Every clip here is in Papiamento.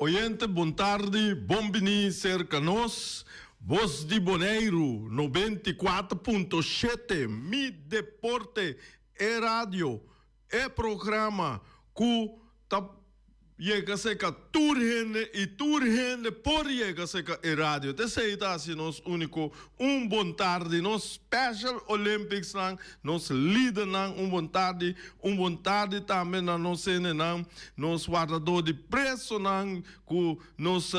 Oyente bon tardi, bon bini serka nos. Bos di Boneiru 94.7, Mi Deporte, e radio, e programa ku ta yega serka tur hende i tur hende por yega serka e radio. Ta esei ta hasi nos úniko. Un bon tardi nos Special Olympics nan, nos lidernan un bon tardi, un bon tardi tambe na nos hendenan, nos wardadó di presonan ku nos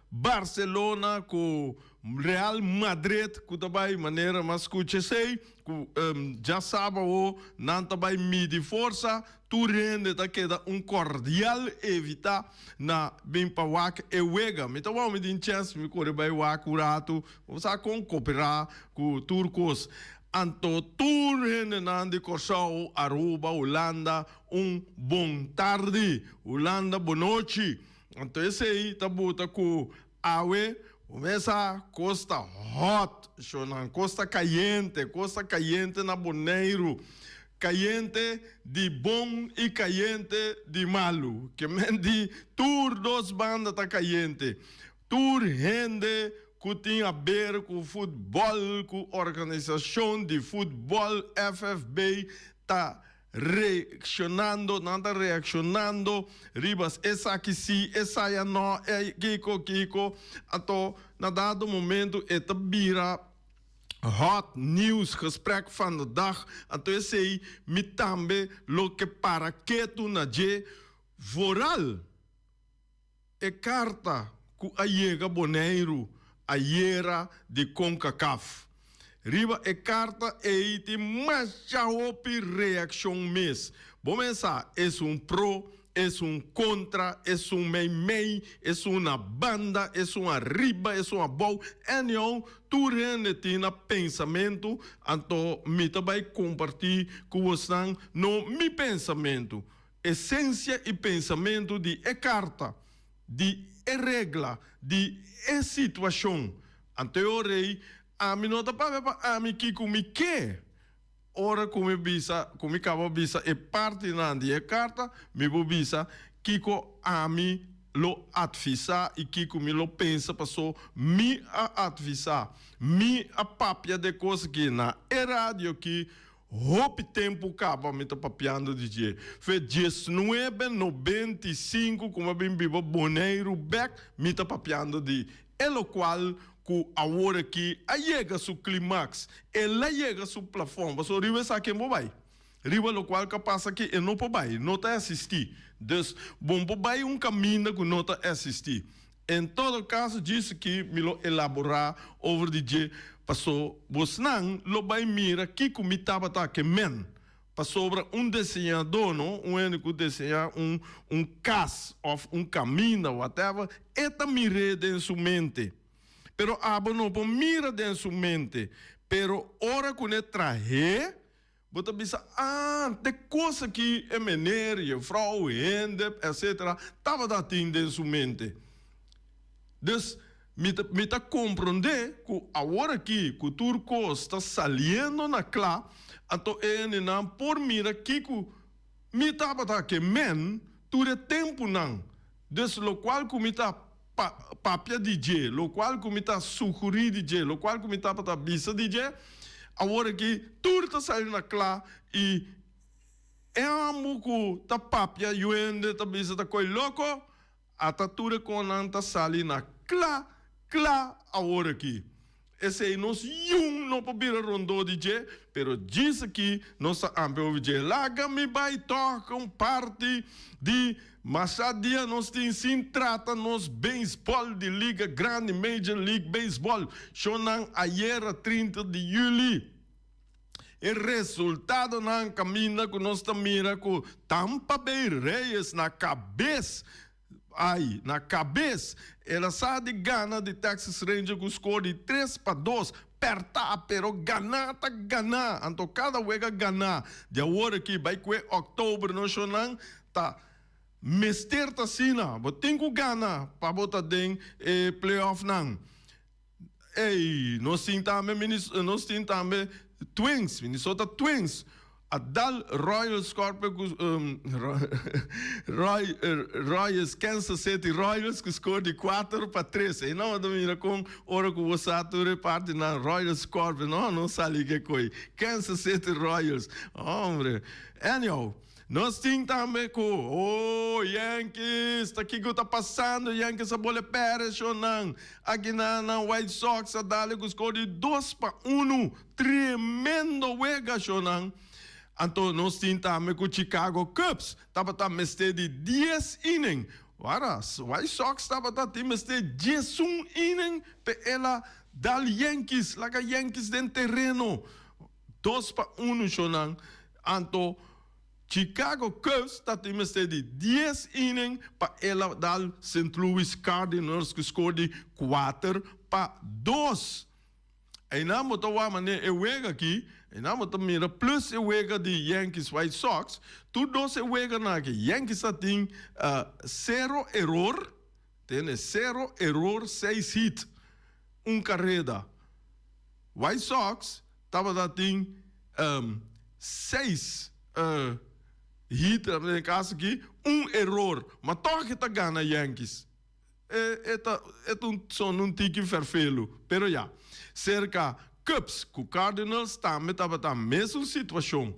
Barcelona ku Real Madrid ku ta bai manera mas skucha esei ku djasaba awo nan ta bai midi forsa. Tur hende ta keda un cordial evita na bin pa wak e wega. Mi ta wou mi tin chens mi kore bai wak un ratu. Bo sa kon koperá ku tur kos. Anto tur hendenan di Kòrsou, Aruba, Hulanda un bon tardi. Hulanda bonochi. Anto esei ta buta ku awe bo mesa kos ta hot shownan, kos ta kayente, kos ta kayente na Boneiru. Kayente di bon i kayente di malu. Ke men di tur dos banda ta kayente. Tur hende ku tin haber ku futbòl, ku organisashon di futbòl FFB ta reakshonando, nan ta reakshonando riba esaki si, esaya no, e kiko kiko. Anto na dado momento e ta bira hot nieuws, gesprek van de dag, anto esei mi tambe lo ke para ketu na dje, vooral e karta ku a yega Boneiru ayera di Concacaf. Riba e karta ei tin masha hopi reakshon mes. Bo mesa esun pro, esun kontra, esun meimei, esun na banda, esun ariba, esun abou. Anyhow, tur hende tin na pensamentu, anto mi ta bai kompartí ku bosnan no mi pensamentu, esensia i pensamentu di e karta, di e regla, di e situashon. Anto e ora ei, ami no ta papia pa ami kiko mi ke. Ora ku mi bisa, ku mi kaba bisa e partinan di e karta, mi por bisa kiko ami lo atvisá i kiko mi lo pensa paso mi a atvisá. Mi a papia de kos aki na e radio aki hopi tempu kaba mi ta papiando di dje. Fe diesnuebe nobenta i sinku ku mi a bin biba Boneiru bek mi ta papiando di e lokual ku awor aki a yega su klimaks, el a yega su plafòn, pasobra riba esaki e no por bai. Riba lokual ku a pasa aki e no por bai, no ta eksistí. Dus, bo no por bai un kaminda ku no ta eksistí. En todo kaso, djis aki mi lo elaborá over di dje, paso bosnan lo bai mira kiko mi tabata ke men. Pasobra un diseñadó, no, un hende ku diseñá un un kas òf un kaminda, whatever, e ta mir'é den su mente. Pero abo no por mira den su mente. Pero ora ku ne trah'é, bo ta bisa, Ah, te kos aki e meneer, jefrou, hende, etcetera, tabata tin den su mente. Dus, mi ta mi ta komprondé ku awor aki ku tur kos ta saliendo na kla, anto e hendenan por mira kiko mi tabata ke men tur e tempunan. Dus lokual ku mi ta pa papia di dje, lokual ku mi ta sugurí di dje, lokual ku mi tabata bisa di dje, awor aki tur ta sali na kla i e ambu ku ta papia yu hende ta bisa ta koi loko. Ata tur e konan ta sali na kla kla awor aki. Esei nos yun no por bira rondó di dje, pero djis aki nos ta ampia over dje. Laga mi bai tòg un parti di masha dia nos tin sin trata nos beisbòl di Liga Grandi, Major League Baseball. Shownan ayera 30 di yüli. E resultadonan kaminda ku nos ta mira ku Tampa Bay Reyes na kabes, ai, na kabes, el a sa di gana di Texas Rangers ku skor di 3-2. Pèrtá, pero ganá ta ganá. Anto kada wega ganá. Di awor aki bai kue òktober no shownan ta mester ta asina. Bo tin ku gana pa bo ta den e playoffnan. Ey, nos tin tambe Minis, nos tin tambe Twins, Minnesota Twins. A dal Royal Scorpio ku Royals, Kansas City Royals ku score di 4-3. Ei nan bo ta mira kon ora ku bo sa tur e partinan Royal Scorpio no no sali ke koi. Kansas City Royals, hombre. Anyhow, nos tin tambe ku oh Yankees, ta kiko ta pasando? Yankees a bole pere shownan. Aki nan nan White Sox a dale ku score di 2-1. Tremendo wega shownan. Anto nos tin tambe ku Chicago Cubs tabata mester di 10 inning. Wara, White Sox tabata tin mester 11 inning pe el a dal Yankees, laga Yankees den tereno. 2-1 shownan. Anto Chicago Cubs ta tin mester di 10 inning pa el a dal St. Louis Cardinals ku score di 4-2. Einan bo ta wak manera e wega aki, einan bo ta mira plus e wega di Yankees White Sox, tur dos e weganan aki Yankees ta tin sero eror, tene sero eror seis hit, un kareda. White Sox tabata tin seis hit, den e kaso aki un eror, ma tòg e ta gana Yankees. E ta e ta un son un tiki ferfelu, pero ya. Serka Cubs ku Cardinals tambe tabata mesun situashon.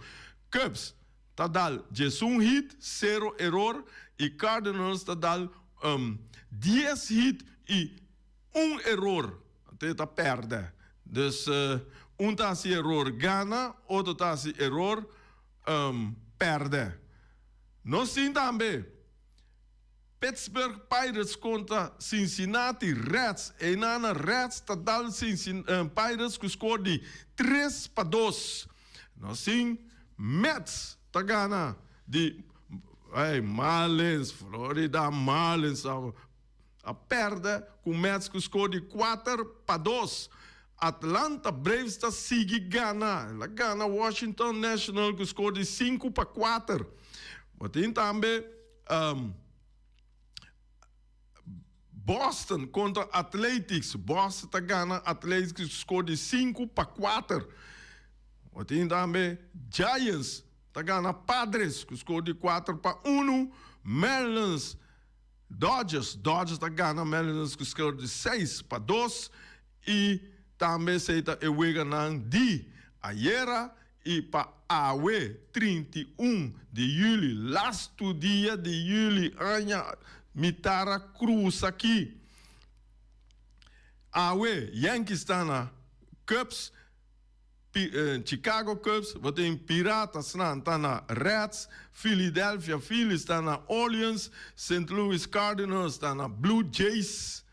Cubs ta dal 11 hit, sero eror i Cardinals ta dal 10 hit i un eror. Anto e ta pèrdè. Dus un ta hasi eror gana, otro ta hasi eror pèrdè. Nos tin tambe. Pittsburgh Pirates kontra Cincinnati Reds. Einana Reds ta dal Pirates ku skor di 3-2. Nos tin Mets ta gana di Marlins, Florida Marlins a pèrdè ku Mets ku skor di 4-2. Atlanta Braves ta sigui gana. El a gana Washington National ku skor di 5-4. Bo tin tambe Boston kontra Athletics. Boston ta gana Athletics ku skor di 5-4. Bo tin tambe Giants ta gana Padres ku skor di 4-1. Mariners Dodgers. Dodgers ta gana Mariners ku skor di 6-2. I tambe esei ta e weganan di ayera i pa awe 31 di yüli, lastu dia di yüli aña mitar a krusa aki. Awe Yankees ta na Cubs, Chicago Cubs, bo tin Piratasnan ta na Reds, Philadelphia Phillies ta na Orleans, Saint Louis Cardinals ta na Blue Jays.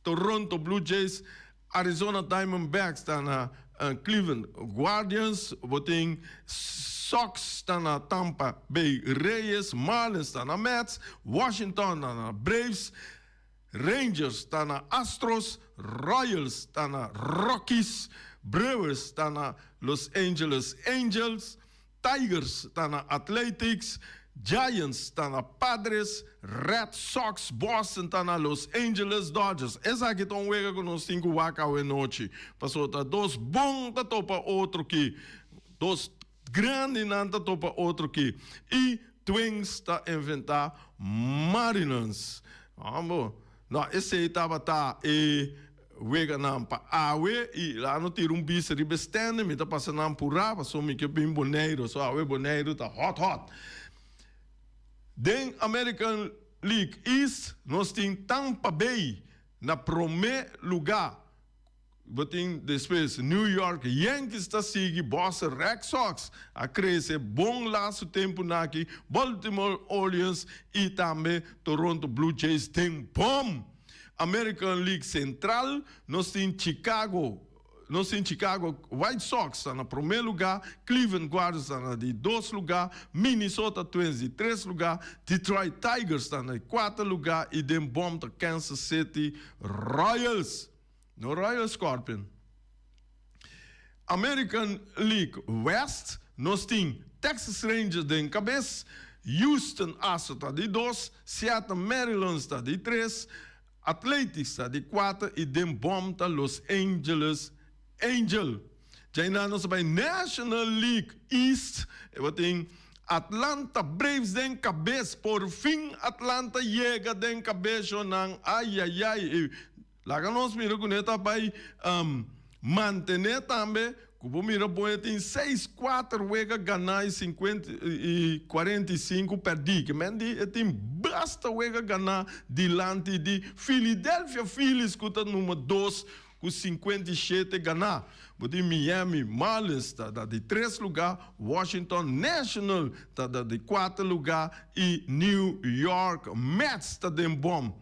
Toronto Blue Jays, Arizona Diamondbacks ta na Cleveland Guardians, bo tin Sox ta na Tampa Bay Rays, Marlins ta na Mets, Washington ta na Braves, Rangers ta na Astros, Royals ta na Rockies, Brewers ta na Los Angeles Angels, Tigers ta na Athletics, Giants ta na Padres, Red Sox, Boston ta na Los Angeles Dodgers. Esaki ta un wega ku nos tin ku wak awe nochi, pasobra ta dos bon ta topa otro ki, dos grandinan ta topa otro ki, i Twins ta enfrentá Mariners. Ambo, no, esei tabata e Weganan pa awe i la no tira un bista riba e stènde, mi ta pasa nan purá pasobra mi ke bin Boneiru, so awe Boneiru ta hòt hòt. Den American League East nos tin Tampa Bay na promé lugá, bo tin despues New York Yankees ta sigui, Boston Red Sox a krese bon lastu tempunan aki, Baltimore Orioles i tambe Toronto Blue Jays den bòm. American League Central, nos tin Chicago, nos tin Chicago White Sox ta na promé lugá, Cleveland Guardians ta na di dos lugá, Minnesota Twins di tres lugá, Detroit Tigers ta na di kuater lugá i den bòm ta Kansas City Royals, no Royal Scorpion. American League West, nos tin Texas Rangers den kabes, Houston Astros ta di dos, Seattle Mariners ta di tres, Athletics ta di kuater i den bòm ta Los Angeles Angel. Djainan nos ta bai National League East. E bo tin Atlanta Braves den kabes. Por fin Atlanta yega den kabes shonnan. Ayayay. I laga nos mira ku ne ta bai mantené tambe. Ku bo mira bon e tin seis kuater wega ganá i sinkuenta i kuarenta i sinku pèrdí. Ke men di e tin basta wega ganá dilanti di Philadelphia Phillies ku ta number dos ku 57 ganá. Bo tin Miami Marlins ta na di tres lugá, Washington National ta na di kuater lugá i New York Mets ta den bòm.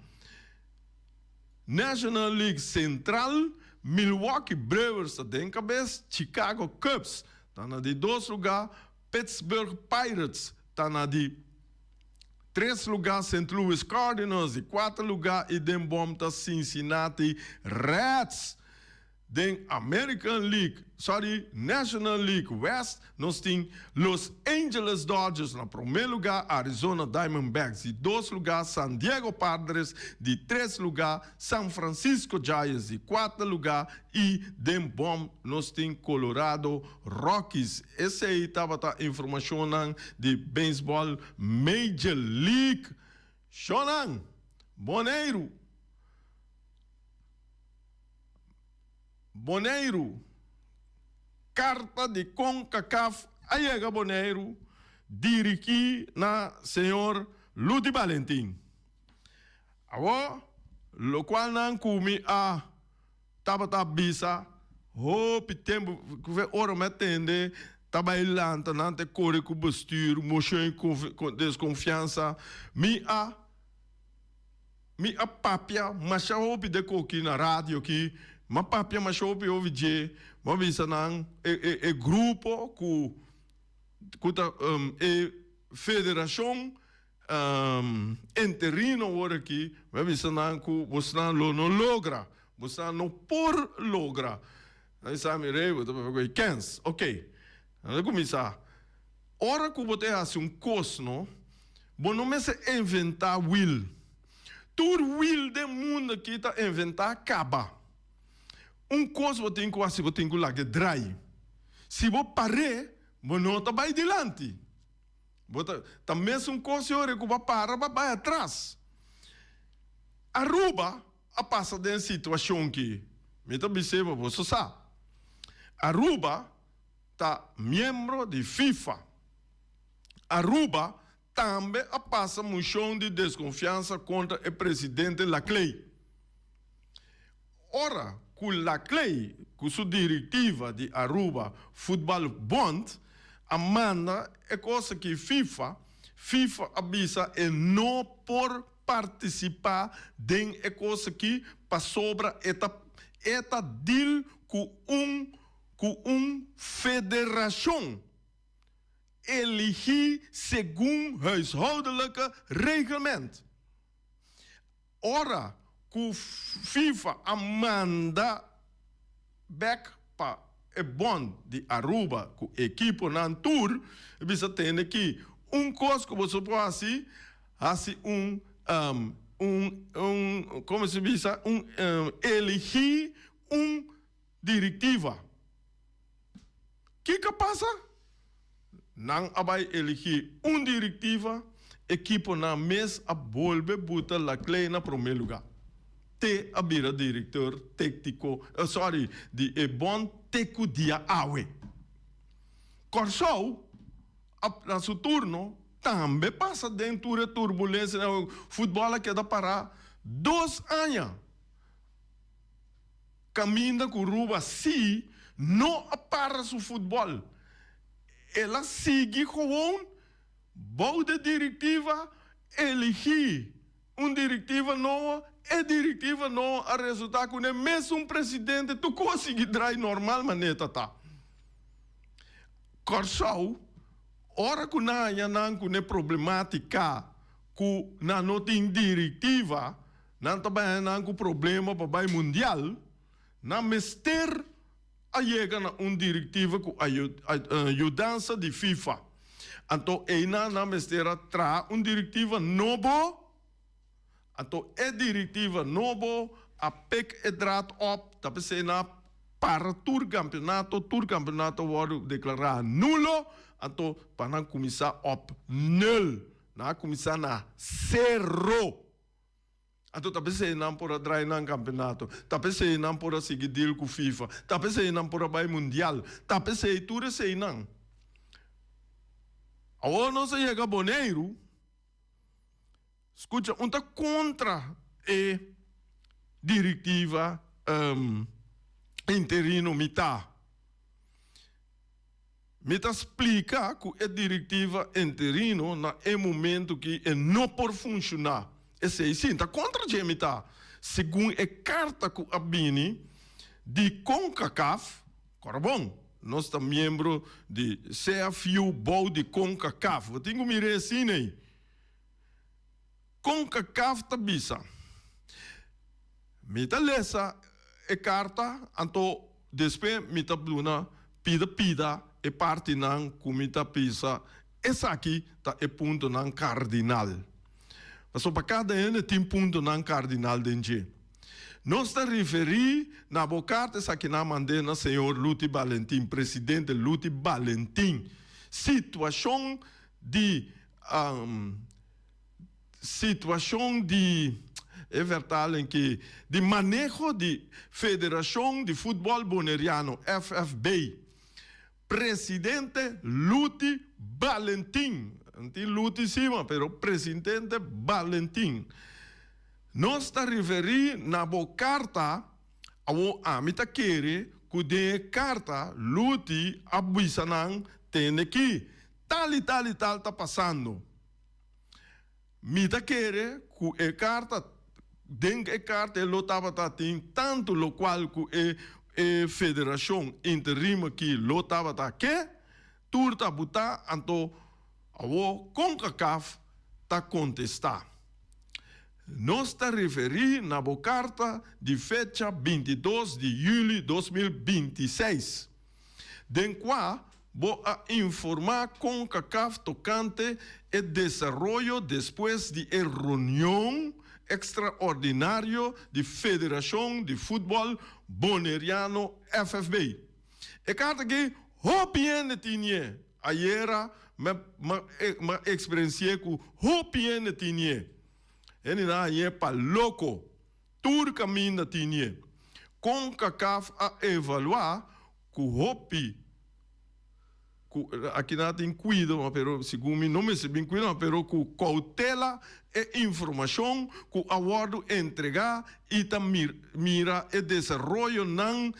National League Central, Milwaukee Brewers ta den kabes, Chicago Cubs ta na di dos lugá, Pittsburgh Pirates ta na di tres lugá, Saint Louis Cardinals di kuater lugá i den bòm ta Cincinnati Reds. Den American League, sorry, National League West nos tin Los Angeles Dodgers na promé lugá, Arizona Diamondbacks di dos lugá, San Diego Padres di tres lugá, San Francisco Giants di kuater lugá i den bòm nos tin Colorado Rockies. Esei tabata informashonnan di beisbòl Major League. Shonnan, Boneiru. Boneiru, Karta di Concacaf a yega Boneiru dirigí na señor Ludy Balentin. Awor, lokual nan ku mi a tabata bisa hopi tempu ku fe ora mi a tende ta bai lanta nan ta kore ku bestuur, moshon i deskonfiansa, mi a Mi a papia masha hopi de koki na radio ki, m'a papia masha hopi hopi dje, m'a bisa nan e e e grupo ku ku ta e federashon interino awor aki, m'a bisa nan ku bosnan lo no logra, bosnan no por logra. Nan bisa mi, Rey, bo ta papia ku e kens. Oké, nan ta kuminsá. Ora ku bo ta hasi un kos no, bo no mester inventá wil. Tur wil den mundu aki ta inventá kaba. Un kos bo tin ku hasi, bo tin ku laga e drai. Si bo par'é, bo no ta bai dilanti. Bo ta, ta mesun kos e ora ku bo a para, bo a bai atras. Aruba a pasa den situashon ki mi ta bis'é bo, boso sa. Aruba ta miembro di FIFA. Aruba tambe a pasa moshon di deskonfiansa kontra e presidente Laclay. Ora ku Laclay ku su direktiva di Aruba Futbal Bond a manda e kos aki FIFA, FIFA a bisa e no por partisipá den e kos aki pasobra e ta e ta deal ku un ku un federashon eligí segun huishoudelijke reglement. Ora ku FIFA a manda bek pa e bond di Aruba ku ekiponan tur, e bisa tende ki un kos ku boso por hasi, hasi un un un komo se bisa un eligí un Direktiva. Kiko a pasa? Nan a bai eligí un direktiva, ekiponan mes a bolbe buta Laclay na promé lugá. Te a bira direktor téktiko, sorry, di e bond te ku dia awe. Kòrsou a na su turno tambe pasa den tur e turbulensianan, futbòl a keda pará dos aña. Caminda cu Ruba si no a para su futbol. El a sigui gewoon bou de directiva, eligi un directiva nobo, e directiva nobo a resulta cu n'e mesun presidente tur cos sigui draai normal manera ta. Corsou, ora cu nan haña nan cu n'e problematica cu nan no tin directiva, Nan ta bai nan ku problema pa bai mundial, nan mester a yega na un direktiva ku yudansa di FIFA. Anto einan nan mester a traha un direktiva nobo, anto e direktiva nobo a pek e draad op, ta p'esei nan a para tur kampeonato, tur kampeonato a wòrdu deklará nulo. anto pa nan kuminsá op nul, nan a kuminsá na sero. Anto ta p'esei nan por a drai nan kampeonato, ta p'esei nan por a sigui deal ku FIFA, ta p'esei nan por a bai mundial, ta p'esei tur eseinan. Awor nos a yega Boneiru, skucha, un ta kontra e direktiva interino mi ta. Mi ta splika ku e direktiva interino na e momentu ki e no por funshoná. Esei sí, ta kontra dje mi ta. Segun e karta ku a bini di Concacaf, kòrda bon, nos ta miembro di CFU bou di Concacaf, bo tin ku mira e asina ei. Concacaf ta bisa, Mi ta lesa e karta, anto despues mi ta duna pida pida e partinan ku mi ta bisa esaki ta e puntonan kardinal. Pasobra pa kada hende tin puntonan kardinal den dje. Nos ta referí na bo karta esaki nan mand'é na señor Luti Balentin, presidente Luti Balentin. Situashon di Situacion di e vertaling ki di maneho di Federacion di Futbol Boneriano, FFB. Presidente Luti Balentin, no tin Luti sima, pero Presidente Balentin. Nos ta referi na bo carta, awo ami ta kere cu den e carta Luti a bisa nan tende ki tal y tal y tal ta pasando. Mi ta kere ku e karta, den e karta e lo tabata tin tantu lokual ku e e federashon interim aki lo tabata ke, tur ta butá, anto awor Concacaf ta kontestá. Nos ta referí na bo karta di fecha 22 di yüli 2026, den kua Bo a informá Concacaf tokante e desaroyo despues di e reunion ekstraordinario di Federashon di Futbòl Boneriano, FFB. E karta aki hopi hende tinie. Ayera mi a eksperensi'é ku hopi hende tinie. Hendenan a hañ'é pa loko. Tur kaminda tinie. Concacaf a evaluá Ku hopi ku aki nan a tin kuido ma pero segun mi no mester bin kuido ma pero ku koutela e informashon ku a wòrdu entregá i ta mira e desaroyonan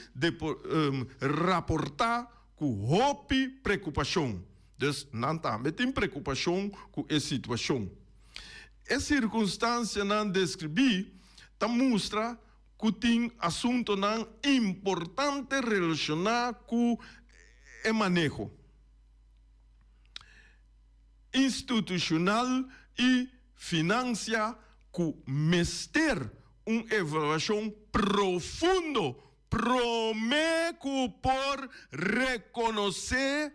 raportá ku hopi prekupashon. Dus nan tambe tin prekupashon ku e situashon. E sirkunstansianan deskribí ta mustra ku tin asuntonan importante relashoná ku e maneho institushonal i finansia ku mester un evaluashon profundo promé ku por rekonosé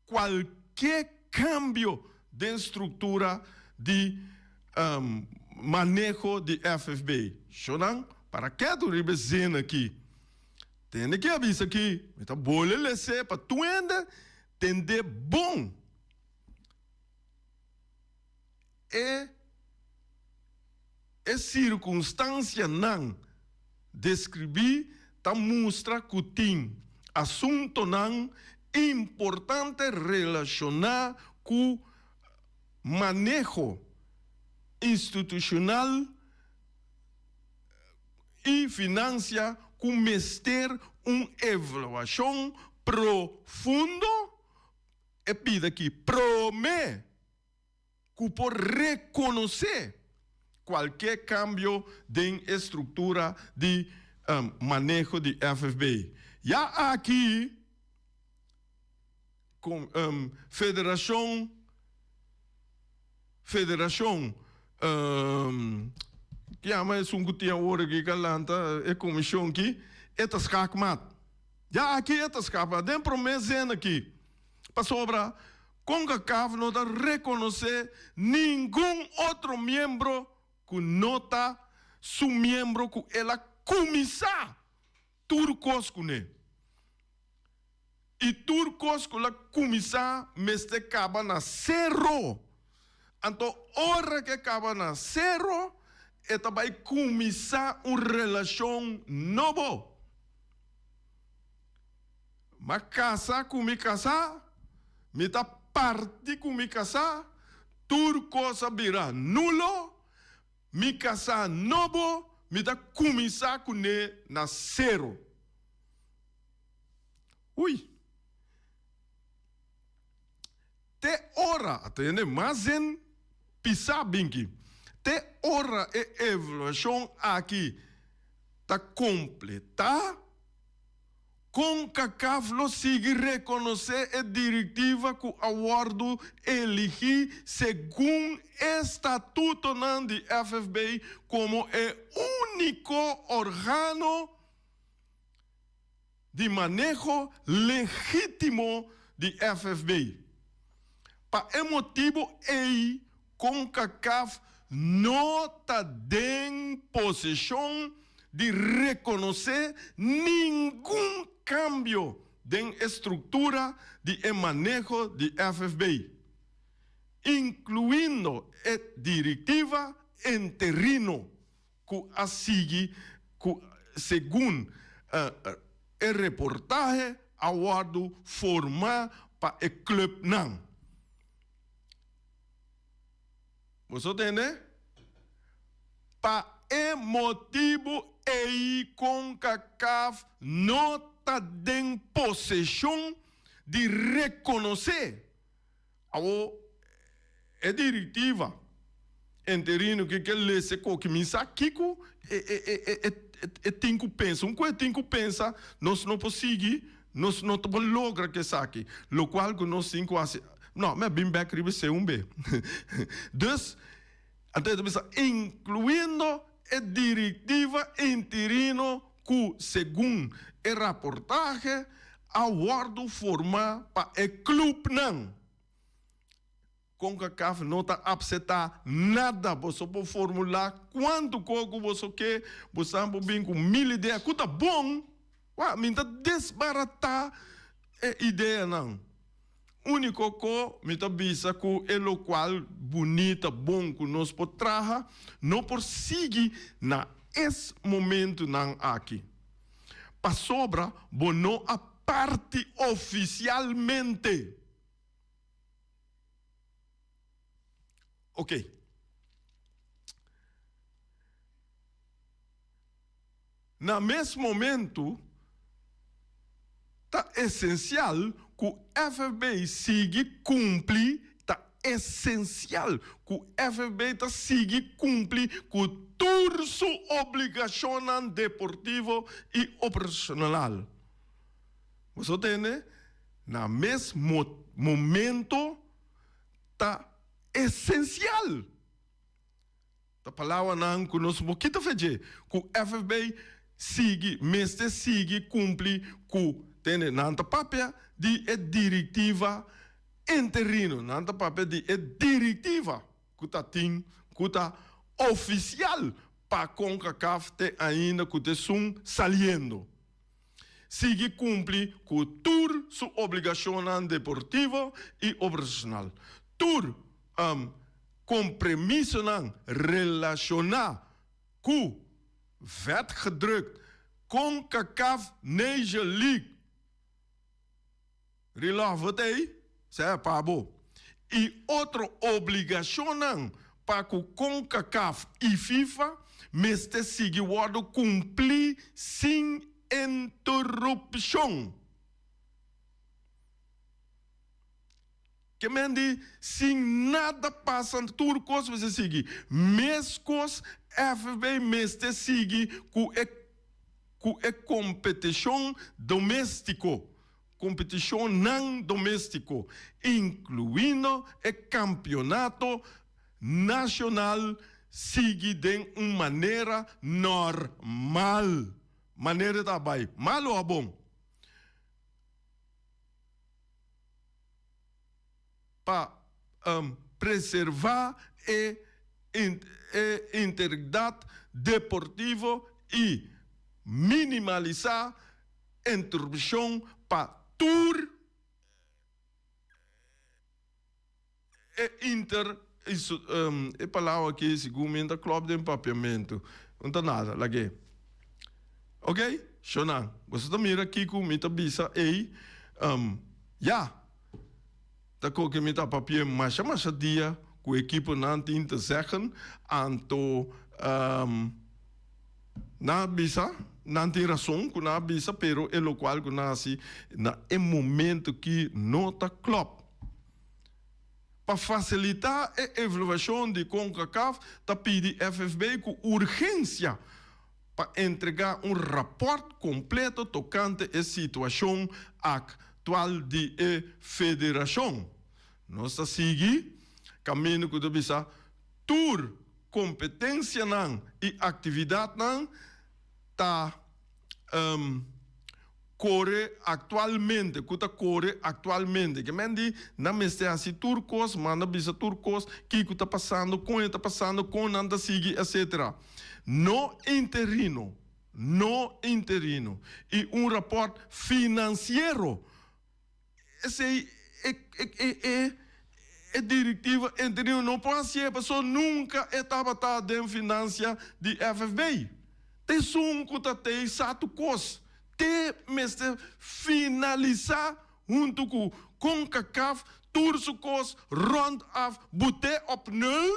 Kualke kambio den struktura di maneho di FFB. Shownan, para ketu riba e zin aki. Tende ki a bisa aki, mi ta bole les'é pa tur hende tend'é bon. E e sirkunstansianan deskribí ta mustra ku tin asuntonan importante relashoná ku maneho institushonal i finansia ku mester un evaluashon profundo, e pida ki promé. ku por rekonosé kualke kambio den e struktura di maneho di FFB. Ya aki Federashon Federashon ki yama esun ku tin awor aki ka lanta e komishon aki e ta skakmat. Ya aki e ta skakmat den promé zin aki pasobra Concacaf no ta rekonosé ningun otro miembro ku no ta su miembro ku el a kuminsá tur kos kuné. I tur kos ku la kuminsá mester kaba na sero. Anto ora ku e kaba na sero, e ta bai kuminsá un relashon nobo. M'a kasa ku mi kasá, mi ta parti ku mi kasá, tur kos a bira nulo, mi kasá nobo, mi ta kuminsá kuné na sero. Ui! Te ora, atende mas den pisá binki, te ora e evaluashon aki ta kompletá, Concacaf lo sigui rekonosé e direktiva ku a wòrdu eligí segun e statutonan di FFB komo e úniko organo di maneho legítimo di FFB. Pa e motibu ei Concacaf no ta den posishon di rekonosé ningun kambio den e struktura di e maneho di FFB, inkluindo e direktiva interino. Ku a sigui ku segun e reportahe a wòrdu formá pa e klupnan. Boso tende? Pa e motibu ei Concacaf no ta den poseshon di rekonosé. Awor e directiva interino ke ke lese koki mi sa kiko e tin ku pensa. Un ku e tin ku pensa nos no por sigui, nos no ta por logra ku esaki. Lokual ku nos tin ku hasi, no mi a bin bek riba esei un be. Dus anto e ta bisa inkluiendo e directiva interino ku segun e raportahe a wòrdu formá pa e klupnan. Concacaf no ta apseptá nada. Boso por formulá kuantu kos ku boso ke, bosan por bin ku mil idea ku ta bon. Wak, mi ta desbaratá e ideanan. Úniko ko mi ta bisa ku e lokual bunita, bon ku nos por traha, no por sigui na es momentunan aki. Pasobra bo no a parti ofisialmente. Ok. Na mes momentu, ta esensial ku FFB sigui kumpli ta esensial ku FFB ta sigui kumpli ku tur su obligashonnan deportivo i operashonal. Boso tende? Na mes momento ta esensial. Ta palabranan ku nos por kita fe dje, ku FFB sigui, mester sigui kumpli ku, tende, nan ta papia di e direktiva interino, nan ta papia di e direktiva ku ta tin, ku ta ofisial pa Concacaf te ainda ku ta esun saliendo. Sigui kumpli ku tur su obligashonnan deportivo i operashonal. Tur kompromisonan relashoná ku vetgedrukt Concacaf Nation League. Rilòf bo ta ei? Sea pa bo. I otro obligashonnan pa ku Concacaf i FIFA mester sigui wòrdu kumplí sin interupshon. Ke men di sin nada pasa tur kos mester sigui. Meskos FFB mester sigui ku e ku e kompetishon doméstiko, kompetishonnan doméstiko, inkluindo e kampionato nashonal sigui den un manera normal. Manera ta bai malu o bon? Pa preservá e e integridat deportivo i minimalisá interupshon pa. tur e inter e palabra aki segun mi ta klop den papiamentu no ta nada lag'e ok shownan boso ta mira kiko mi ta bisa ey ya ta koke mi ta papia masha masha dia ku ekiponan tin te zeggen anto Nan a bisa, nan tin rason ku nan a bisa, pero e lokual ku nan hasi na e momento ki no ta klòp. Pa fasilitá e evaluashon di Concacaf ta pidi FFB ku urgensia pa entregá un rapòrt kompleto tokante e situashon aktual di e federashon. Nos ta sigui kaminda ku ta bisa tur kompetensianan i aktividatnan ta kore aktualmente, ku ta kore aktualmente. Ke men di nan mester hasi tur kos, manda bisa tur kos, kiko ta pasando, kon e ta pasando, kon nan ta sigui, etcetera. No interino, no interino. I un rapòrt finansiero. Esei e e e e directiva interino no por hacié pasobra nunca e tabata den financia di FFB. Ta esun cu ta tei sa tur cos. Te mester finalisa hunto cu Concacaf tur su cos rond af bute op nul.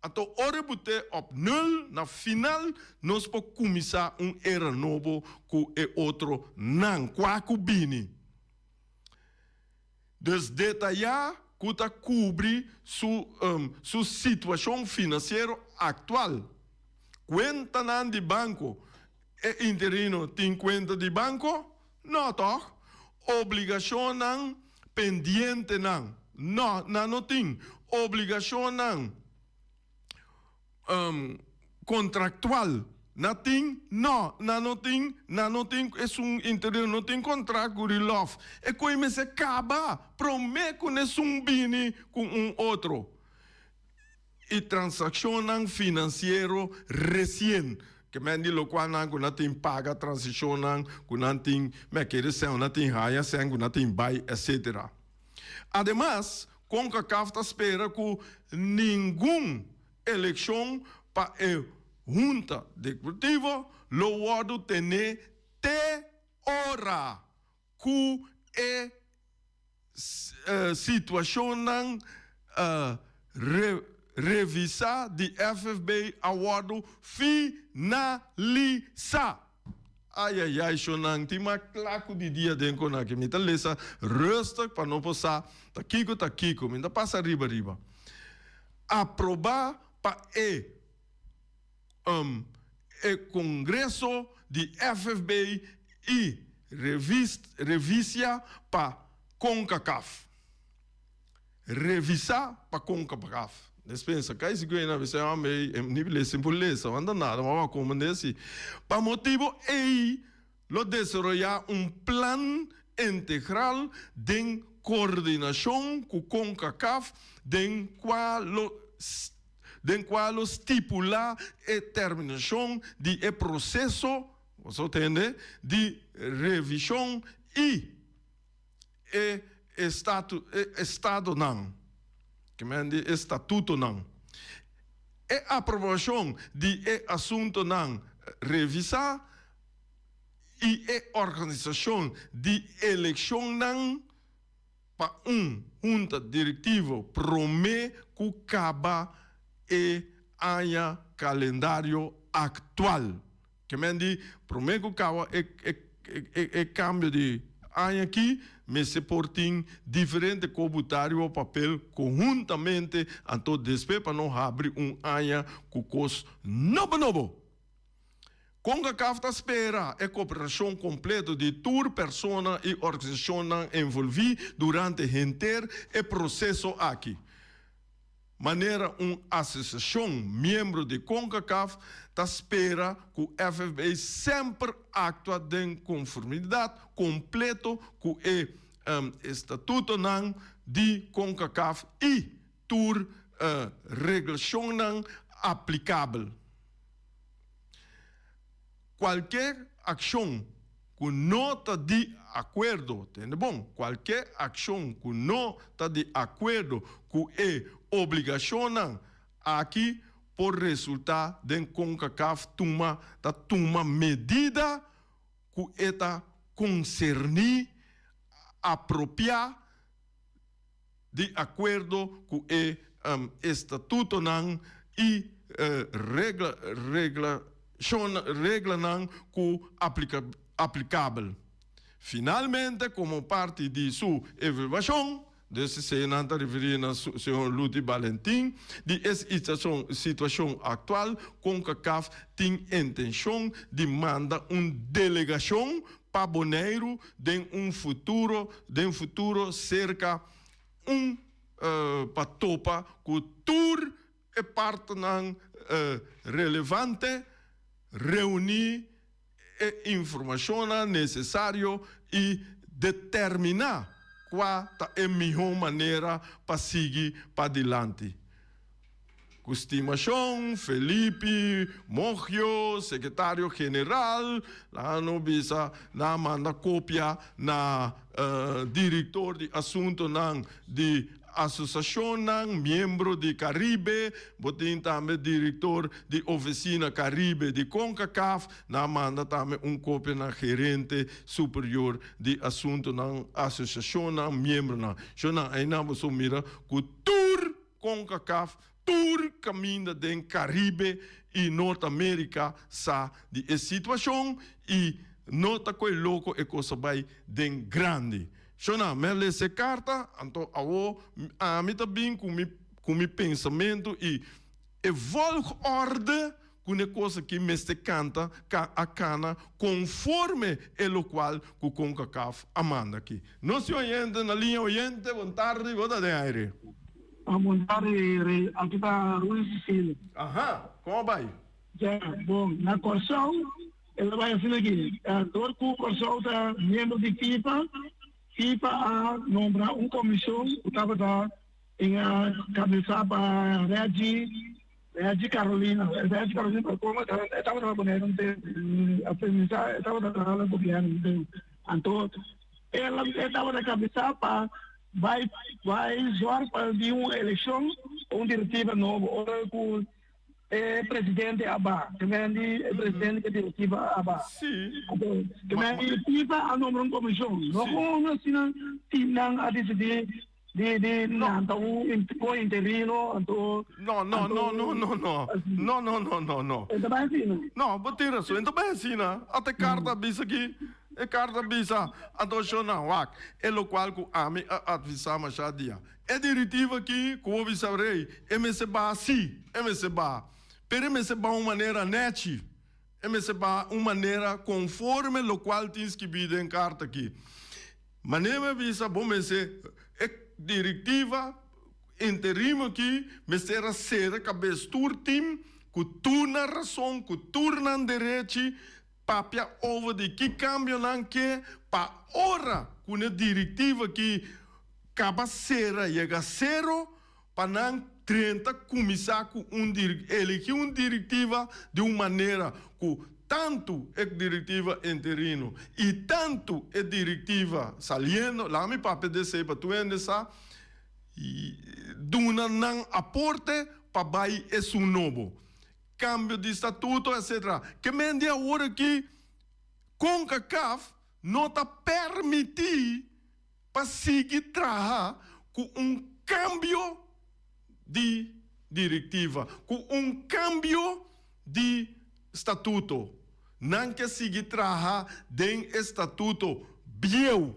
Anto ora e bute op nul na final nos por cuminsa un era nobo cu e otro nan cua cu bini. Dus detaya cu ta cubri su su situacion financiero actual. Cuentanan di banco, e interino tin cuenta di banco? No toch? Obligacionnan pendientenan? No, nan no tin. Obligacionnan contractual nan tin? No, nan no tin. Nan no tin, esun interino no tin contract cu Rilov. E koe mester caba prome cu nesun bini cu un otro. I transakshonnan finansiero resien, ke men di lokualnan ku nan tin paga transishonnan ku nan tin me kere sèn o nan tin haña sèn ku nan tin bai etsetera. Ademas, Concacaf ta spera ku ningun elekshon pa e Hunta Deportivo lo wòrdu tené te ora ku e situashonnan revisá di FFB a wòrdu finalisá. Ayayay shonnan tin mas kla ku di dia den kon aki. Mi ta lesa rustig pa no por sa ta kiko ta kiko. Mi ta pasa riba riba. Aprobá pa e e kongreso di FFB i revisia pa Concacaf. Revisá pa Concacaf. Despensa, kai si ku na bisa hombre ei ni lesa por lesa, anda nada, ma wak komende si. Pa motibu ei lo desaroyá un plan integral den kordinashon ku Concacaf den kua lo den kua lo stipulá e terminashon di e proseso, boso tende, di revishon i e estadonan, ke men di e statutonan. E aprobashon di e asuntonan revisá i e organisashon di elekshonnan pa un hunta direktivo promé ku kaba e aña kalendario aktual. Ke men di promé ku kaba e e kambio di aña aki mester por tin diferente kobutario o papel konhuntamente anto despues pa no habri un aña ku kos nobo nobo. Concacaf ta spera e koperashon kompleto di tur persona i organisashonnan envolví durante henter e proseso aki. Manera un asosiashon miembro di Concacaf ta spera ku FFB semper aktua den konformidat kompleto ku e estatutonan di Concacaf i tur reglashonnan aplikabel. Kualke akshon. ku no ta di akuerdo, tende bon, kualke akshon ku no ta di akuerdo ku e obligashonnan aki por resultá den Concacaf tuma ta tuma medida ku e ta konserní apropiá di akuerdo ku e estatutonan i reglanan ku aplikabel. Finalmente, komo parti di su evaluashon, dus esei nan ta referí na señor Luti Balentin, di e situashon aktual, Concacaf tin intenshon di manda un delegashon pa Boneiru den un futuro den futuro serka un pa topa ku tur e partnan relevante, reuní e informashonnan nesesario i determiná kua ta e mihó manera pa sigui padilanti. Ku stimashon, Felipe Mogio, Sekretario General, Laga no bisa nan a manda kopia na Direktor di Asuntonan di Asosiashonnan Miembro di Karibe, bo tin tambe Direktor di Ofisina Karibe di Concacaf, nan a manda tambe un kopia na Gerente Superior di Asuntonan Asosiashonnan Miembronan. Shonnan, einan boso mira ku tur Concacaf tur caminda den Caribe y Noord America sa di e situacion y no ta coy loco e cos a bay den grandi. Shona, mi a lesa e carta, anto awo ami ta bin cu mi cu mi pensamento y e volgorde cu ne cos aki mester canta a cana conforme e locual cu Concacaf a manda aki. Nos tin oyente na liña oyente, bon tardi, bo ta den aire. Bon tardi Rey, aki ta Ruiz Cecilio. Aha, kon a bai? Ja, bon, na Kòrsou e ta bai asina aki, dor ku Kòrsou ta miembro di FIFA, FIFA a nombra un komishon ku tabata en a kabesá pa Reggie, Reggie Carolina, Reggie Carolina pa komo e tabata na Boneiru un tempu, a permisa e tabata traha na gobièrnu un tempu, anto el e tabata kabesá pa Bai bai zorg pa di un eleccion o un directiva nobo ora cu e presidente a ba. Te men di e presidente cu e directiva a ba. Anto te men di FIFA a nombra un comision. No con asina teamnan a dicidi di di lanta un interino anto. No no no no no no no no no no no. E ta bai asina. No bo tin razon e ta bai asina. Ata e carta a bisa aki. E karta bisa, Anto shonnan, wak, e lokual ku ami a atvisá mashá dia. E direktiva aki ku bo bisa rei, e mester baha sí, e mester baha. Pero e mester baha un manera nèchi, e mester baha un manera konforme lokual tin skibí den karta aki. Manera mi a bisa, bo mester, e direktiva interino aki mester a sera kabes tur tim ku tur nan rason, ku tur nan derechi, Papia over di ki kambionan ke pa ora ku ne direktiva ki kaba sera yega sero pa nan drenta kuminsá ku un eligi un direktiva di un manera ku tantu e direktiva interino i tantu e direktiva saliendo, laga mi papia di esei pa tur hende sa, duna nan aporte pa bai esun nobo. Cambio di statuto etc. Ke men di awor aki Concacaf no ta permiti pa sigui traha ku un cambio di directiva, ku un cambio di statuto. Nan ke sigui traha den e statuto bieu.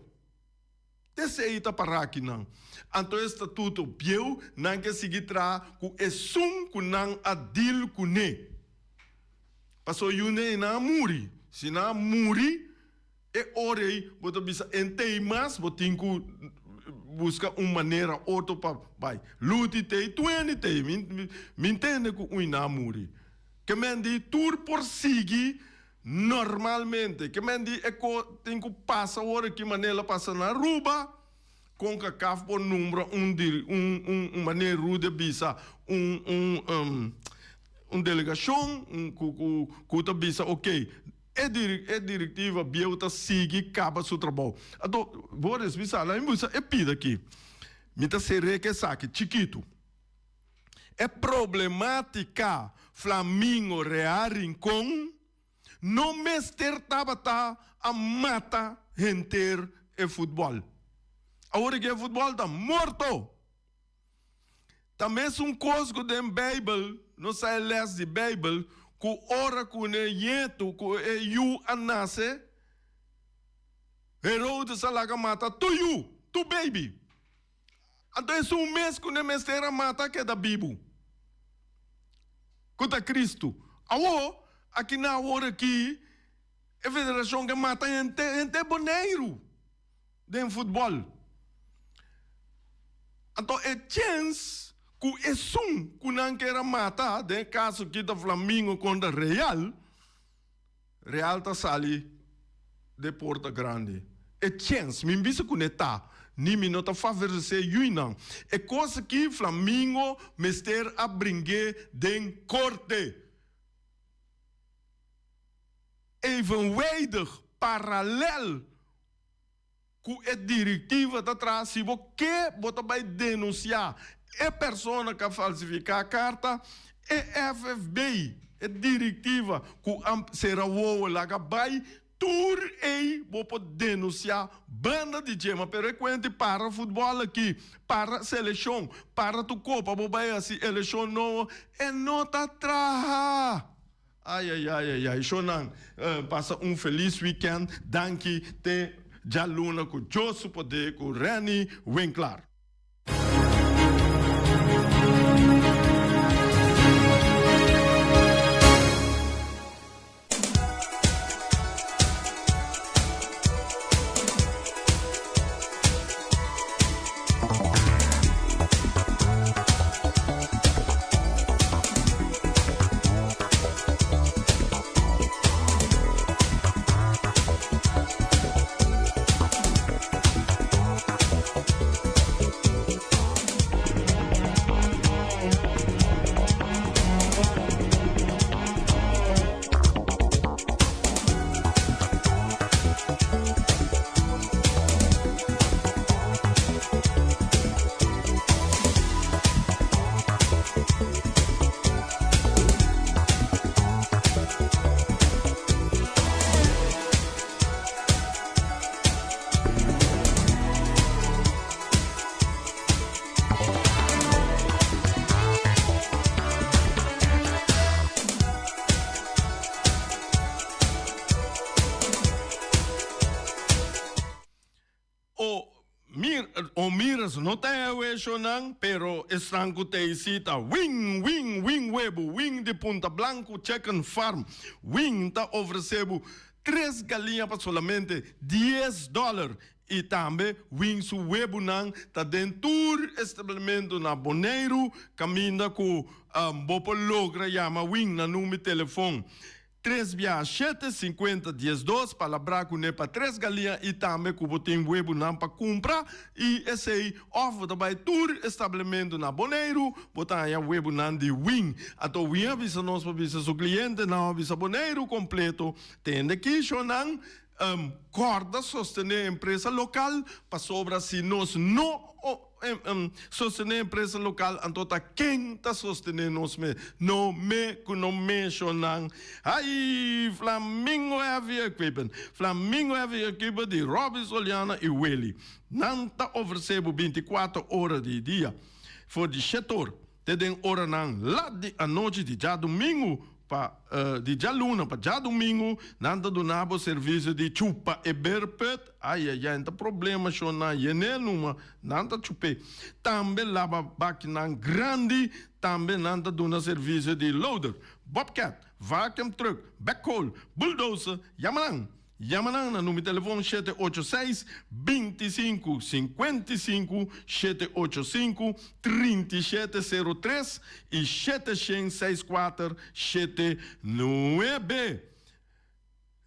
Esei ta para akinan. Anto e statuto bieu nan ke sigui traha ku esun ku nan a deal kuné. Pasobra yunei nan a muri. Si nan a muri, e ora ei bo ta bisa entei mas bo tin ku buska un manera otro pa bai. Luti tei, tueni tei. Mi ntende ku un nan a muri. Ke men di tur por sigui Normalmente, ke men di e ko tin ku pasa ora ki manera pasa na Aruba, Concacaf por nombra un dir un un un manera Rudy a bisa un un un delegashon un ku ku ku ta bisa ok. E e direktiva bieu ta sigui kaba su trabou. Anto Boris bisa, laga mi bisa e pida aki. Mi ta ser'é ku esaki chikitu. E problematica Flamingo Real Rincon no mester tabata a mata henter e futbol. Awor ki e futbol ta morto. Ta mesun kos ku den Beibel, nos sa e les di Beibel ku ora ku e ñetu, ku e yu a nase, Herodes a laga mata tur yu, tur baby. Anto esun mes ku ne mester a mata a keda bibu, ku ta Kristu. Awor, aki na awor aki, e federashon ke mata henter, henter Boneiru den futbòl. Anto e chèns ku esun ku nan ker a mata, den e kaso aki ta Flamingo kontra Real, Real ta sali de porta grandi. E chens, mi bisa cu ne ta, ni mi no ta favorecé yuinan. E cos aki Flamingo mester a bring'é den corte. Evenwijdig, paralel cu e directiva ta traha, si bo ke bo ta bay denuncia e persona cu a falsifica carta, e FFB, e directiva cu a cera wowo laga bay, tur ey bo por denuncia banda di dje. Ma pero e cuenta para futbol aki, para seleccion, para tu copa bo bay haci eleccion nobo, e no ta traha. Ay ay ay ay ay shownan pasa un feliz weekend danki te djaluna ku Dios su poder ku Renny Winklaar. O mir, o miras no ta e weshonan, pero esnan ku ta esi ta wing, wing, wing webu, wing di Punta Blanco Chicken Farm. Wing ta ofresé bo tres galiña pa solamente dies dòler I tambe win su webunan ta den tur establimiento na Boneiru kaminda ku bo por logra yama win na number telefon tres bia shete sinkuenta diesdos palabrá kuné pa tres galia i tambe ku bo tin webunan pa kumpra i esei òf bo ta bai tur establimiento na Boneiru bo ta haña webunan di win. Anto win a bisa nos pa bisa su klientenan a bisa Boneiru kompleto tende kishonan Kòrda sostené empresa lokal, pasobra si nos no sostené empresa lokal anto ta ken ta sostené nos mes? No me ku no menshonan. Ai! Flamingo Heavy Equipment, Flamingo Heavy Equipment di Robby Soliana i Willy. Nan ta ofresé bo bintikuater ora di dia, for di shet or te den oranan lat di anochi di djadumingu Pa di djaluna pa djadumingu nan ta duna bo servisio di chupa e berput, ayayay no ta problema sho nan yene numa nan ta chup'é. Tambe laba bakinan grandi, tambe nan ta duna servisio di loader, bobcat, vacuum truck, backhoe, bulldozer, yama nan. Yama nan na number telefon shete ocho seis, bintisinku, sinkuentisinku, shete ocho sinku, trintisshete sero tres i shete shen seis kuater shete nuebe.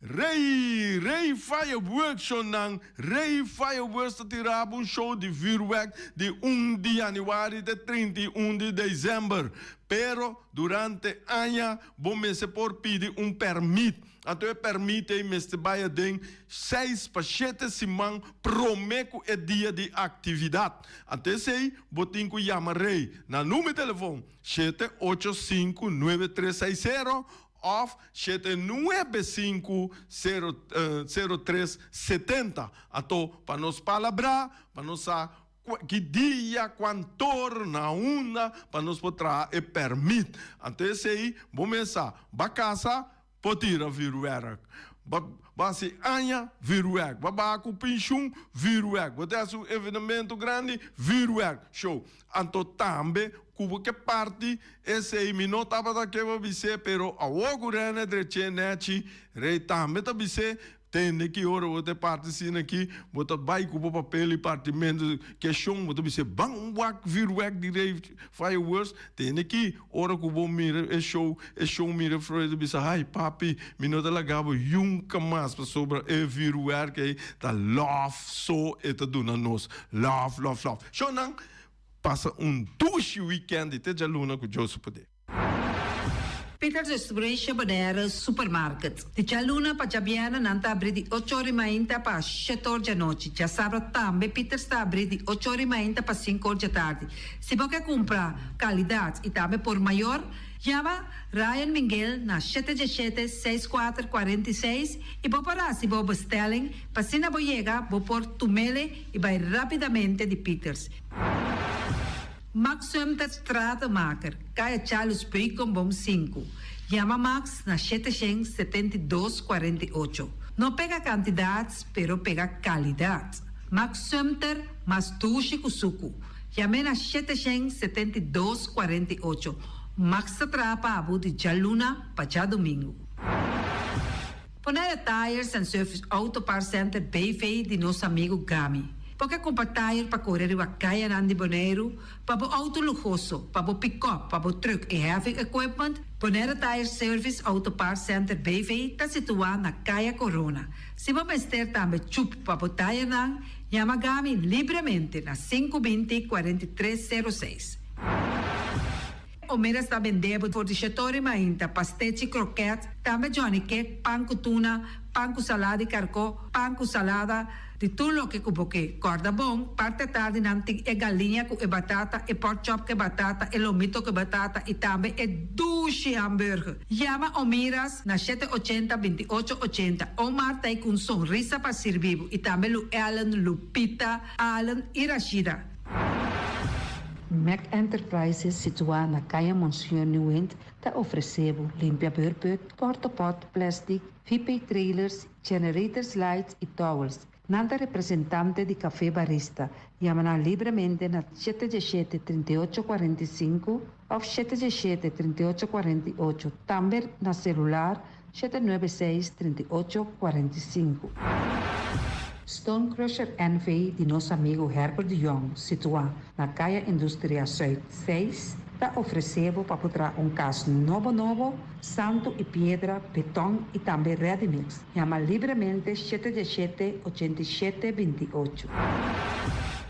Rey, Rey Fireworks shownan, Rey Fireworks ta tira bo un show di vuurwerk di un di januari te 31 di december. Pero durante aña bo mester por pidi un permit. Anto e permit ei mester bai aden seis pa shete siman prome ku e dia di aktividat. Anto esei bo tin ku yama Rey na number di telefon 785 9360 òf 795 0370. Anto pa nos palabrá, pa nos sa ki dia, kuantor, na unda, pa nos por traha e pèrmit. Anto esei bo mes sa, ba kasa por tira vuurwerk, ba ba hasi aña vuurwerk, ba baha ku penshun vuurwerk, bo ta hasi un evenemento grandi vuurwerk show. Anto tambe ku bo ke parti esei mi no tabata ke bo bis'é, pero awor ku Rene drech'é nèchi, Rei tambe ta bis'é, Tende ki ora bo ta e parti asina aki, bo ta bai ku bo papel i partimentu keshon, bo ta bis'é, Ban un wak vuurwerk di Rei Fireworks. Tende ki ora ku bo mira e show, e show mira Freud ta bisa, Hai papi, mi no ta laga bo yunka mas pasobra e vuurwerk ei ta love so e ta duna nos. Love, love, love. Shownan, pasa un dushi weekend di te djaluna ku Dios su poder. Peter Distribution Bonaire Supermarket. Di djaluna pa djabièrnè nan ta abrí di ocho or i mainta pa shete or djanochi. Djasabra tambe Peters ta abrí di ocho or i mainta pa sinku or djatardi. Si bo ke kumpra kalidat i tambe por mayor, yama Ryan Minguel na shete djeshete, seis kuater, 46 i bo por hasi bo bestelling pa asina bo yega bo por tumele i bai rápidamente di Peters. Max Sumter Stratenmaker, Kaya Charles Beukenboom sinku. Yama Max na 772 48. No pega kantidat, pero pega kalidat. Max Sumter, mas dushi ku suku. Yam'é na 772 48. Max ta traha pa bo di djaluna pa djadumingu. Bonaire Tires and Service Auto Parts Center BV di nos amigu Gami. Bo ke kumpra tire pa kore riba kayanan di Boneiru, pa bo outo luhoso, pa bo pikòp, pa bo trùk i heavy equipment? Bonaire Tire Service Auto Parts Center BV ta situá na Kaya Korona. Si bo mester tambe chup pa bo tayernan, yama Gami libremente na 520 43 06. Omera sta bende bo for di shetori mainta, pastechi, kroket, tambe Johnny cake, pan ku tuna, pan ku salada di karkó, pan ku salada, di tur loke ku bo ke. Kòrda bon, parti atardi nan tin e galiña ku e batata, e pork chop ku e batata, e lomito ku e batata i tambe e dushi hamburger. Yama Omiras na shete ochenta, 28 ochenta. Omar ta ei ku un sonrisa pa sirbi bo i tambe Lu Ellen, Lupita, Allen i Rashida. Mac Enterprises situá na Kaya Monseñor Nieuwind ta ofresé bo limpia beurput, portapot, plastic, VP trailers, generators lights i towels. Nan ta representante di Café Barista. Yama nan libremente na 717 38 45 òf 717 38 48, tambe na selular 796 38 45. Stone Crusher NV di nos amigu Herbert de Jong, situá na Kaya Industria Zuid 6, ta ofresé bo pa por traha un kas nobo nobo, santu i piedra, beton i tambe ready mix. Yama libremente 717 87 28.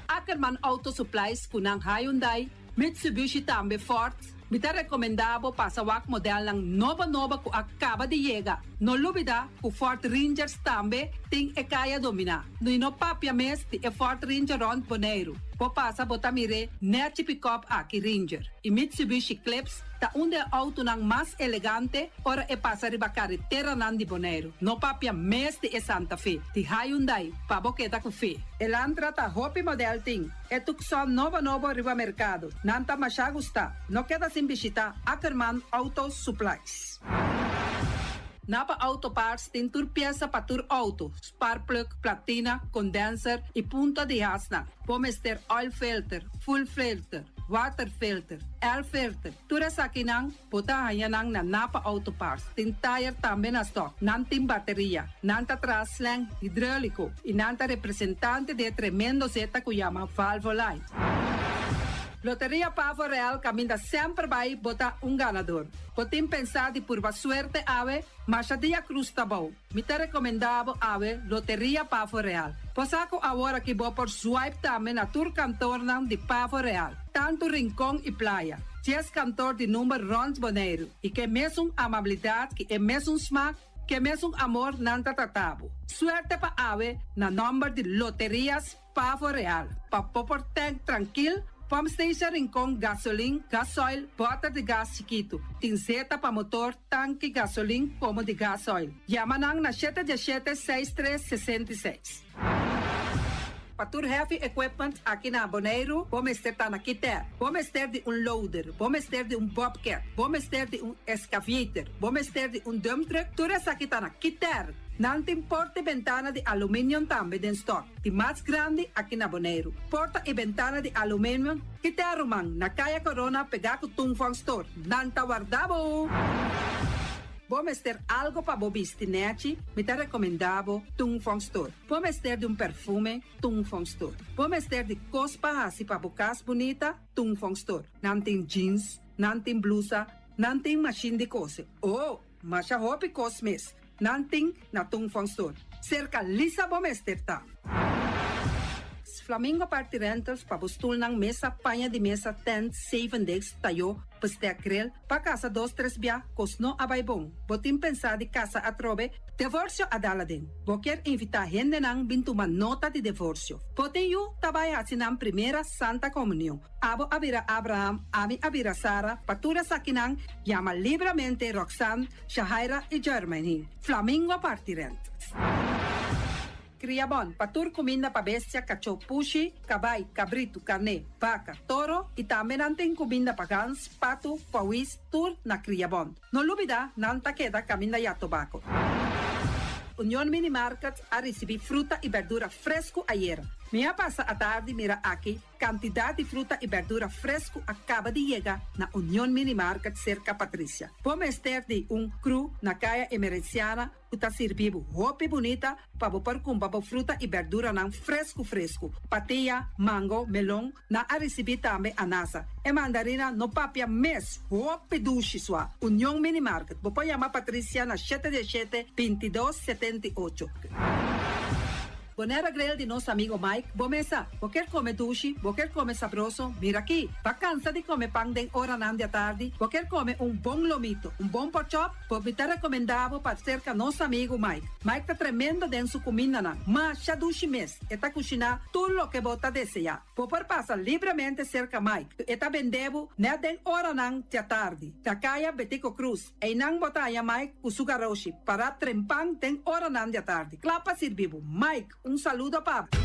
Ackerman Auto Supplies ku nan Hyundai, Mitsubishi tambe Ford. Mi ta rekomendá bo pasa wak modelnan nobo nobo ku a kaba di yega. No lubidá ku Ford Rangers tambe tin e kaya dominá. I no papia mes di e Ford Ranger rònt Boneiru. Bo pasa bo ta mir'é nèchi pikòp aki Ranger. I Mitsubishi Eclipse ta un di e outonan mas elegante ora e pasa riba kareteranan di Boneiru. No papia mes di e Santa Fe, di Hyundai, pa bo keda ku fe. Elantra ta hopi modèl tin. E Tucson nobo nobo riba merkado. Nan ta mashá gustá. No keda sin bishitá Ackerman Auto Supplies. Napa Auto Parts tin tur piesa pa tur outo, spark plug, platina, condenser i punta di hasnan. Bo mester oil filter, fuel filter, water filter, air filter. Tur esakinan bo ta haña nan na Napa Auto Parts. Tin tayer tambe na stock. Nan tin bateria. Nan ta traha slang hidráuliko i nan ta representante di e tremendo zeta ku yama Valvoline. Loteria Pavo Real caminda semper bay bo ta un ganador. Bo tin pensa di purba suerte awe? Masha dia cruz ta bou. Mi ta recomenda bo awe Loteria Pavo Real. Bo sa cu awor aki bo por swipe tambe na tur kantoornan di Pavo Real, tanto Rincon y Playa. Dies kantoor di number rond Boneiru y ke mesun amabilidad ki e mesun smaak, ke mesun amor nan ta trata bo. Suerte pa awe na nomber di Loterias Pavo Real, pa bo por tank trankil, pump station Rincon, gasolin, gasoil, bòter di gas chikitu. Tin zeta pa motor, tanki gasolin komo di gasoil. Yama nan na shete diesshete seis tres 66. Pa tur heavy equipment aki na Boneiru, bo mester ta na Kiter. Bo mester di un loader, bo mester di un bobcat, bo mester di un excavator, bo mester di un dump truck, tur esaki ta na Kiter. Nan tin porta i bentana di aluminium tambe den stock, di mas grandi aki na Boneiru. Porta i bentana di aluminium Kiter ruman, na Kaya Corona pegá ku Tung Fong Store. Nan ta warda bo! Bo mester algo pa bo bisti nèchi? Mi ta rekomendá bo Tung Fong Store. Bo mester di un perfume? Tung Fong Store. Bo mester di kos pa hasi pa bo kas bunita? Tung Fong Store. Nan tin jeans, nan tin blusa, nan tin mashin di kose. Oh, masha hopi kos mes. Nan tin na Tung Fong Store. Serka Lisa bo mester ta. Flamingo Party Rentals pa bo stulnan, mesa, paña di mesa, tent, zeven desk, tayó, bestek, grill, pa kasa dos tres bia, kos no a bai bon. Bo tin pensá di kasa atrobe? Divorsio a dal aden. Bo kier invitá hendenan bin tuma nota di divorsio. Bo tin yu ta bai hasi nan primera Santa Komunion. Abo a bira Abraham, ami a bira Sara, pa tur esakinan yama libramente Roxanne, Shahaira i Jermaine. Flamingo Party Rentals. Kriabon, pa tur kuminda pa bestia, kachó, pushi, kabai, kabritu, karné, baka, toro i tambe nan tin kuminda pa gans, patu, pawis, tur na Kriabon. No lubida, nan ta keda kaminda ya tobako. Union Mini Market a risibí fruta i berdura fresku ayera. Mi a pasa atardi mira aki Kantidat di fruta i bèrdura fresku a kaba di yega na Union Mini Market serka Patricia. Bo mester di un kru na Kaya Emerenciana ku ta sirbi bo hopi bunita pa bo por kumpra bo fruta i bèrduranan fresku fresku. Patia, mango, melon, nan a risibí tambe anasa. E mandarina no papia mes, hopi dushi sua. Union Mini Market, bo por yama Patricia na shete diesshete, 22, 78. Bonaire Grill di nos amigo Mike, bo mesa. Bo kier come dushi, bo kier come sabroso, mira aki. Bo cansa di come pan den oranan di atardi, bo kier come un bon lomito, un bon porkchop, bo mi ta recomenda bo pa cerca nos amigo Mike. Mike ta tremendo den su cumindanan, masha dushi mes, e ta cushina tur loke bo ta desea. Bo por pasa libremente cerca Mike, e ta bende bo net den oranan di atardi. Na Caya Betico Croes. Einan bo ta haña Mike ku su garoshi pará trempan den oranan di atardi, kla pa sirbi bo. Mike, un saludo pa bo.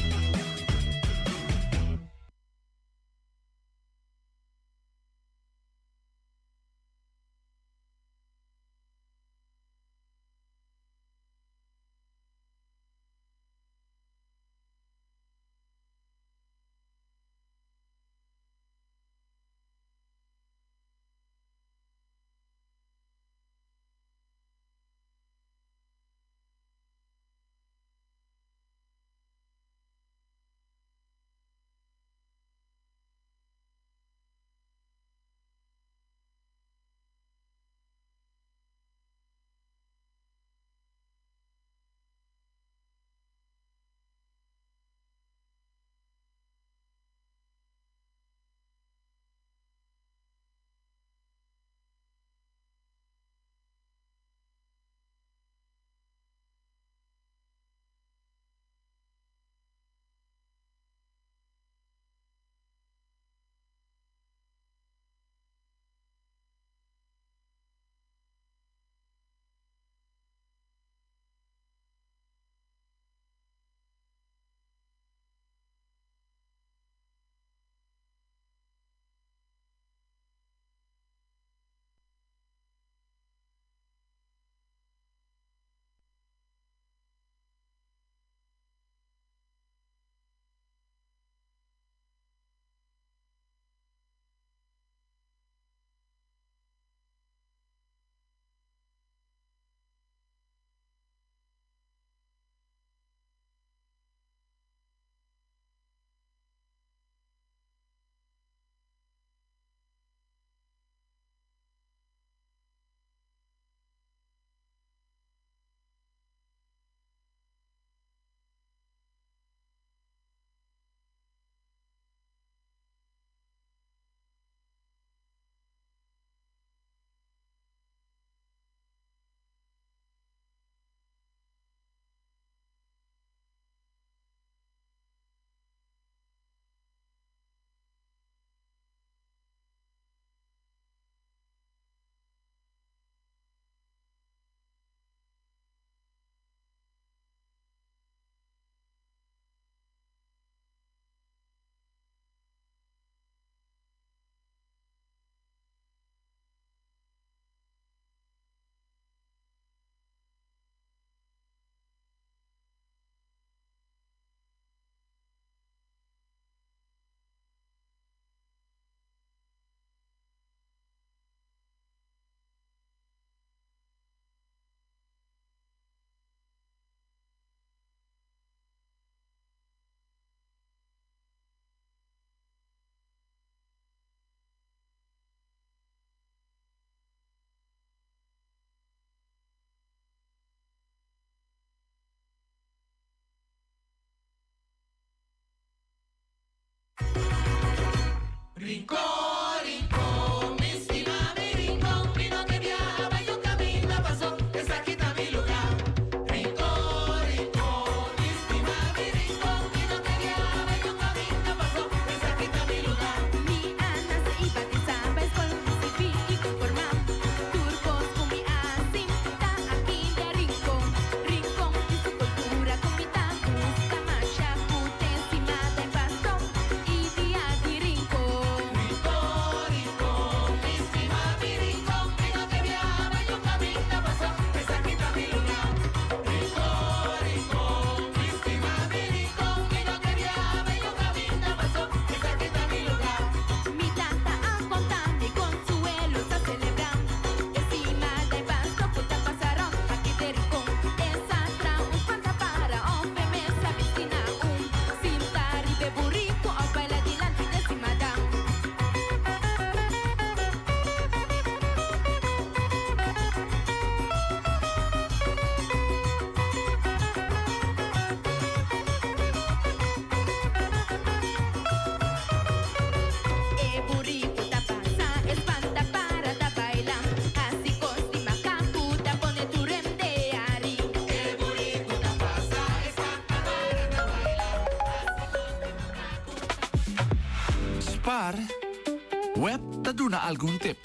Web ta duna algun tip.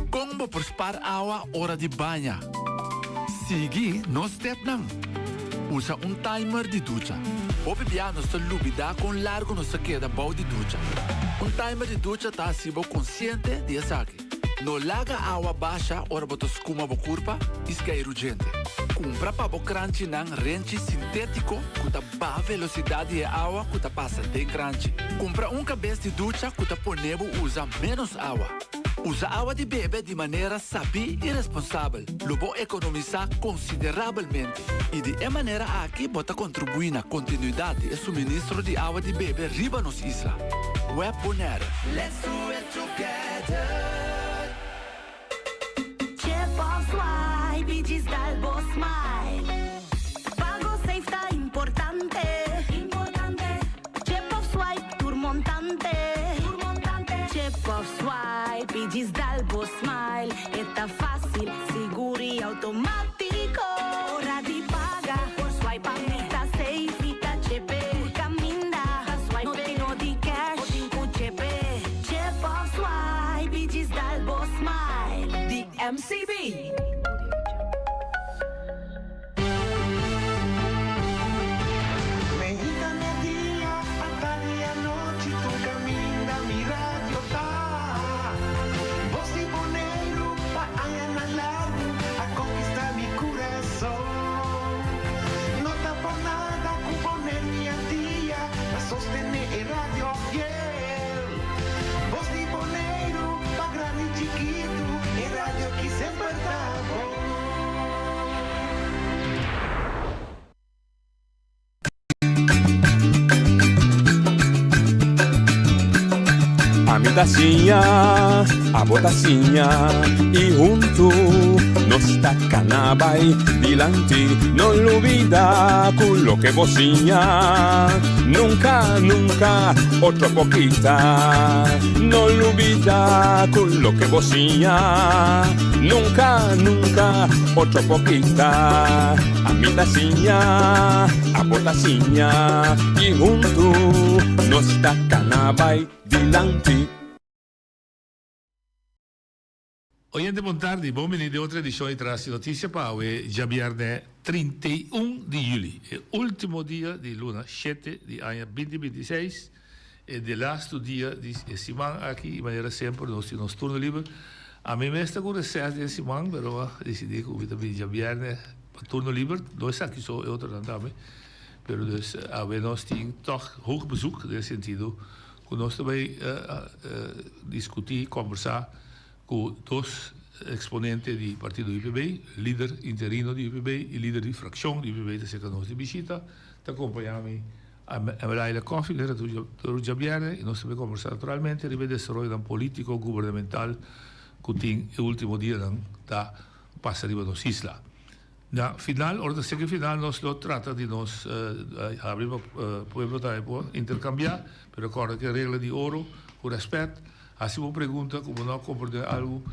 Kon bo por spar awa ora di baña? Sigui nos tepnan. Usa un timer di ducha. Hopi bia nos ta lubidá kon largu nos ta keda bou di ducha. Un timer di ducha ta hasi bo konsiente di esaki. No laga awa basha ora bo ta skuma bo kurpa i skeiru djente. Kumpra pa bo kranchinan renchi sintétiko ku ta baha velosidat di e awa ku ta pasa den kranchi. Kumpra un kabes di ducha ku ta pone bo usa ménos awa. Usa awa di bebe di manera sabí i responsabel. Lo bo ekonomisá konsiderabelmente i di e manera aki bo ta kontribuí na kontinuidat di e suministro di awa di bebe riba nos isla. Web Bonaire. Let's do it together. Chip of swipe i djis dal bo smile. Pago safe ta importante. Importante. Chip of swipe tur montante. Tur montante. Chip of swipe i djis dal bo smile. E ta fácil, sigur i automátiko. Ora di paga por swipe a mi ta safe mi ta chepe. Tur kaminda swipe no tin no di cash bo tin ku chepe. Chip of swipe i djis dal bo smile. Di MCB. Meinta media, atardi anochi tur caminda mi radio ta. Bos di Boneiru pa añanan largu a conquista mi curason. No ta por nada cu Boneiru y Antia ta sostene e radio fiel. Bos di Boneiru pa grandi y chikitu e radio ki semper ta bon. Ami ta siña, abo ta siña y huntu nos ta cana bay dilanti. No lubida cu loke bo siña nunca, nunca otro por kita. No lubida cu loke bo siña nunca, nunca otro por kita. Ami ta siña, abo ta siña y huntu nos ta cana bay dilanti. Oyente bon tardi, bon bini den otro edicion di Tras di Noticia pa awe djabierne 31 di juli, e ultimo dia di luna shete di aña binti binti i seis, e delastu dia di e siman aki y manera semper nos tin nos turno liber. Ami mes ta cu reces den siman pero a dicidi cu mi ta bini djabierne pa turno liber, no esaki so e otronan tambe, pero dus awe nos tin tog hoog bezoek den sentido cu nos ta bay discuti, combersa cu dos exponente di partido UPB, lider interino di UPB y lider di fraccion di UPB ta cerca nos di bishita, ta acompaña mi Emelaila Coffie den tur djabierne y nos ta bay combersa naturalmente riba e desaroyonan politico gubernamental cu tin e ultimo dianan ta pasa riba nos isla. Na final, ora ta seki final nos lo trata di nos habri pa pueblo tambe por intercambia, pero corda ke regla di oro, ku respet, hasi bo pregunta ku bo no a comprende algu,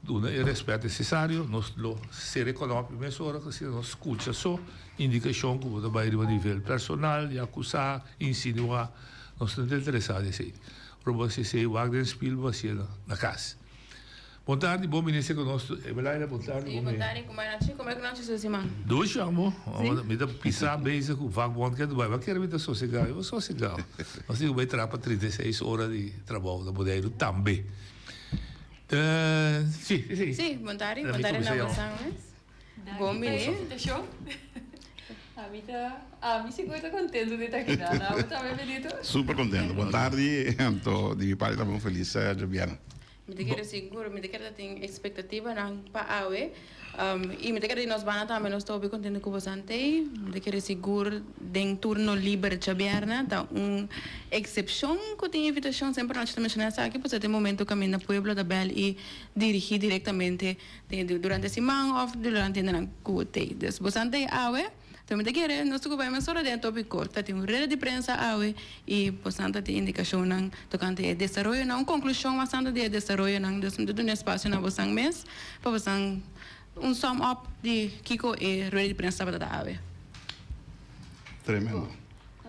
duna e respet necesario, nos lo sere konopi mesora ku asina nos skucha so indikashon ku bo ta bai riba nivel personal di akusá, insinuá, nos no ta interesá den esei. Ora bo hasi esei wak den spil bo hasié na kas. Bon tardi, bon bini esei ku nos. Ebelaida, bon tardi, bon bini. Bon tardi, kumai nochi, kumai ku nochi su siman? Dushi amo, mi ta pisa bezig ku vakbond ke Dubai, bo a kere mi ta sosegá, mi bo sosegá. Nos tin ku bai traha pa 36 ora di trabou na Boneiru tambe. Si, esei. Si, bon tardi, bon tardi na bosan mes. Bon bini. Ami ta, ami sigur ta contento di ta aki nan. Abo tambe Benito? Super contento. Bon tardi, anto di mi parti tambe un feliz djobièrnè. Mi ta kere sigur, mi ta kere ta tin expectativanan pa awe y mi ta kere di nos banda tambe nos ta hopi contento cu bosan t'ey. Mi ta kere sigur den turno liber djabièrnè ta un excepcion cu tin invitacion, semper nochi ta menciona esaki pasobra ta e momento caminda pueblo ta bel y dirigi directamente durante siman of durante nan cu t'ey. Dus bosan t'ey awe. Pero mi ta kere nos ta ku bai mesora den e topiko. Ta tin un reda di prensa awe i bosan ta tin indikashonnan tokante e desaroyonan, un konklushon mas tantu di e desaroyonan. Dus mi ta duna espasio na bosan mes pa bosan un sum up di kiko e rueda di prensa tabata ta awe. Tremendo.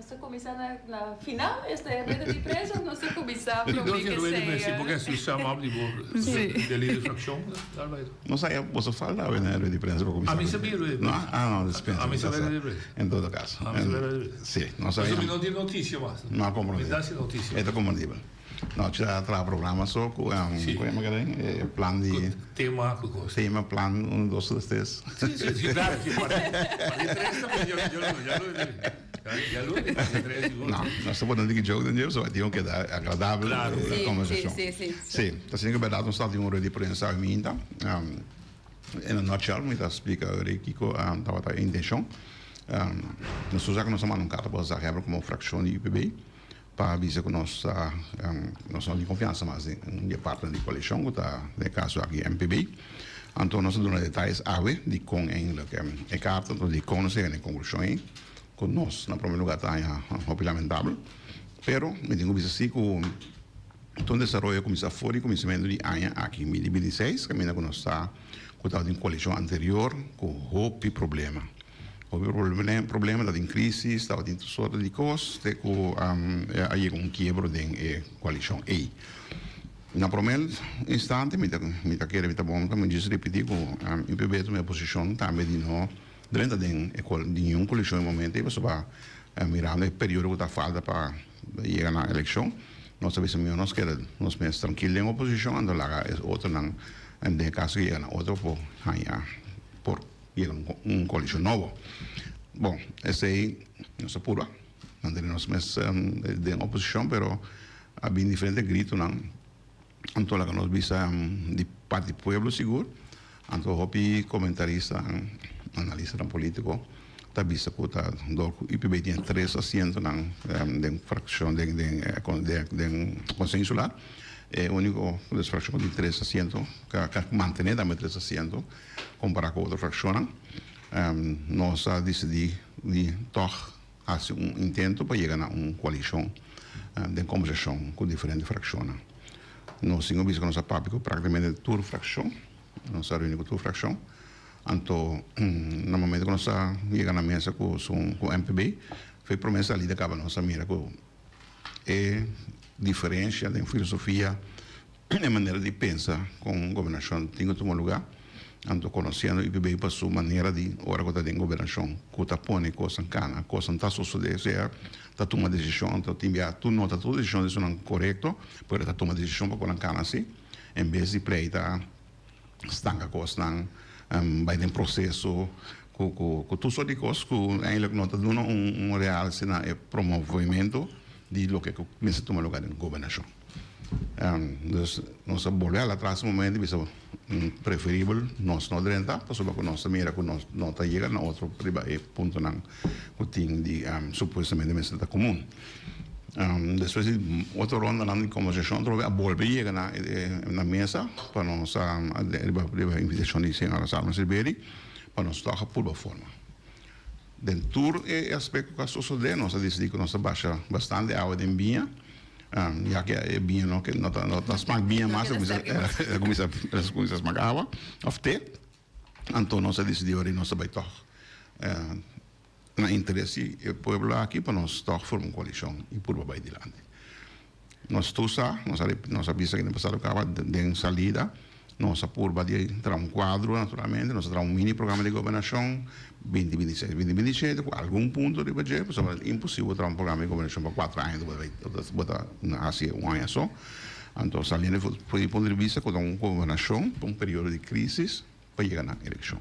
Nos ta kuminsá na na final esta e rueda di prensa of nos ta kuminsá promé ke sea? Si bo ke hasi sum up di bo de lider fraccion dal bai. No sa boso falta awe na e rueda di prensa pa kuminsá. Ami sa bin rueda di prensa. Ah no dispensa. Ami sa bin rueda di prensa. En todo caso. Ami sa bin rueda di prensa. Si no sa. Pasobra mi no tin noticia mas. No a comprende. Mi ta sin noticia. E ta comprendibel. No cha traha programa so cu Si. cu yama keren e plan di. Cu tema cu cos. Tema plan un dos tres. Si si si claro si parti parti tres tambe yo yo lo ya lo ya lo parti tres sigur. No nos ta pone diki joke den dje so a tin keda agradabel Claro e conversacion. Si si si. Si ta asina cu berdad nos ta tin un rueda di prensa awe minta in a nutshell mi ta splica ori kico tabata e intencion. Nos tur sa cu nos a manda un carta pa Zaghebber como fraccion di UPB. Pa bisa ku nos ta nos no tin konfiansa mas den un di e partner di koalishon ku ta den e kaso aki MPB. Anto nos a duna detayes awe di kon eindelijk e karta, anto di kon nos a yega na e konklushon ei ku nos na prome lugar ta haña hopi lamentabel. Pero mi tin ku bisa si ku ta un desaroyo kuminsá for di kuminsamentu di aña aki 2026 kaminda ku nos ta ku tabatin koalishon anterior ku hopi problema. Hopi problema, tabatin crisis, tabatin tur sorto di cos te cu a yega un kiebro den e coalicion ey. Na prome instante mi ta mi ta kere mi ta bon pa mi djis ripiti cu UPB tuma e posicion tambe di no drenta den e di niun coalicion e momento ey pasobra mirando e periodo cu ta falta pa yega na eleccion nos ta bisa mihor nos keda nos mes trankil den oposicion anto laga e otronan den e caso cu yega na otro por haña por Yega un koalishon nobo. Bon, esei nos a purba mantene nos mes den oposishon, pero a bin diferente gritonan. Anto laga nos bisa di parti pueblo sigur, anto hopi komentaristanan, analistanan politiko ta bisa ku ta dor ku UPB tin e tres asientonan den frakshon den den Konseho Insular, e uniko frakshon ku tin tres asiento, ka mantene tambe tres asiento. Kompará ku otro frakshonnan, nos a disidí di tòg hasi un intento pa yega na un koalishon den kombersashon ku diferente frakshonnan. Nos tin ku bisa ku nos a papia ku praktikamente tur frakshon, nos a reuni ku tur frakshon. Anto na momento ku nos a yega na mesa ku ku MPB, for e promé salida kaba nos a mira ku e diferensia den filosofia, E manera di pensa kon gobernashon tin ku tuma lugá, anto konosiendo UPB pa su manera di ora ku ta den gobernashon ku ta pone kosnan kana, kosnan ta sosodé, sea ta tuma desishon, anto tin bia tur no ta tur desishon di esunnan korekto, pero ta tuma desishon pa konan kana si, en bes di pleita stanka kosnan, bai den proseso ku ku tur sort di kos ku eindelijk no ta duna un realse na e promovimento di loke ku mester tuma lugá den gobernashon. Dus nos a bolbe hala atras un momento y bisa preferibel nos no drenta pasobra cu nos ta mira cu nos no ta yega na otro riba e puntonan cu tin di supuestamente mester ta comun. Despues di otro rondanan di conversacion atrobe a bolbe yega na na mesa pa nos riba riba invitacion di señora Salma Silveri pa nos toca purba forma. Den tur e aspecto cu a sosode nos a dicidi cu nos ta basha bastante awa den biña, ya cu e biña no no ta no ta smak biña mas, e cuminsa e cuminsa smak awa of te, anto nos a dicidi ora nos ta bay tog na interes di e pueblo aki pa nos tog forma un coalicion y purba bay dilanti. Nos tur sa, nos a nos a bisa kende pasado kaba den salida, nos a purba di traha un kuadro naturalmente, nos a traha un mini programa di gobernashon binti binti seis, binti binti shete ku algun punto riba dje, pasobra ta imposibel traha un programa di gobernashon pa kuater aña bo ta bo ta hasi un aña so. Anto saliendo for di punto di bista ku ta un gobernashon pa un periodo di krisis pa yega na elekshon.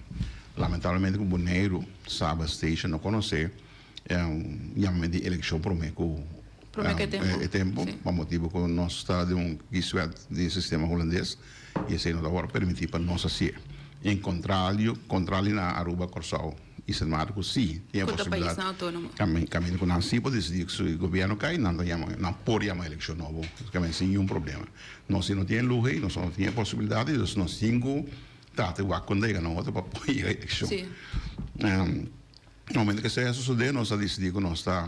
Lamentablemente ku Boneiru, Saba, Statia no konosé yamamento di elekshon promé ku e tempu, pa motibu ku nos ta den un kieswet di sistema hulandes i esei no ta wòrdu permití pa nos hasié. En kontralio, kontrali na Aruba, Kòrsou i Sint Maarten ku sí tin e posibilidat kaminda ku nan sí por disidí ku si gobièrnu kai nan ta yama, nan por yama elekshon nobo sin niun problema. Nos si no tin e luho ei, nos no tin e posibilidat ei, dus nos tin ku trata di wak kon ta yega na otro pa por yega elekshon. Na momento ku esei a sosodé nos a disidí ku nos ta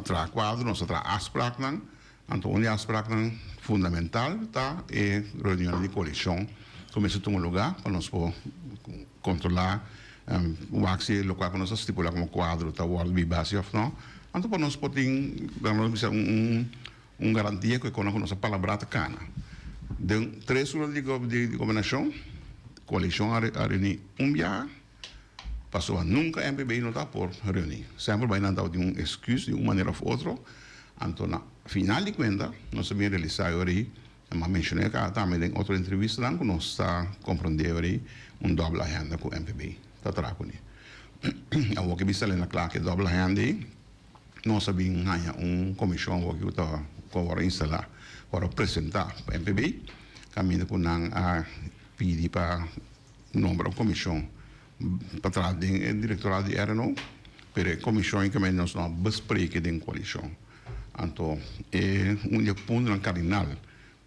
traha kuadro, nos ta traha afspraknan. Anto un di e afspraknan fundamental ta e reunionnan di koalishon ku mester tuma lugá pa nos por kontrolá wak si lokual ku nos a stipulá komo kuadro ta wòrdu bibá si òf no. Anto pa nos por tin, laga nos bisa, un un garantia ku e kona ku nos a palabrá ta kana. Den tres luna di di gobernashon, koalishon a a reuní un biaha, pasobra nunka MPB no ta por reuní. Semper bai nan tabatin un esküs di un manera òf otro. Anto na final di kuenta nos a bin realisá e ora ei, Mi a menshoná e tambe den otro entrevistanan ku nos ta komprondé ora un dòbel agenda ku MPB ta traha kuné. Awor ke bisa Lena kla ku e dòbel agenda ei, nos a bin haña un komishon awor ku ta ku a wòrdu instalá, wòrdu presentá pa MPB, kaminda ku nan a pidi pa nombra un komishon pa traha den e direktorado di RNO, pero e komishon ei kaminda nos no a bespreke den koalishon. Anto e un di e puntonan kardinal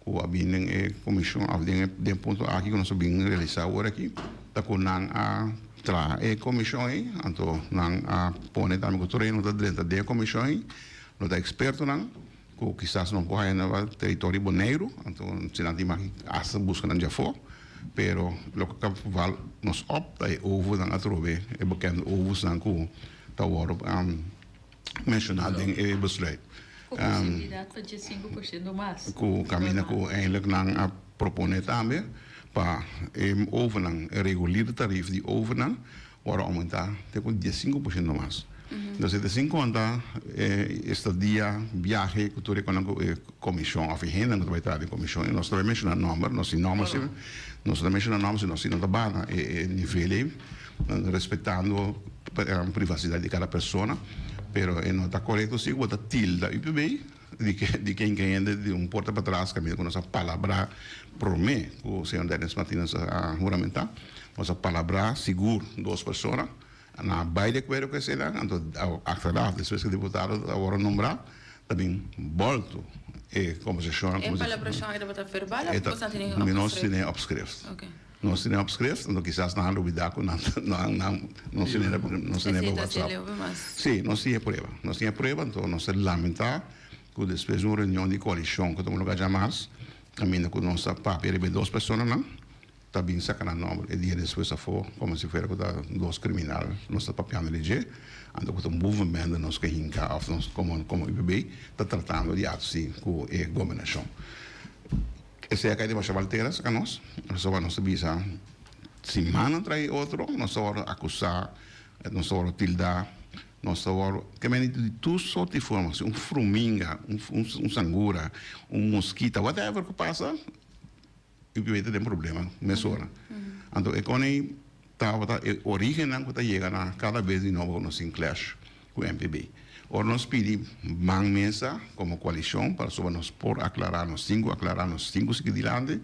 ku a bin den e komishon òf den e punto aki ku nos a bin realisá awor aki ta ku nan a traha e komishon ei, anto nan a pone tambe ku tur hende ku ta drenta den e komishon ei lo ta ekspertonan ku kisas no por haña na teritorio di Boneiru, anto si nan tin maki asta buska nan djafó, pero loke ta val nos òp ta e ovonan atrobe, e bekende ovosnan ku ta wòrdu. Menshoná den e besluit. Ku posibilidat pa 15% mas. Ku kaminda ku eindelijk nan a proponé tambe pa e ovennan, e regulier tarief di ovennan wòrdu oumentá te ku 15% mas. Entonces e ta sin konta e estadia, biahe ku tur e konan ku e komishon òf e hendenan ku ta bai traha den komishon. I nos ta bai menshoná nòmber, nos tin nòmber si, nos no ta menshoná nòmber si nos no ta bana e nivel ei. Respetando privacidad di cada persona, pero e no ta corecto si cu bo ta tilda UPB di ke di ken ken hende di un porta patras caminda cu nos a palabra prome cu señor Dennis Martinez a huramenta. Nos a palabra sigur dos persona, nan a bay di acuerdo cu eseinan, anto achteraf despues cu e diputado a worde nombra ta bin bolto e conversacionnan. E palabracion ei tabata verbal of boso a tene opschrift? Nos tene opschrift. Nos tene opschrift, anto kisas nan a lubida ku nan nan nos tene nos tene pa WhatsApp. Sí, nos tin e prueba. Nos tin e prueba, anto nos ta lamentá ku despues di un reunion di koalishon ku tuma lugá djamas, kaminda ku nos a papia riba e dos personanan, ta bin saka nan nòmber e dia despues afó komo si fuera ku ta dos kriminal nos ta papiando di dje, anto ku ta un movement nos ke hinka òf nos komo komo UPB ta tratando di hasi ku e gobernashon. Esei a kai demasiado altera cerca nos, pasobra nos ta bisa simannan tras di otro nos ta wòrdu akusá, nos ta wòrdu tildá, nos ta wòrdu ke mende di tur sort di forma, si un fruminga, un sangura, un moskita, whatever ku pasa, UPB ta den problema mesora. Anto e kon ei tabata e origennan ku ta yega na kada bes di nobo ku nos tin clash ku MPB. Ora nos pidi man mesa komo koalishon pasobra nos por aklará, nos tin ku aklará, nos tin ku sigui dilanti,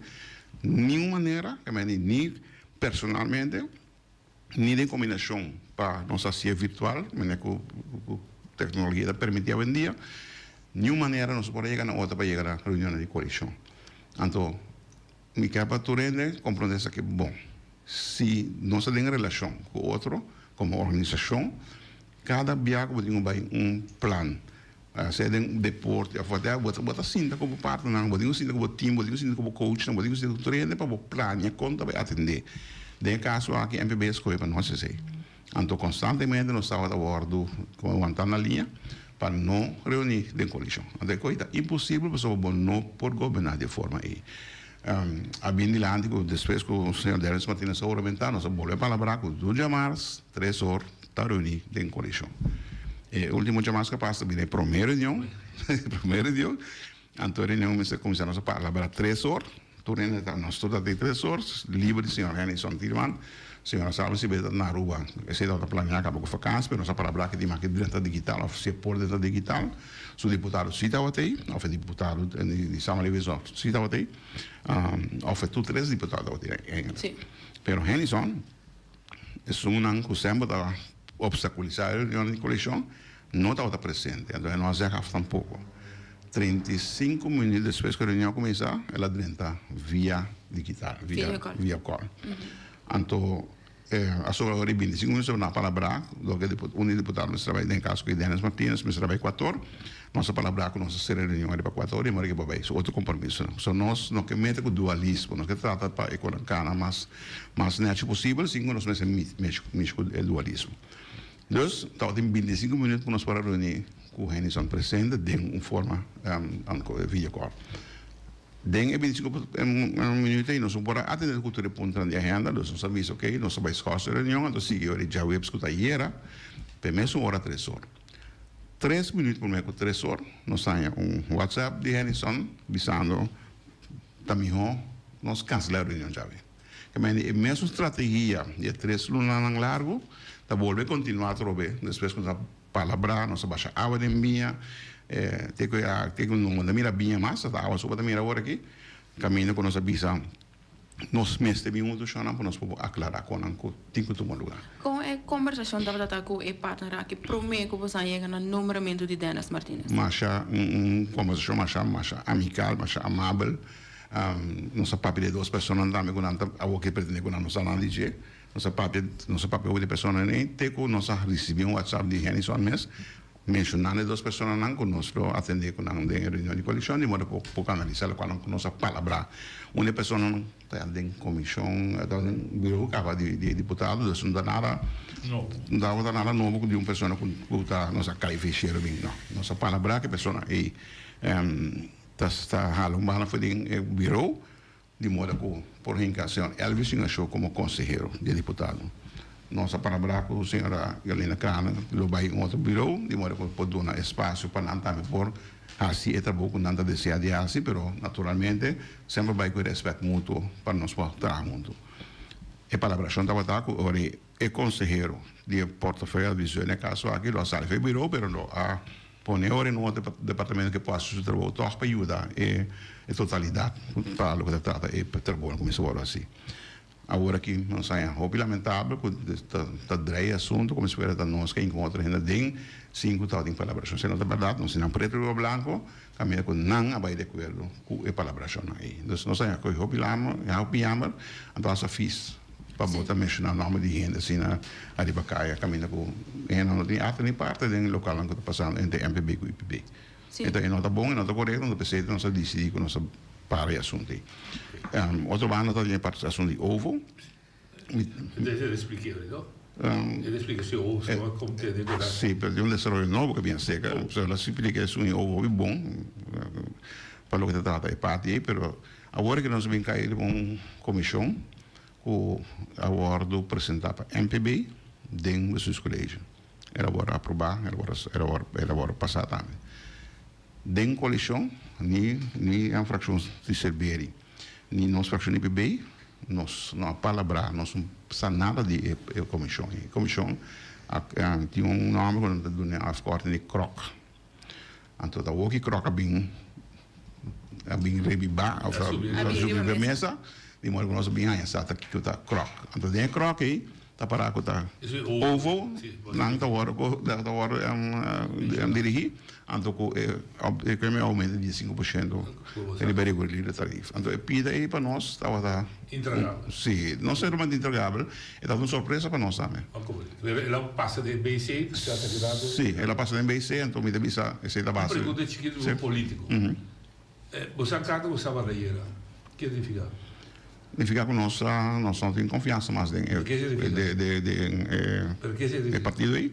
niun manera, ke mende ni personalmente ni den kombinashon pa nos hasié virtual, manera ku teknologia ta permití awendia, niun manera nos por a yega na otro pa yega na reunionnan di koalishon. Anto mi ke pa tur hende komprondé esaki bon. Si nos ta den relashon ku otro komo organisashon, kada bia ku bo tin ku bai un plan, sea den deporte òf whatever, bo ta bo ta sinta ku bo partnernan, bo tin ku sinta ku bo team, bo tin ku sinta ku bo coachnan, bo tin ku sinta ku tur hende pa bo plania kon ta bai atendé. Den e kaso aki MPB a skohe pa no hasi esei. Anto konstantemente nos tabata wòrdu wantá na liña pa no reuní den koalishon. Anto e kos ta imposibel pasobra bo no por goberná di e forma ei. A bin dilanti ku despues ku señor Derlis Martinez a huramentá nos a bolbe palabrá ku tur djamars tres or ta reuní den koalishon. E último djamars ku a pasa ta bira e promé reunion, e promé reunion. Anto e reunion mester kuminsá nos a palabrá tres or. Tur hende ta, nos tur ta tin tres or liber di señor Henny Sontirman. Señora Salva si ta na Aruba. Esei tabata planeá kaba ku vakansi, pero nos a palabrá ke tin mas ke drenta digital òf si e por drenta digital. Su diputado si tabata ei, òf e diputado di Samenleving si tabata ei, òf e tur tres diputado tabata ei eigenlijk. Pero Hennyson, esunnan ku semper ta obstakulisá e reunion di koalishon, no tabata presente. Anto e no a zeg af tampoko. 35 minuut despues ku e reunion a kuminsá, el a drenta via digital, via call. Anto a sobra ora i 25 minuut sobra nan a palabrá, loke un di diputado mester a bai, den e kaso ku Dennis Martinez mester a bai Ecuador, nos a palabrá ku nos a sera e reunion ariba Ecuador i mora ke bo bai su otro kompromisonan. So nos no ke mete ku dualismo, nos ke trata pa e konan kana mas mas nechi posibel sin ku nos mester mishi ku e dualismo. Dus tabatin 25 minuut ku nos por a reuní. ku Hennyson presente den un forma video call. Den e bintisinko minuut ei nos no por a atende ku tur e puntonan di agenda, dus nos a bisa ok nos ta bai skòs e reunion anto sigui ora di djaweps ku ta ayera p'e mesun ora tres or. Tres minuut promé ku tres or nos haña un whatsapp di Hennyson bisando ta mihó nos kanselá e reunion djawe. Kemende e mesun strategia di e tres lunanan largu ta bolbe kontinuá atrobe despues ku nos a Palabrá, nos a basha awa den biña, te ku a te ku no ta mira biña mas, ta awa so bo ta mira awor aki. Kaminda ku nos a bisa nos mester bin huntu shonnan pa nos por aklará konan ku tin ku tuma lugá. Kon e kombersashon tabata ta ku e partner aki promé ku boso a yega na nombramentu di Dennis Martinez? Masha un kombersashon masha masha amikal, masha amabel. Nos a papia di e dos personanan tambe ku nan ta awor ke pretendé ku nan no sa nada di dje. Nos a papia, nos a papia hopi di personanan ei te ku nos a risibí un whatsapp di Hennyson mes menshonando e dos personanan ku nos lo atendé ku nan den e reunion di koalishon di modo ku por analisá lokual ku nos a palabrá. Un di e personanan ta den komishon, ta den biro kaba di di diputado, dus no ta nada no tabata nada nobo ku di un persona ku ku ta nos a kai feshero bin, no. Nos a palabrá ku e persona ei ta ta hala un banda for den e biro. Di moda ku por hinka señor Elvis Ignacio komo konsehero di e diputado. Nos a palabrá ku señora Galina Craner lo bai un otro birou, di moda ku por duna espasio pa nan tambe por hasi e trabou ku nan ta deseá di hasi, pero naturalmente semper bai ku e rèspèt mutuo pa nos por traha huntu. E palabrashon tabata ku ora e konsehero di e portefeuille adviseur na e kaso aki lo a sali for e birou, pero lo a Pone ora en otro departamento ke por hasi su trabou tòg pa yuda e totalidat pa loke ta trata e trabounan ku mester wòrdu hasi. Awor aki nos haña hopi lamentabel ku ta drei e asuntu komo si fuera ta nos ke hinka un otro hende aden sin ku tabatin palabrashon. Esei no ta bèrdat, nos tin nan pretu riba blanko kaminda ku nan a bai di akuerdo ku e palabrashonnan ei. Entonces nos haña ku e hopi lama, hopi yamber, anto hasta fis. Pa bo ta menshoná nòmber di hende asina ariba kaya kaminda ku hende no tin akta ni parte den lokalnan ku ta pasando entre MPB ku UPB. Enton e no ta bon, e no ta korekto, anto p'esei nos a disidí ku nos a para e asuntu ei. Otro banda ta den e parti asuntu di ovo. Sí, pero tin un desaroyo nobo ku a bin aserka. So la splika esun di ovo hopi bon pa loke ta trata e parti ei, pero Awor ke nos a bin kai riba un komishon ku a wòrdu presentá pa MPB den Bestuurscollege. El a wòrdu aprobá, el a wòrdu el a wòrdu pasá tambe. Den koalishon ni ni e frakshon di Serberi ni nos frakshon di UPB nos no a palabrá, nos no sa nada di e e komishon. E komishon a tin un nòmber ku nan ta duna e afkorting di kròk. Anto ta woki kròk a bin a bin rebibá òf a subi riba e mesa, di modo ku nos a bin haña sa ta kiko ta kròk. Anto den e kròk ei ta pará ku ta ovo nan ta wòrdu ta wòrdu dirigí, anto ku e e oumento di sinku por shento riba e regulier tarif. Anto e pida ei pa nos tabata Intragabel. Sí, no solamente intragabel, e tabata un sorpresa pa nos tambe. Pero el a pasa den BC, ta quedando. Sí, el a pasa den BC, anto mi ta bisa esei ta base. Un pregunta chikito di un politico. Bo sa carta ku Saba Rayera, ke significa? Significa ku nos nos no tin confiansa mas den e e partido ei.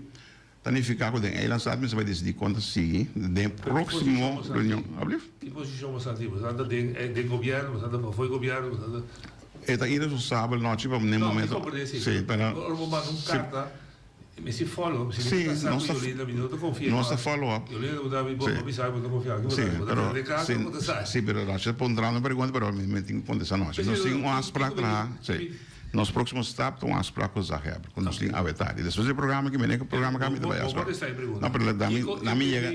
Ta nifica ku den Eilandstaat mester bai decidi kon ta sigui den e proximo reunion. Alblief? Ki posicion bo sa tin? Bo sa ta den gobierno, bo sa ta pafo e gobierno, bo sa ta. E ta irresponsabel nochi pa den momento. No, mi comprende si. Sí, pero. Ora bo manda un carta, mi si follow up, si mi ta sa cu Yolinda, mi no ta confia. Nos ta follow up. Yolinda bo ta mi bo bisa bo ta confia. Sí, pero. Bo ta den carta bo ta sa. Sí, pero nochi ta puntrando pregunta, pero mi tin cu contesta nochi. Nos tin un afspraak traha, sí. Nos próksimo stap ta un afsprak ku Zaheb, ku nos tin awe tardi. Despues di e programa aki, mene ku programa kaba mi ta bai afsprak. No, pero na mi, na mi yega.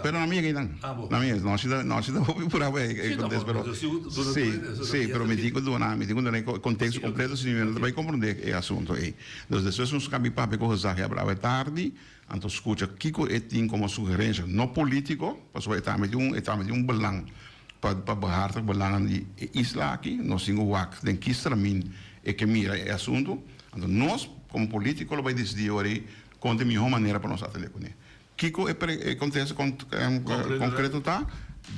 Pero na mi yega einan. Na mi yega. No si ta, no si ta hopi purá pa e kontesta, pero si, si, pero mi tin ku duna, mi tin ku duna e konteksto kompleto, si no mi no ta bai komprondé e asuntu ei. Dus despues nos kambia papia ku Zaheb awe tardi, anto skucha kiko e tin komo sugerensha, no polítiko, pasobra e tambe tin un, e tambe tin un belang. Pa pa behartig belangen di e isla aki, nos tin ku wak den ki stramin e ke mira e asuntu. Anto nos komo politiko lo bai disidí ora ei kon ta e mihó manera pa nos atendé kuné. Kiko e pre e kontesto konkreto ta?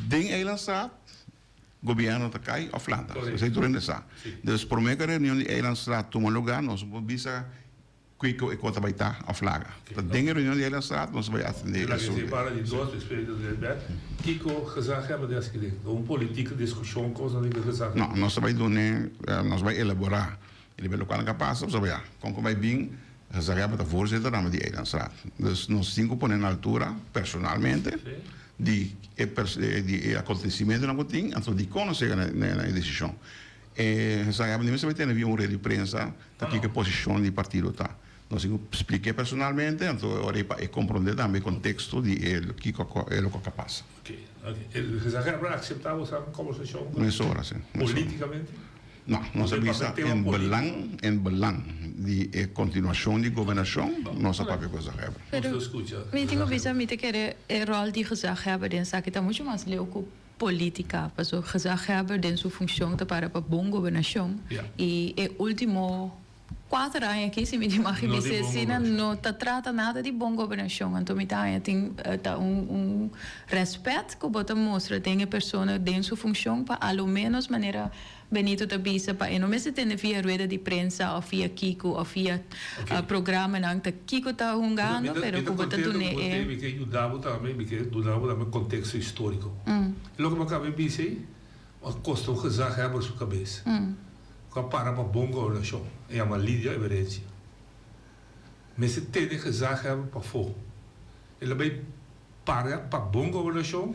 Den Eilandstraat gobièrnu ta kai òf lanta. Esei tur hende sa. Dus promé ku e reunion di Eilandstraat tuma lugá nos por bisa. Kiko e kota bai ta of laga. Ta den e reunion di Eilandsraad nos bai atende e Laga asuntu. esei para di dos despues di dos bek. Kiko gezaghebber den esaki den? Un politieke discusion kos nan den gezaghebber? No, nos ta bai dune, nos bai elabora riba e lokual nan ka pasa pasobra ya kon ku bai bin gezaghebber ta voorzitter namen di Eilandsraad. Dus nos tin ku pone na altura personalmente di e di e acontecimentonan ku tin anto dikon nos yega na e desishon. E gezaghebber ni mester bai tene via un red di prensa ta kiko e posishon di partido ta. Nos tin ku splik'é personalmente, anto e ora ei pa e komprondé tambe e konteksto di e kiko e loke a pasa. Oke, oke. E gezaghebber a akseptá bo sa kombersashon ku Mesora, si. Politikamente? No, nos a bisa en belang, en belang di e kontinuashon di gobernashon, nos a papia ku gezaghebber. Pero mi tin ku bisa mi ta kere e ròl di gezaghebber den esaki ta muchu mas leu ku Politica, pasobra gezaghebber den su funcion ta para pa bon gobernacion y e ultimo cuater aña aki si mi di mag bisa asina no ta trata nada di bon gobernacion anto mi ta haña tin ta un un respet cu bo ta mustra den e persona den su funcion pa a lo menos manera Benito ta bisa pa e no mester tende via rueda di prensa of via kico of via programanan ta kico ta hungando pero cu bo ta dune e. Mi ke yuda bo tambe, mi ke duna bo tambe contexto historico. E loke bo a caba di bisa ei a costa un gezaghebber su cabes cu a para pa bon gobernacion, e yama Lydia Emerencia. Mester tene gezaghebber pafo. El a bay para pa bon gobernacion.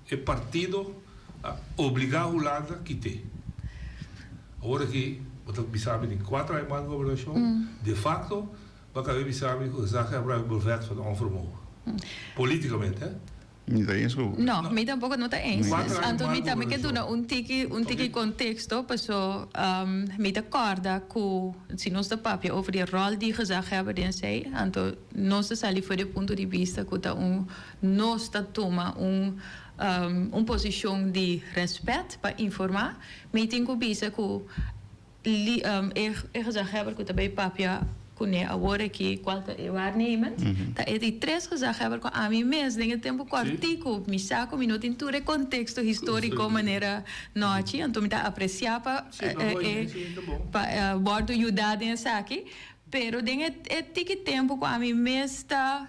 E partido a obligá Hulanda kit'é. Awor aki bo ta bisa mi tin kuater aña mas di gobernashon, de facto bo a kaba di bisa mi ku esaki a bruik brevet van onvermogen. Politikamente, hè? Mi ta eens ku. No, mi tampoko no ta eens. Kuater aña Anto mal mi tambe ke duna gobernashon. un tiki un tiki konteksto paso mi ta kòrda ku si nos ta papia over di e ròl di gezaghebber den esei, anto nos ta sali for di e punto di bista ku ta un Nos ta tuma un un posishon di rèspèt pa informá. Mi tin ku bisa ku li e e gezaghebber ku ta bay papia kuné awor aki kual ta e waarnemend ta e di tres gezaghebber ku ami mes den e tempu kòrtiku mi sa ku mi no tin tur e konteksto históriko manera nòchi anto mi ta apresiá pa e pa wòrdu yudá den esaki. Pero den e e tiki tempu ku ami mes ta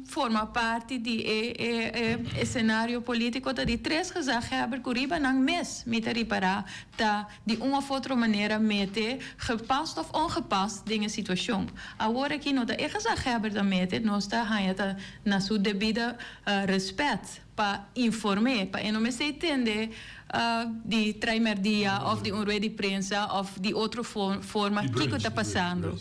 forma parti di e e e esenario polítiko ta di tres gezaghebber ku riba nan mes mi ta ripará ta di un òf otro manera mete gepast òf ongepast den e situashon. Awor aki no ta e gezaghebber ta mete, nos ta haña ta na su debida rèspèt pa inform'é, pa e no mester tende di Traimerdia of di un rueda di prensa of di otro forma kiko ta pasando.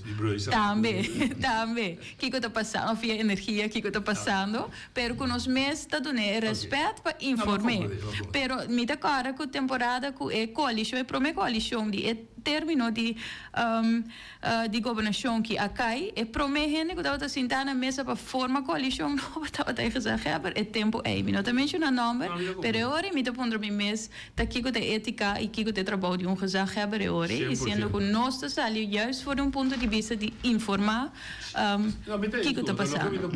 Tambe, tambe. Kiko ta pasando of via energia kiko ta pasando, pero ku nos mes ta dun'é e rèspèt pa inform'é. Pero mi ta kòrda ku temporada ku e koalishon, e promé koalishon di e término di di gobernashon ki a kai, e promé hende ku tabata sintá na mesa pa forma koalishon nobo tabata e gezaghebber e tempu ei. Mi no ta menshoná nòmber, pero e ora ei mi ta puntra mi mes ta kiko ta e étika i kiko ta e trabou di un gezaghebber e ora ei, siendo ku nos ta sali juist for di un punto di bista di informá kiko ta pasando.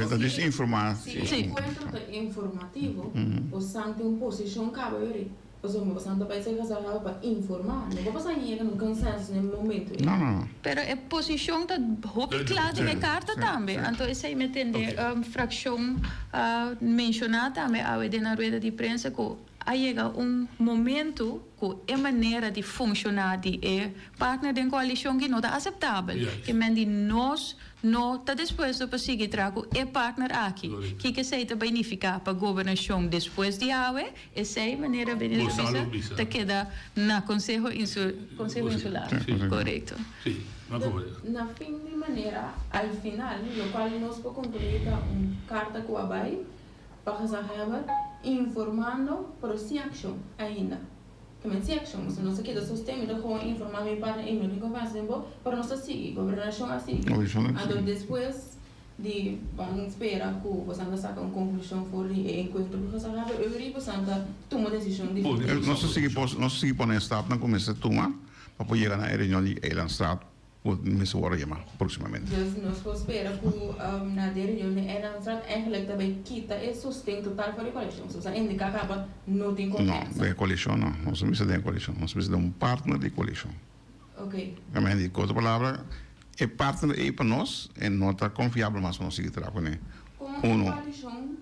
Ta djis informá. Si e enkuentro ta informativo, bosan tin un posishon kaba yori. Pasobra bo ta bai ser gezaghebber pa informá, no pa boso yega na un consensus na e momento ei. No, no, no. Pero e posishon ta hopi kla den e karta tambe. Anto esei mi a tende frakshon menshoná tambe awe den nan rueda di prensa ku a yega un momento ku e manera di funshoná di e partner den koalishon ki no ta aseptabel. Ke men di nos No ta dispuesto pa sigui traha ku e partner aki. Kiko esei ta bai nifiká pa gobernashon despues di awe? Esei, manera Benito a bisa, ta keda na Konseho Konseho Insular. Korekto. Na fin di manera, al final, lokual nos por konkluí ta un karta ku a bai pa gezaghebber informando, pero sin akshon ainda. Ta men si akshon, pasobra nos a keda sosten, mi ta gewoon informá mi partner, ey mi no tin konfiansa den bo, pero nos ta sigui, gobernashon a sigui. Anto despues di ban spera ku bosan ta saka un konklushon for di e enkuentro ku bosan a habi, ey bosan ta tuma desishon difinitivo. Nos ta sigui nos ta sigui pone e stapnan ku mester tuma pa por yega na e reunion di Eilandstraat. Bo mester wòrdu yamá próksimamente. Dus nos por spera ku na de reunion den Eilandsraad eigenlijk ta bai kita e sosten total for e koalishon. So sa indiká kaba no tin No, konfiansa. den e koalishon no. Nos no mester den e koalishon. Nos mester den un partner di koalishon. Ok. Ku otro palabra, e partner ei pa nos e no ta konfiabel mas pa nos sigui traha kuné. Kon un koalishon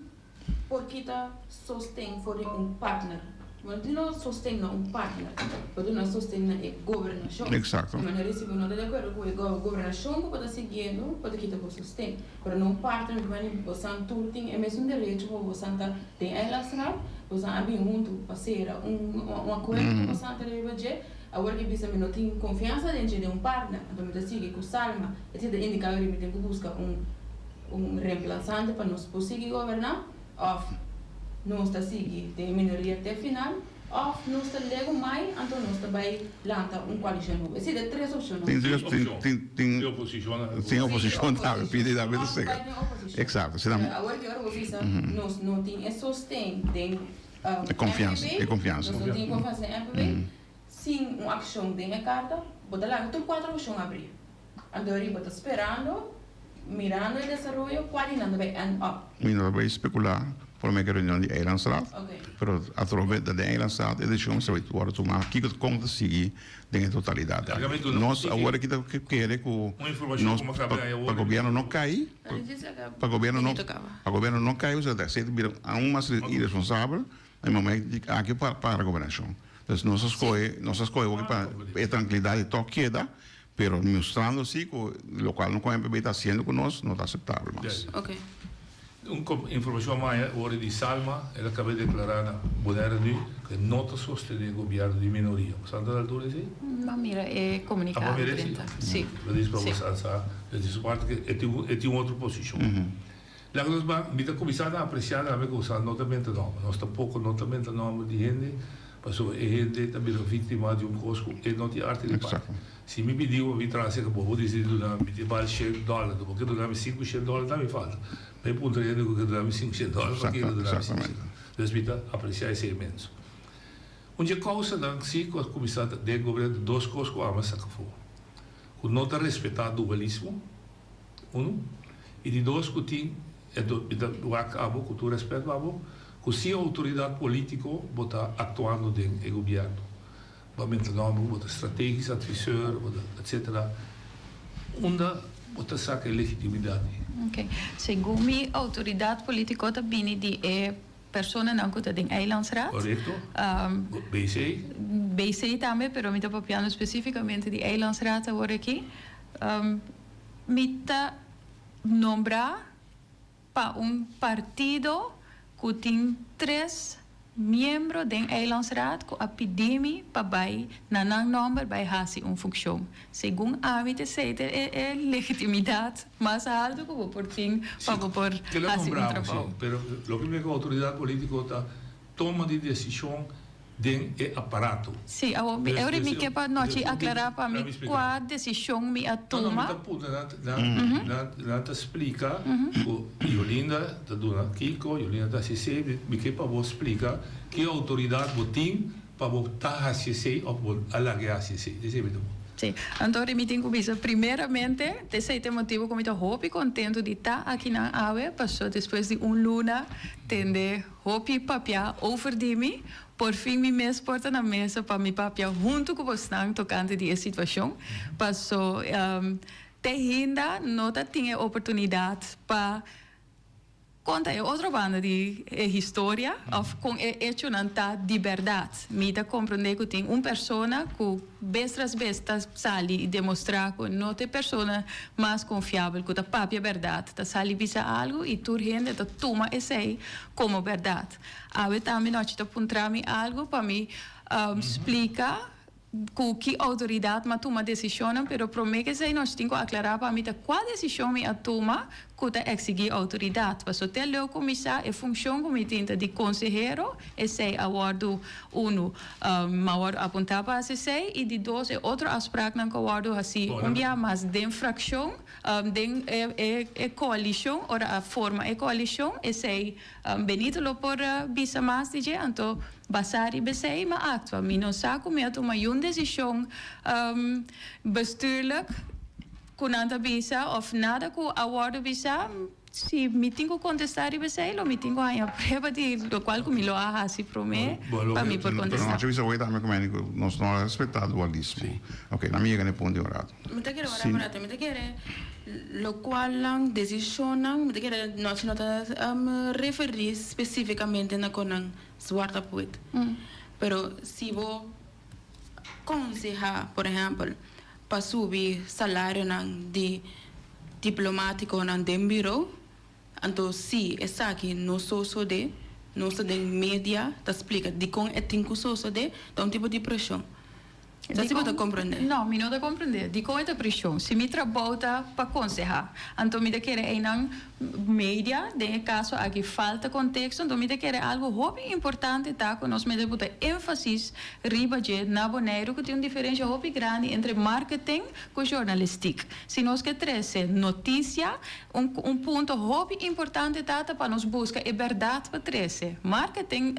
por kita sosten for di un partner? Bo no duna sosten na un partner, bo duna sosten na e gobernashon. Eksakto. Di manera si bo no ta di akuerdo ku e gobernashon ku bo ta siguiendo, bo ta kita bo sosten. Pero no un partner di manera bosan tur tin e mesun derecho pa bosan ta den eilandsraad, bosan a bin huntu pa sera un akuerdo ku bosan ta riba dje. Awor ki bisa mi no tin konfiansa den dje den un partner, anto mi ta sigui ku Salma. Esei ta indiká ku mi tin ku buska un un reemplasante pa nos por sigui goberná, òf nos ta sigui den e minoria te final, òf nos ta legu mai anto nos ta bai lanta un koalishon nobo. Esei ta tres opshonnan. Tin tres, tin, tin, tin, Tin oposishon. tin oposishon tambe, pidi tambe ta Òf seka. bai den oposishon. Eksakto, si nan. Pero awor ki ora bo bisa nos no tin e sosten den E konfiansa, MPB, e konfiansa. nos no tin konfiansa den MPB, sin un akshon den e karta, bo ta laga tur kuater opshon abrí. Anto riba ta sperando, mirando e desaroyo, kua di nan ta bai end up. Mi no ta bai spekulá promé ku e reunion di Eilandsraad, pero atrobe ta den Eilandsraad e desishon mester bai wòrdu tumá kiko kon ta sigui den e totalidat. Nos awor aki ta kere ku nos pa gobièrnu no kai, pa gobièrnu no pa gobièrnu no kai osea ta esei ta bira aun mas iresponsabel na e momento aki pa para gobernashon. Entonces nos a skohe nos a skohe hopi pa e trankilidat di tòg keda. Pero mustrando si cu locual no cu MPB ta haciendo cu nos no ta aceptabel mas. Un informacion maya ora di Salma, el a caba di declara na Bonaire Nu cu e no ta sostene gobierno di minoria. Bo sa ta altura di esey? M'a mira e comunicado drenta. Si. Lo dici pa bo sa, di su parte cu e tin e tin un otro posicion. Laga nos ban, mi ta cuminsa na aprecia tambe cu sa no ta menta nomber. Nos tampoco no ta menta nomber di hende, pasobra e hende ta bira victima di un cos cu e no tin arte di parte. Si mi pidi bo mi traha cu bo, bo dici di duna mi te bal shen dollar, bo ke duna mi sinku shen dollar ta mi falta. Mi puntra hende cu ke duna mi sinku shen dollar, pakico ta duna mi sinku shen dollar. Dus mi ta aprecia esey inmenso. Un dje causanan si cu a cuminsa den gobierno ta dos cos cu amo a saca afo. Cu no ta respeta dualismo. Unu. I di dos ku tin, e do, mi ta wak abo ku tur rèspèt pa abo, ku sin outoridat polítiko bo ta aktuando den e gobièrnu. Bo a menta nòmber, bo ta strategisch adviseur, bo ta etsetera. Unda bo ta saka e legitimidat ei? Ok. Segun mi outoridat polítiko ta bini di e personanan ku ta den Eilandsraad. Korekto. BC. BC tambe, pero mi ta papiando spesífikamente di Eilandsraad awor aki. Mi ta nombrá pa un partido ku tin tres miembro den Eilandsraad ku a pidi mi pa bai na nan nòmber bai hasi un funkshon. Segun ami ta esei ta e legitimidat mas altu ku bo por tin pa bo por hasi un trabou. Si, pero loke mi ku outoridat polítiko ta toma di desishon den e aparato. Sí, awor mi Eury mi ke pa nochi aclara pa mi cua decision mi a tuma. No, no, mi ta puntra nan, nan, nan ta splica cu Yolinda ta duna kico, Yolinda ta haci esey, mi ke pa bo splica ki autoridad bo tin pa bo ta haci esey of bo a laga e haci esey, esey mi ta puntra. Sí, anto Eury mi tin cu bisa primeramente esey ta e motibo cu mi ta hopi contento di ta akinan awe, paso despues di un luna tende Hopi papia over di mi, por fin mi mes por ta na mesa pa mi papia huntu ku bosnan tokante di e situashon, paso te hinda no ta tin e oportunidat pa konta e otro banda di e historia òf kon e echonan ta di bèrdat. Mi ta komprondé ku tin un persona ku Bes tras bes ta sali i demostrá ku no ta e persona mas konfiabel ku ta papia bèrdat, ta sali bisa algu i tur hende ta tuma esei komo bèrdat. Awe tambe nochi ta puntra mi algu pa mi splika ku ki outoridat mi a tuma desishonnan, pero promé ku esei nochi tin ku aklará pa mi ta kua desishon mi a tuma ku ta eksigí outoridat. Pasobra te leu ku mi sa e funshon ku mi tin ta di konsehero, esei a wòrdu unu, mi a wòrdu apuntá pa hasi esei, i di dos e otro afspraaknan ku a wòrdu hasí un bia mas den frakshon, den e koalishon, ora a forma e koalishon, esei Benito lo por bisa mas di dje, anto basá riba esei mi a aktua. Mi no sa ku mi a tuma yun desishon bestuurlijk. Ku nan ta bisa òf nada ku a wòrdu bisa. Si mi tin ku kontestá riba esei, lo mi tin ku haña prueba di lokual ku mi lo a hasi promé pa mi por Pero kontestá. nochi bisa hoy tambe ku meni ku nos no a respetá dualismo. Oké, nan mi yega na e punto di un rato. Mi ta kere Si. wak un rato, mi ta kere lokual nan desishonnan, mi ta kere nochi no ta referí spesífikamente na kon nan zwart op wit. Pero si bo konsehá, por ehèmpel, pa subi salarionan di diplomatikonan den biro, anto si esaki no sosodé, nos ta den media ta splika dikon e tin ku sosodé, ta un tipo di preshon. Ta si bo ta komprendé? No, mi no ta komprendé. Dikon e ta preshon? Si mi trabou ta pa konsehá, anto mi ta kere einan media, den e kaso aki falta konteksto, anto mi ta kere algu hopi importante ta ku nos mester buta énfasis riba dje na Boneiru ku tin un diferensha hopi grandi entre marketing ku jornalistiek. Si nos ke trese notisia, un un punto hopi importante ta ta pa nos buska e bèrdat pa trese. Marketing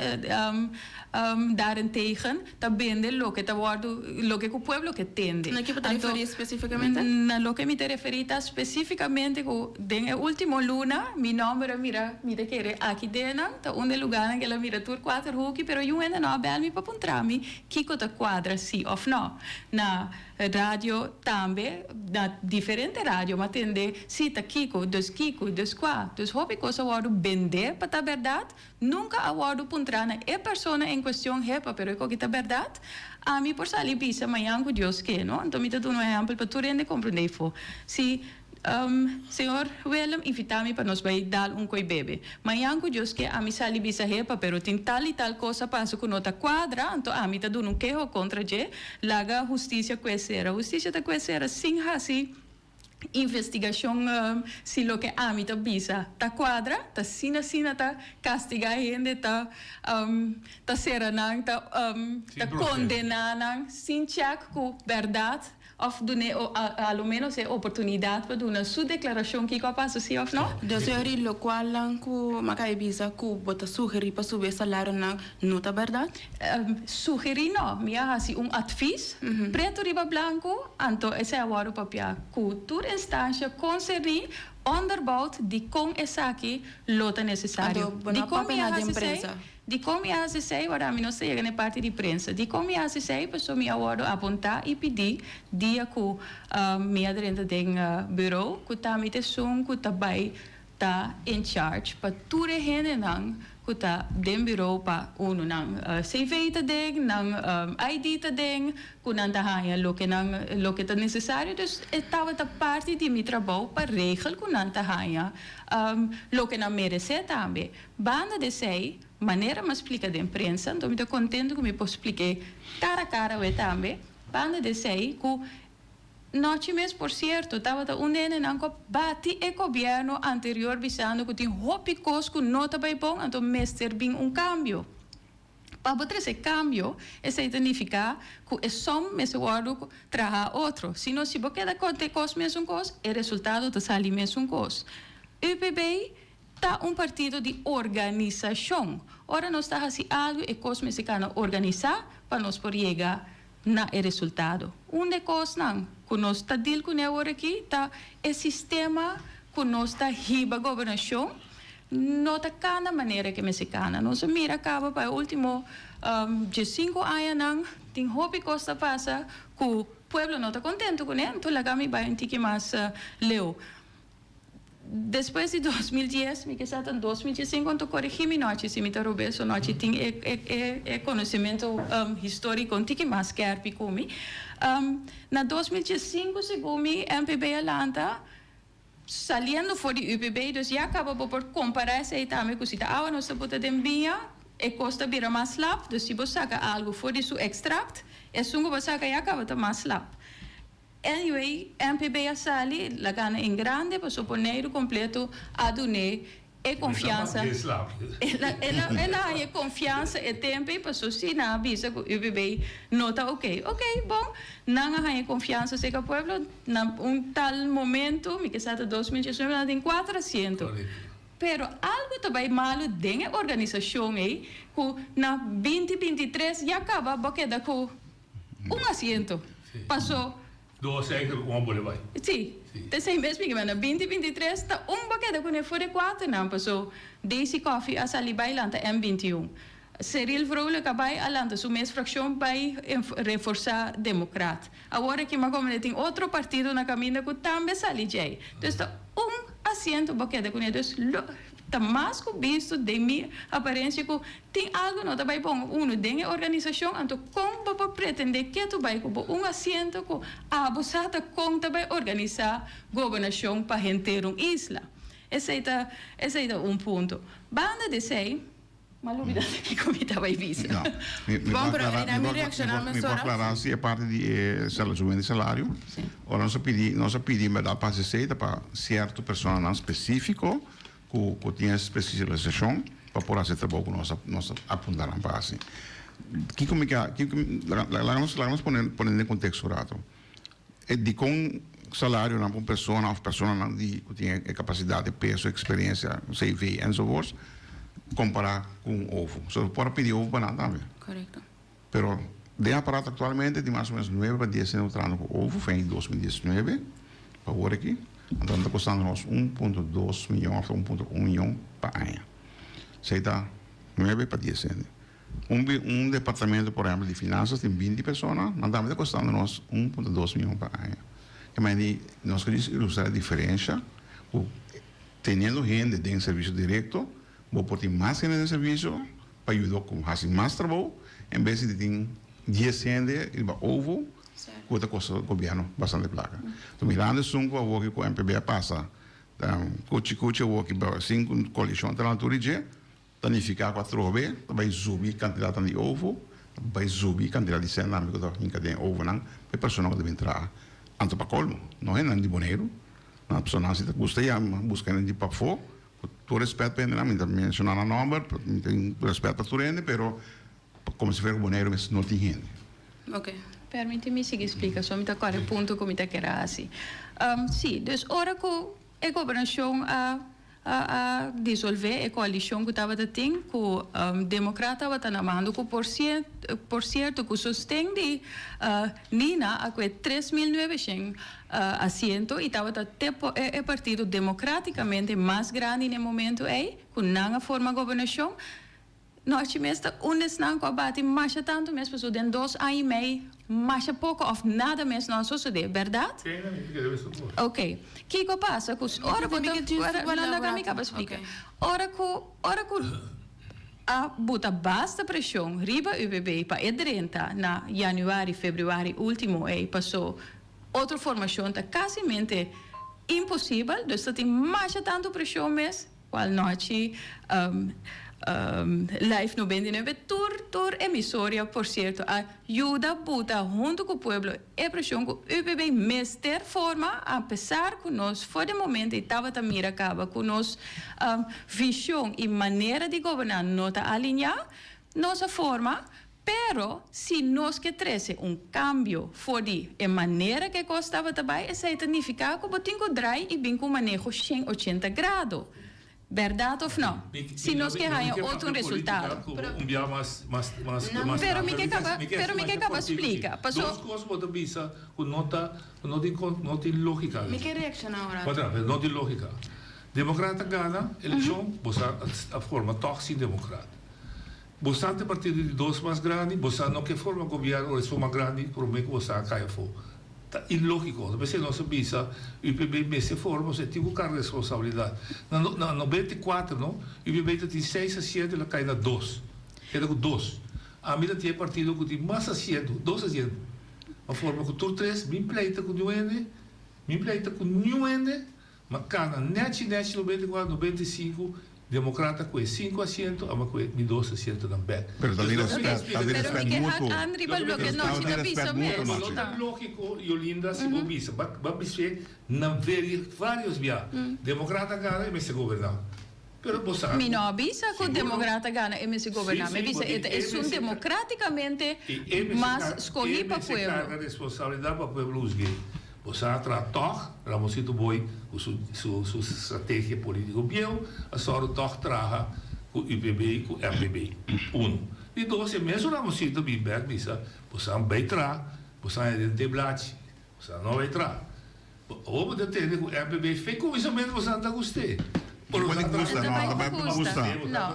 daarentegen ta bende loke ta wòrdu, loke ku pueblo ke tende. Na ke bo ta referí spesífikamente? Na loke mi ta referí ta spesífikamente ku den e último luna mi nòmber a mira, mi ta kere aki den nan, ta un di e lugánan ku el a mira tur kuater huki, pero yu hende no a bèl mi pa puntra mi kiko ta kuadra sí òf nò. Na radio tambe, na diferente radio mi a tende sí ta kiko, dus kiko, dus kua. Dus hopi kos a wòrdu bendé pa ta bèrdat, Nunka a wòrdu puntrá na e persona en kuestion hepa, pero e koki ta bèrdat? Ami por sali bisa mañan ku Dios ke, no? Anto mi ta duna un ehèmpel pa tur hende komprendé ifo. Si señor Willem invitá mi pa nos bai dal un koi bebe. Mañan ku Dios ke ami sali bisa hepa, pero tin tal i tal kos a pasa ku no ta kuadra, anto ami ta duna un keho kontra dje, laga hustisia kue sera. Hustisia ta kue sera sin hasi Investigashon si loke ami ta bisa ta kuadra, ta asina asina ta kastigá hende, ta ta sera nan, ta ta kondená nan sin chèk ku bèrdat òf dun'é a lo ménos e oportunidat pa duna su deklarashon kiko a pasa si òf no. Dios e ori lokualnan ku mi a kaba bisa ku bo ta sugerí pa subi e salarionan no ta bèrdat? Sugerí no, mi a hasi un advis, pretu riba blanku, anto esei a wòrdu papiá ku tur instansha konserní, onderbouwd dikon esaki lo ta nesesario. Anto bo no a Dikon mi papia a na den hasi esei? prensa? Dikon mi a hasi esei? Wòrdu ami no sa yega na e parti di prensa. Dikon mi a hasi esei? Pasobra mi a wòrdu apuntá i pidí dia ku mi a drenta den bureau ku ta mi ta esun ku ta bai ta in charge pa tur e hendenan ku ta den bureau pa unu nan CV ta den, nan ID ta den, ku nan ta haña loke nan loke ta nesesario. Dus e tabata parti di mi trabou pa regel ku nan ta haña loke nan meresé tambe. Banda di esei, manera mi a splika den prensa, anto mi ta kontento ku mi por splik'é kara kara awe tambe, banda di esei ku Nochi mes por cierto tabata un nenenan cu a bati e gobierno anterior bisando cu tin hopi cos cu no ta bay bon anto mester bin un cambio. Pa bo trece cambio esey ta nifica cu e som mester wordo traha otro sino si bo keda conta e cos mesun cos e resultado ta sali mesun cos. UPB ta un partido di organisacion. Ora nos ta haci algo e cos mester cana organisa pa nos por yega na e resultado. Un de kosnan ku nos ta deal kuné awor aki ta e sistema ku nos ta hiba gobernashon no ta kana manera ke mester kana. Nos a mira kaba pa e ultimo diesinku añanan tin hopi kos ta pasa ku pueblo no ta kontentu kuné, anto laga mi bai un tiki mas leu. Despues di 2010, mi ke sa ta 2015, anto korigí mi nochi si mi ta robes o nochi tin e e e konosementu históriko un tiki mas skèrpi ku mi. Na 2015 segun mi MPB a lanta saliendo for di UPB, dus ya kaba bo por kompará esei tambe ku si ta awa nos ta bota den biña e kos ta bira mas slap, dus si bo saka algu for di su ekstrakt esun ku bo saka ya kaba ta mas slap. Anyway, MPB a sali laga nan en grande pasobra Boneiru completo a dun'é e confiansa. El a el a haña e confiansa e tempo ei pasobra si nan a bisa cu UPB no ta ok. Ok, bon, nan a haña e confiansa cerca pueblo na un tal momento, mi ke sa ta 2019, nan tin cuatro asiento. Pero algo ta bay malo den e organisacion ei cu na 2023 ya caba bo keda cu un asiento. Paso. Dos eigenlijk un a bole bai. Sí. T'esei mes mi ke manda 2023 ta un bo keda kuné for e kuaternan paso Daisy Coffie a sali bai lanta M 21. Cyril Vrolijk a bai a lanta su mes frakshon bai reforsá Demokrat. Awor aki mi a komprendé tin otro partido na kaminda ku tambe sali djei. Dus ta un asiento bo keda kuné. Dus lo ta mas ku bisto den mi aparensia ku tin algu no ta bai bon unu den e organisashon anto kon bo por pretendé ke tu bai ku bo un asiento ku abo sa ta kon ta bai organisá gobernashon pa henter un isla. Esei ta esei ta un punto. Banda di esei. M'a lubida ta kiko mi ta bai bisa. No. Mi, mi Bon, por pero aclara, na mi mi por, mi reacciona por, mi por mesora. aclara si e parti di e sal- subida di salario. Sí. Ora nos a pidi, nos a pidi en berdad pa haci esey ta pa cierto personanan specifico cu cu tin e specialisacion pa por haci e trabou cu nos a nos a apunta nan pa haci. Kico mi ke kico mi laga laga nos laga nos pone pone den contexto un rato. E dikon salarionan pa un persona òf personanan di ku tin e kapasidat, e peso, eksperensia, CV enzovoorts kompará ku un ovo. So por a pidi ovo pa nan tambe. Korekto. Pero den aparato aktualmente tin mas o menos nuebe pa dies hende ku trahando ku ovo fen di 2019 pa awor aki. Anto nan ta kostando nos 1.2 miyon òf 1.1 miyon pa aña. Esei ta nuebe pa dies hende. Un un departamento por ehempel di finanzas tin binti persona, nan tambe ta costando nos 1.2 miyon pa aña. Ke manera di nos ke ilustra e diferencia cu teniendo hende den servicio directo bo por tin mas hende den servicio pa yuda cu haci mas trabou en bes di tin dies hende riba ovo cu ta costa gobierno bastante placa. Enton mirando esun cu awoki cu MPB a pasa cuchi cuchi awoki sin coalicion ta na altura di dje. Ta nifiká ku atrobe ta bai zubi kantidatnan di ovo, ta bai zubi kantidat di sènnan ku ta hinka den e ovonan pa e persona ku ta bin traha. Anto pa kolmo, no hendenan di Boneiru, nan personanan si ta gusta yama buska hende di pafó, ku tur rèspèt pa hendenan, mi ta menshoná nan nòmber, mi tin rèspèt pa tur hende, pero komo si fuera ku Boneiru mes no tin hende. Oke. Permití mi sigui splika, so mi ta kòrda e punto ku mi ta kere hasi. Sí, dus ora ku e gobernashon a a disolvé e koalishon ku tabata tin ku Demokrat tabata na mando ku por por sierto ku sosten di Nina a kue 3900 asiento i tabata te e partido demokratikamente mas grandi na e momento ei ku nan a forma gobernashon. Nochi mes ta un esnan ku a bati masha tantu mes pasobra den dos aña i mei masha poko òf nada mes no a sosodé, bèrdat? Ok. Kiko a pasa ku ora bo ta ora laga mi kaba splika. Ora ku ora ku a buta basta preshon riba UPB pa e drenta na yanüari, febrüari último ei paso otro formashon ta kasimente imposibel, dus ta tin masha tantu preshon mes. Cual nochi Live 99 tur tur emisoria por cierto a yuda buta hunto cu pueblo e presion cu UPB mester forma a pesar cu nos for di momento y tabata mira caba cu nos vision y manera di goberna no ta alinea nos a forma pero si nos ke trece un cambio for di e manera cu e cos tabata bay esey ta nifica cu bo tin cu draai y bin cu un maneho 180 grado. Berdad of no? Si nos ke haya otro un resultado. Pero mi ke caba, pero mi ke caba splica. Paso. Dos cos bo ta bisa cu no ta, cu no tin, no tin logica. Mi ke reacciona un rato. Wak pero no tin logica. Democrat a gana eleccion, bo sa a forma toch sin democrat. Bo sa ta e partido di dos mas grandi, bo sa no ke forma gobierno ora esun mas grandi prome ku bo sa a kai afo. Ta ilogiko. Ta p'esei nos a bisa UPB mester forma pasobra e tin ku karga responsabilidat. Na na 94 no, UPB ta tin seis asiento el a kai na dos. Keda ku dos. Ami ta tin e partido ku tin mas asiento, dos asiento. A forma ku tur tres, mi pleita ku niun hende, mi pleita ku niun hende. Ma kana nechi nechi 94, 95, Demokrata ku e sinku asiento, ama ku e mi dos asientonan bek. Pero ta di respet, ta di Pero respet mi ke mutuo. hak aan riba loke Ta Nochi di ta bisa respet mutuo, mes. No Nochi. ta lógiko, Yolinda, si bo bisa, ba ba bis'é na veri varios bia, Demokrata gana e mester goberná. Pero bo sa Mi ku no a bisa ku sigur no. Demokrata gana e mester Sí, goberná. Mi sí, bisa bo e di ta e esun mester ka demokrátikamente i e mester mas kar e skohí pa mester pueblo. karga responsabilidat pa pueblo husg'é. Bo sa traha tòg, Ramonsito Booi ku su su su strategia politiko bieu a sòru tòg traha ku UPB ku MPB. Uno. Di dos, e mesun Ramonsito bin bèk bisa, bo sa bai traha, bo sa den te blachi, bo sa no bai traha. Awor bo ta tende ku MPB fe kuminsamentu boso ta gust'é. Pero no gusta, no, ta bai gusta.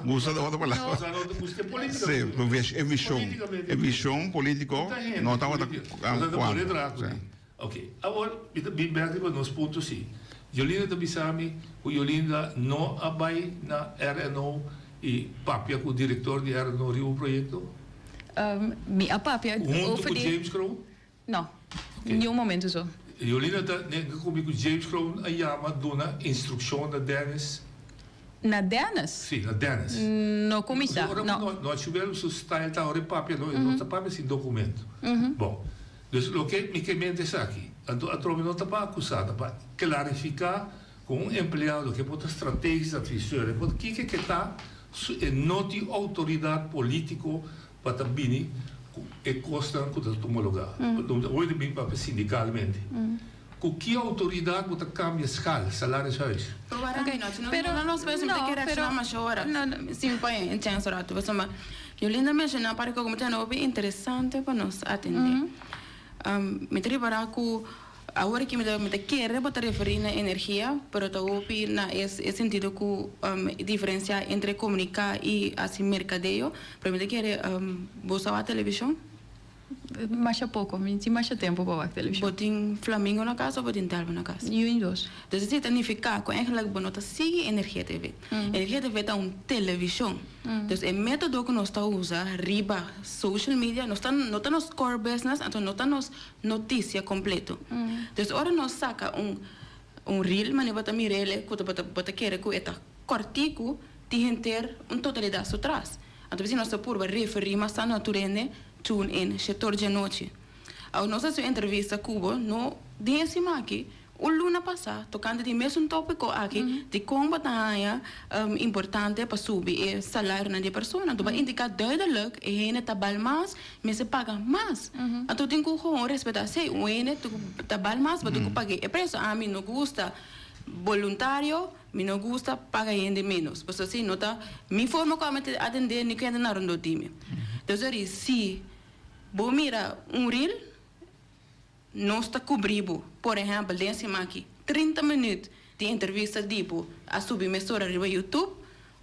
Gusta ta otro palabra. Boso no ta gust'é políticamente. Sí, e vision, e vision polítiko no tabata kuadra. Ok, awor mi ta bin bek riba nos punto si. Jolinda ta bisa mi ku Jolinda no a bai na RNO i papia ku direktor di RNO riba un proyekto? Mi a papia Huntu over ku di. James Kroon? No, niun momento so. Jolinda ta nenga ku mi ku James Kroon a yama duna instrukshon na Dennis? Na Dennis? Si, na Dennis. No kuminsá, Ora no. ku no a chubel su style ta ora e papia no, e no ta papia sin dokumento. Bon. Dus loke mi ke mente esaki, anto atrobe no ta pa akusá, ta pa klarifiká ku un empleado ke por ta strategisch adviseur, e por kiko ke ta, su e no tin outoridat polítiko pa ta bini ku e kosnan ku ta tuma lugá. Hoy ta bin papia sindikalmente. Ku ki outoridat bo ta kambia skal, salarishuis? Pero wara mi no, si no no nos por esei mi ta kere reakshoná masha ora, si mi por e chèns un ratu, pasobra Yolinda menshoná un par di kos ku mi ta hende hopi interesante pa nos atendé. Mi ta ripará ku awor aki mi ta mi ta kere bo ta referí na energia, pero ta hopi na e e sentido ku diferensiá entre komuniká i hasi merkadeo, pero mi ta kere bo sa wak televishon? Masha poko, mi tin masha tempu pa wak televishon. Bo tin Flamingo na kas of bo tin Telbo na kas? Yu dos. Dus esei ta nifiká ku eigenlijk bo no ta sigui Energia TV. Energia TV ta un televishon. Dus e metodo ku nos ta usa riba social media nos ta no ta nos core business anto no ta nos notisia kompleto. Dus ora nos saka un un reel manera bo ta mir'el ku bo ta bo ta kere ku e ta kòrtiku tin henter un totalidat su tras. Anto p'esei nos ta purba referí mas tantu na tur hende Tune in shetor djanochi. Awor nos hasi un entrevista ku bo no den e siman aki, un luna pasá, tokante di mesun tópiko aki, di kon bo ta haña importante pa subi e salarionan di e persona. Anto bo a indiká duidelijk e hende ta bal mas, mester paga mas. Anto tin ku gewoon respetá esei. Un hende ta bal mas, bo tin ku pag'é e preso. Ami no gusta boluntario. Mi no gusta paga hende menos, pasobra esei no ta mi forma ku ami ta atendé ni ku hende na rondó di mi. Entonces ori si bo mira un reel, nos ta kubrí bo. Por ehèmpel, den e siman aki, 30 minüt di entrevista di bo a subi mesora riba YouTube,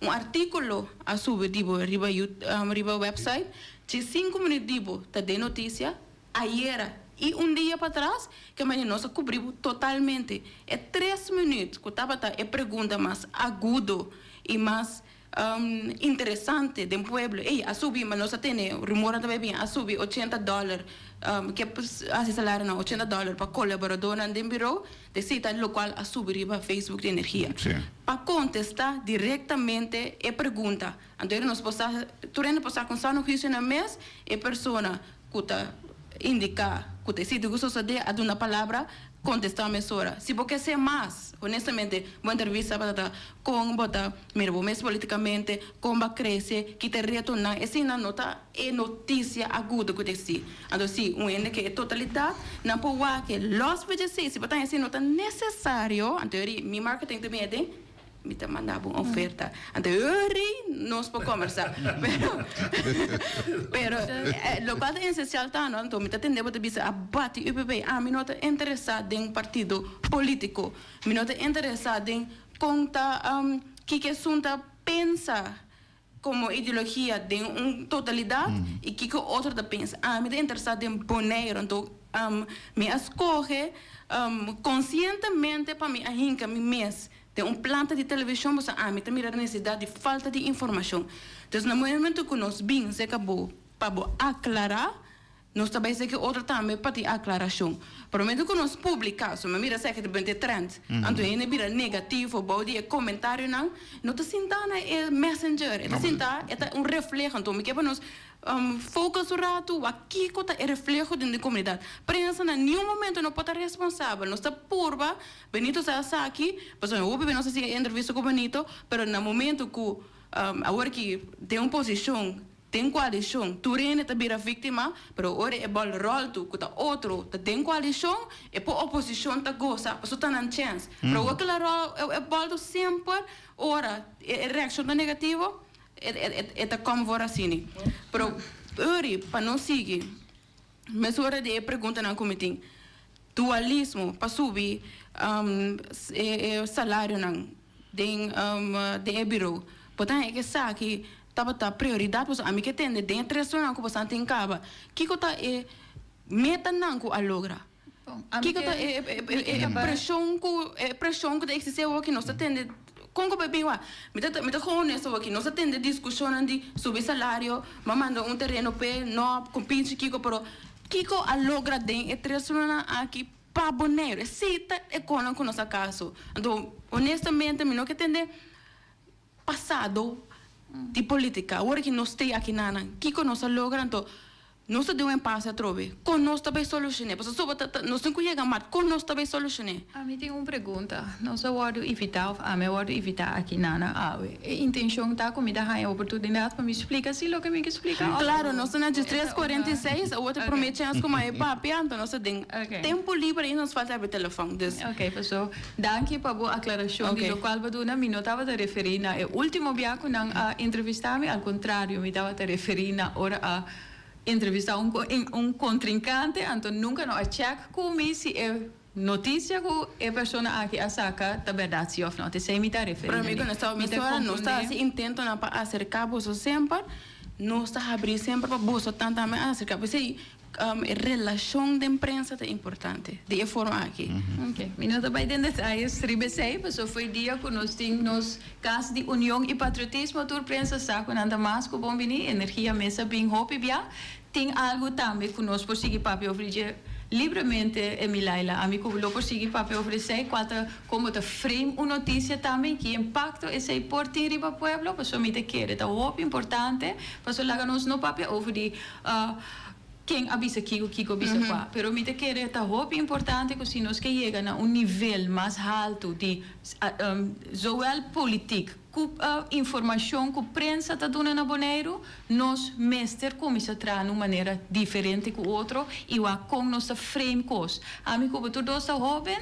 un artíkulo a subi di bo riba riba wèpsait, dje sinku minüt di bo ta den notisia, Ayera y un dia patras ke manera nos a cubri bo totalmente. E tres minuut cu tabata e pregunta mas agudo y mas interesante den pueblo, ey a subi, ma nos a tene rumornan ta bay bin, a subi ochenta dollar, ke haci salarionan ochenta dollar pa colaboradornan den bureau, de cita locual a subi riba Facebook di Energia. Pa contesta directamente e pregunta. Anto nos por sa, tur hende por sa con sano huicio nan mes e persona ku ta indiká ku ta e sitio ku sosodé a duna palabra, kontestá mesora. Si bo ke ser mas, honestamente, bo entrevista tabata ta kon bo ta mira bo mes politikamente, kon bo a krese, ki ta e retonan, eseinan no ta e notisia agudo ku ta eksistí. Anto si un hende ke e totalidat, nan por wak e lòs for dje esei, si bo ta haña esei no ta nesesario, anto e mi marketing ta bini aden. Mi ta manda bo un oferta. Anto hurry nos por combersa. Pero, pero locual ta esencial ta no, anto mi ta tende bo ta bisa a bati UPP. Ami no ta interesa den partido politico. Mi no ta interesa den con ta kiko esun ta pensa como ideologia den un totalidad y kiko otro ta pensa. Ami ta interesa den Bonaire, anto mi a scoge conscientemente pa mi a hinca mi mes den un planta di television pasobra ami ta mira necesidad di falta di informacion. Entonces na momento cu nos bin cerca bo pa bo aclara, Nos ta bay seki otro tambe pa tin aclaracion. Pero momento cu nos publica, so mi a mira esaki ta bente trend, anto hende bira negativo bou di e comentarionan, no ta sinta na e messenger, e ta sinta, e ta un refleho. Anto mi ke pa nos focus un rato wak kico ta e refleho den di comunidad. Prensa na niun momento no por ta responsabel. Nos ta purba, Benito sa esaki, pasobra hopi bes nos a haci entrevista cu Benito, pero na momento cu awor ki den un posicion Den koalishon tur hende ta bira víktima, pero ora e bòl ròltu ku ta otro ta den koalishon, e por oposishon ta gosa, pasobra ta nan chèns. Pero awor ku el a ròl e bòltu semper ora e reakshon ta negativo, e ta kòm for asina. Pero uri pa nos sigui mesora di e preguntanan ku mi tin. dualismo pa subi e salarionan den den e bureau. Bo ta haña ku esaki tabata prioridat pasobra ami ke tende den e tres lunanan ku bo san tin kaba kiko ta e metanan ku a logra? Kiko ta e preshon ku e preshon ku ta eksistí awoki nos ta tende kon ku bo bin wak? Mi ta mi ta gewoon honesto awoki nos ta tende diskushonnan di subi salario bo manda un tereno p'e no kon pinchi kiko pero kiko a logra den e tres lunanan aki pa Boneiru? Esei ta e konan ku nos a kaso anto honestamente mi no ke tende pasado di politica awor ki nos stay aki nanan kiko nos a logra anto nos ta den un impasse atrobe kon nos ta bay solucione pasobra soba ta ta nos tin ku yega mart kon nos ta bay solucione. Ami tin un pregunta, nos a wordo invita of ami a wordo invita aki nanan awe e intencion ta ku mi ta haña oportunidad pa mi splica si loke mi ke splica of Claro nos ta na diestres cuarenta y seis awor ta prome chens ku mi a papia anto nos ta den tempo liber y nos falta abri telefon dus. Ok paso Danki pa bo aklarashon di lokual bo duna. Mi no tabata referí na e último bia ku nan a entrevistá mi, al kontrario mi tabata referí na ora a entrevistá un un kontrinkante, anto nunka no a chèk ku mi si e notisia ku e persona aki a saka ta bèrdat si òf no. T'esei mi ta referí Pero na mi mi. ku nos ta Mi ta mesora nos ta konfundé. hasi intentonan pa aserká boso semper, nos ta habrí semper pa boso tan tambe aserká. P'esei E relashon den prensa ta importante di e forma aki. Ok, mi no ta bai den detayes riba esei, pasobra foi dia ku nos tin nos kas di union i patriotismo, tur prensa sa ku nan ta mas ku bon bini, energia mes a bin hopi bia. Tin algu tambe ku nos por sigui papia over dje libremente, Emilaila, ami ku lo por sigui papia over esei, kua ta kon bo ta frame un notisia tambe i ki impakto esei por tin riba pueblo, pasobra mi ta kere ta hopi importante, pasobra laga nos no papia over di Ken a bisa kiko, kiko a bisa kua. Pero mi ta kere ta hopi importante ku si nos ke yega na un nivel mas haltu di zowel politiek ku informashon ku prensa ta duna na Boneiru, nos mester kuminsá traha na un manera diferente ku otro i wak kon nos ta frame kos. Ami ku bo tur dos ta hoben.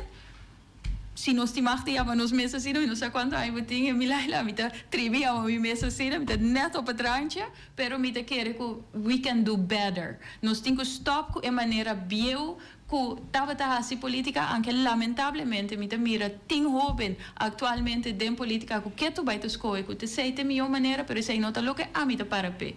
Si nos tin mag di yama nos mes asina, mi no sa cuanto aña bo tin, e Milaila, mi ta tribi yama mi mes asina, mi ta net op het randje, pero mi ta kere cu we can do better. Nos tin cu stop cu e manera bieu cu tabata haci politica, anke lamentablemente mi ta mira tin hoben actualmente den politica cu ketu bay ta scohe cu t'esey t'e miho manera, pero esey no ta loke ami ta para p'e.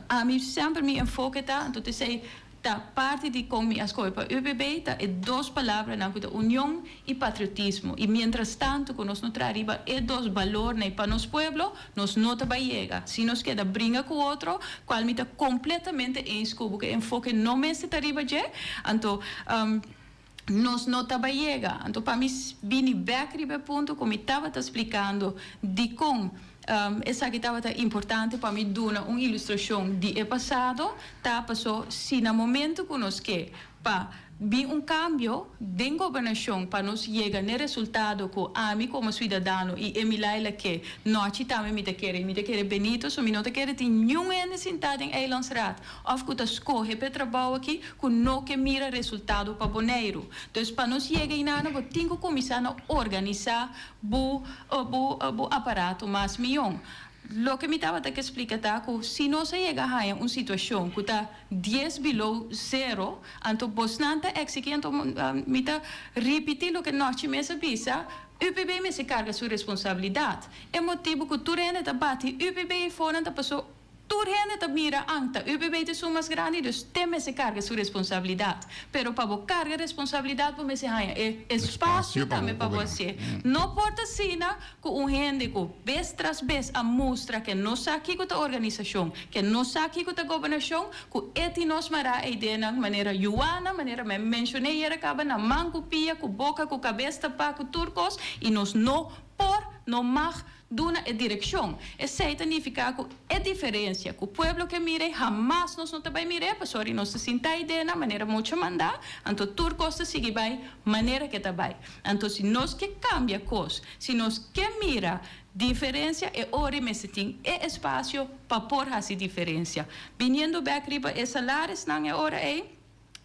Ami semper mi enfoke ta, anto t'esey Ta parti di kon mi a skohe pa UPB ta e dos palabranan ku ta union i patriotismo. I mientras tanto ku nos no traha riba e dos balornan i pa nos pueblo, nos no ta bai yega. Si nos keda bringa ku otro, kual mi ta kompletamente eens ku bo ku e enfoke no mester ta riba dje, anto nos no ta bai yega. Anto pa mi bini bek riba e punto ku mi tabata splikando dikon Esaki tabata importante pa mi duna un ilustrashon di e pasado, ta paso si na momento ku nos ke pa bin un kambio den gobernashon pa nos yega n'e resultado ku ami komo suidadano i Emilaila ke, nochi tambe mi ta kere i mi ta kere Benito, so mi no ta kere tin niun hende sintá den Eilandsraad òf ku ta skohe p'e trabou aki ku no ke mira resultado pa Boneiru. Dus pa nos yega einana bo tin ku kuminsá na organisá bo bo bo aparato mas mion. Loke mi tabata ke splika ta ku si nos a yega haña un situashon ku ta dies below zero, anto bosnan ta eksigi, anto mi ta ripiti loke nochi mes a bisa, UPB mester karga su responsabilidat. E motibu ku tur hende ta bati UPB eifonan ta paso Tur hende ta mira an ta UPB ta esun mas grandi dus te mester karga su responsabilidat. Pero pa bo karga responsabilidat bo mester haña e espasio tambe pa bo hasié. No por ta asina ku un hende ku bes tras bes a mustra ke no sa kiko ta organisashon, ke no sa kiko ta gobernashon, ku e tin nos mará e ideanan manera Juana, manera mi a menshoné yera kaba na man ku pia, ku boka, ku kabes tapá, ku tur kos i nos no por, no mag Duna e direkshon. Esei ta nifiká ku e diferensia ku pueblo ke mira ei hamas nos no ta bai mir'é pasobra nos ta sinta ei den na manera mucha mandá, anto tur kos ta sigui bai manera ke ta bai. Anto si nos ke kambia kos, si nos ke mira diferensia e ora ei mester tin e espasio pa por hasi diferensia. Biniendo bèk riba e salarisnan e ora ei,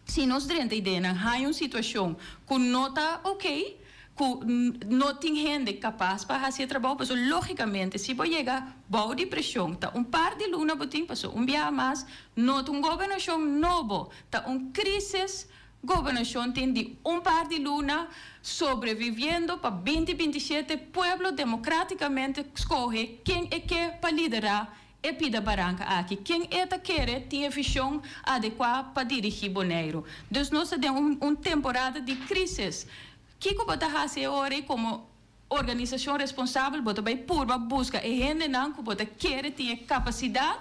Si nos drenta i den nan haña un situashon ku no ta oké, ku no tin hende kapas pa hasi e trabou, pasobra lógikamente si bo yega bou di preshon ta un par di luna bo tin, pasobra un biaha mas no ta un gobernashon nobo, ta un krísis. Gobernashon tin di un par di luna sobreviviendo pa binti 27 pueblo democraticamente scoge ken e ke pa lidera e pida baranca aki, ken e ta kere tin e vision adecua pa dirigi Boneiru. Dus nos ta den un un temporada di crisis. Kico bo ta haci e ora ey como organisacion responsabel? Bo ta bay purba busca e hendenan cu bo ta kere tin e capacidad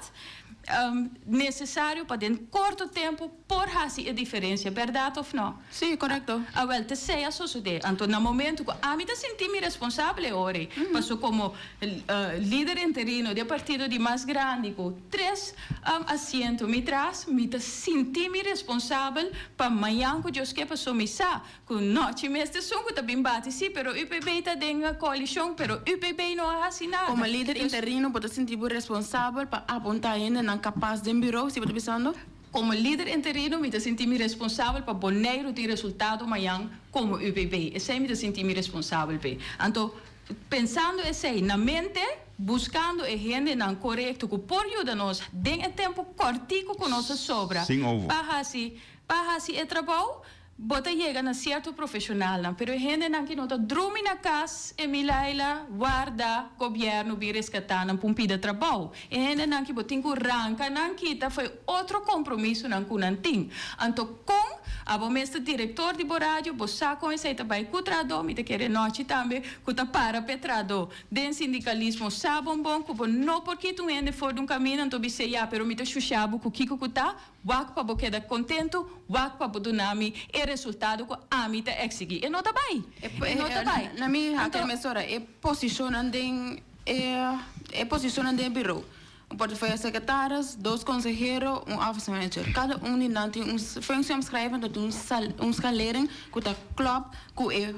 necesario pa den corto tempo por haci e diferencia, berdad of no? Sí, correcto. Awel, t'esey a sosode. Anto na momento cu ami ta sinti mi responsabel e ora ey, paso como lider interino di e partido di mas grandi cu tres asiento mi tras, mi ta sinti mi responsabel pa mañan cu Dios ke, paso mi sa cu nochi mes ta esun cu ta bin bati, sí, pero UPB ta den coalicion, pero UPB no a haci nada. Como lider interino bo ta sinti bo responsabel pa apunta hendenan capaz den bureau, si bo ta bisando? Komo lider interino mi ta sinti mi responsabel pa Boneiru tin resultado mañan komo UPB. Esei mi ta sinti mi responsabel p'e. Anto, pensando esei na mente, buskando e hendenan korekto ku por yuda nos den e tempu kòrtiku ku nos a sobra Sin ovo. pa hasi pa hasi e trabou, Bo ta yega na sierto profesionalnan, pero e hendenan ki no ta drumi na cas, Emilaila, warda gobierno bin rescata nan pa un pida trabou. E hendenan ki bo tin cu ranca nan kita fo'i otro compromisonan cu nan tin. Anto con abo mes ta director di bo radio, bo sa con esey ta bay cu trahador, mi ta kere nochi tambe cu ta para p'e trahador. Den sindicalismo sa bon bon cu bo no por kita un hende for di un camino, anto bis'e ya, pero mi ta shusha bo cu kico cu ta, Wak pa bo keda kontentu, wak pa bo duna mi e resultado ku ami ta eksigí. E no ta bai. E no ta bai. Na mi haker mesora e posishonnan den e posishonnan den e birou. Un portefeuille secretaris, dos konsehero, un office manager. Kada un di nan tin un functieomschrijving, dat un un scalering ku ta klòp ku e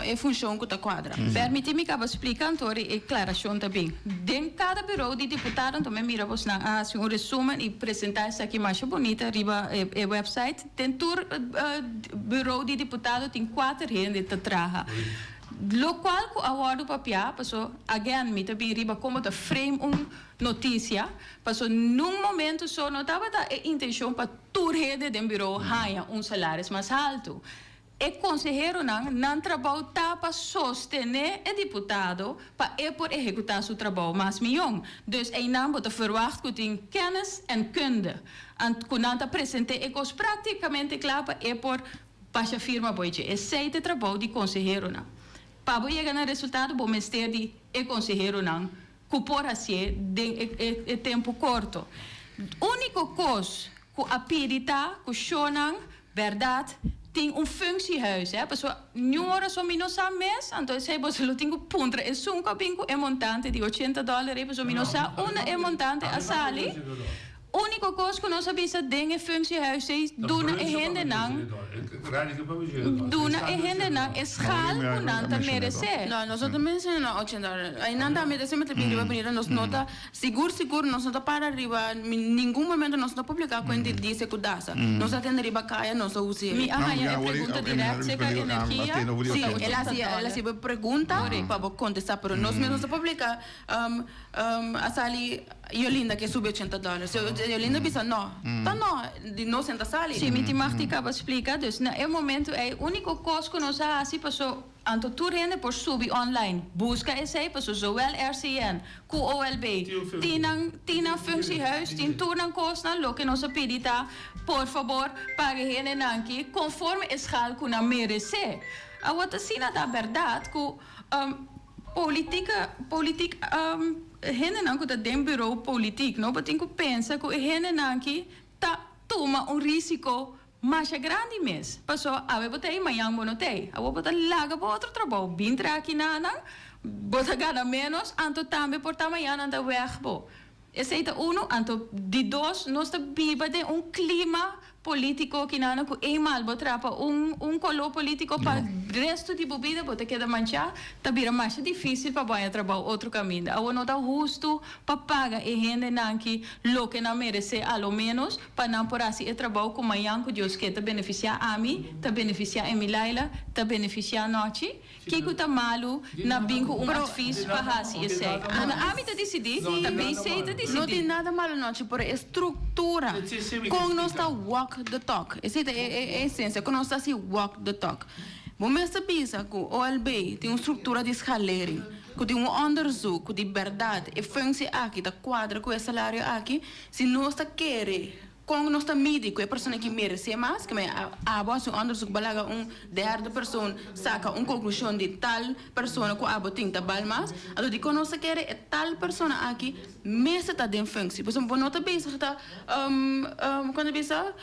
e funshon ku ta kuadra. Permití mi kaba splika anto ora e klarashon ta bin. Den kada birou di diputado anto mi a mira bosnan a hasi un resumen i presentá esaki masha bunita riba e website. Den tur birou di diputado tin kuater hende ta traha. Lokual ku a wòrdu papiá, paso again mi ta bin riba komo ta frame un notisia, paso nun momento so no tabata e intenshon pa tur hende den birou haña un salaris mas haltu. E konseheronan, nan trabou ta pa sostené e diputado pa e por ehekutá su trabou mas mion. Dus einan bo ta verwagt ku tin kennis en kunde, ant ku nan ta present'é e kos práktikamente kla pa e por basha firma bo dje. Esei ta e trabou di konseheronan. Pa bo yega na resultado bo mester di e konseheronan ku por hasié den e e tempu korto. Úniko kos ku a pidi ta ku shownan bèrdat tin un functiehuis, hè, pasobra niun ora so mi no sa mes, anto esei boso lo tin ku puntra esun ku a bin ku e montante di ochenta dòler ei, pasobra mi no sa unda e montante a sali. Úniko kos ku nos a bisa den e functiehuis ei, duna e hendenan, duna e hendenan e schaal ku nan ta meresé. No, nos no ta menshoná 80 dòler. Einan tambe ta semper ta bin riba Benito, nos no ta, sigur sigur nos no ta para riba ningun momento nos no publiká kuenta di dice ku dasa. Nos ta tende riba kaya, nos ta usa. Mi a haña e pregunta dirèkt serka energia. Sí, el a hasi, el a hasi bo pregunta pa bo kontestá, pero nos mes no ta publiká. A sali Yolinda ke subi 80 dòler. So Yolinda bisa no. Ta no, di no senta sali. Sí, mi tin mag di kaba splika. Dus na e momento ei úniko kos ku nos a hasi paso anto tur hende por subi online buska esei paso zowel RCN ku OLB tin nan tin nan functiehuis tin tur nan kosnan loke nos a pidi ta por fabor paga e hendenan ki konforme e schaal ku nan meresé. Awor ta asina ta bèrdat ku Politica, politic, hendenan cu ta den bureau politic no, bo tin cu pensa cu e hendenan aki ta tuma un risico masha grandi mes, paso awe bo ta ey mañan bo no ta ey, awor bo ta laga bo otro trabou, bin traha aki nanan, bo ta gana menos, anto tambe por ta mañan nan ta weg bo. Esey ta uno, anto di dos nos ta biba den un clima politico kinana cu eenmaal bo trapa un un color politico pa resto di bo bida bo ta keda mancha, ta bira masha dificil pa bo haña trabao otro caminda. Awor no ta husto pa paga e hendenan ki loke nan merece a lo menos pa nan por haci e trabao cu mañan cu Dios ke ta beneficia ami, ta beneficia Emilaila, ta beneficia Nochi. Kiko ta malu na bin ku un advis pa hasi esei? Anda ami ta disidí, ta BC ta disidí. No tin nada malu nochi, pero e structura. struktura. Kon nos ta walk the talk. Esei ta e esensia, kon nos ta hasi walk the talk. Bo mester bisa ku OLB tin un struktura di schalering, ku tin un onderzoek ku di bèrdat e functie aki ta kuadra ku e salario aki. Si nos ta kere Kon nos ta midi ku e persona ki meresé mas? Ke men abo hasi un onderzoek bo laga un derde persoon saka un konklushon di tal persona ku abo tin ta bal mas. Anto dikon nos ta kere e tal persona aki mester ta den functie? Pasobra bo no ta bezig ta kon ta bisa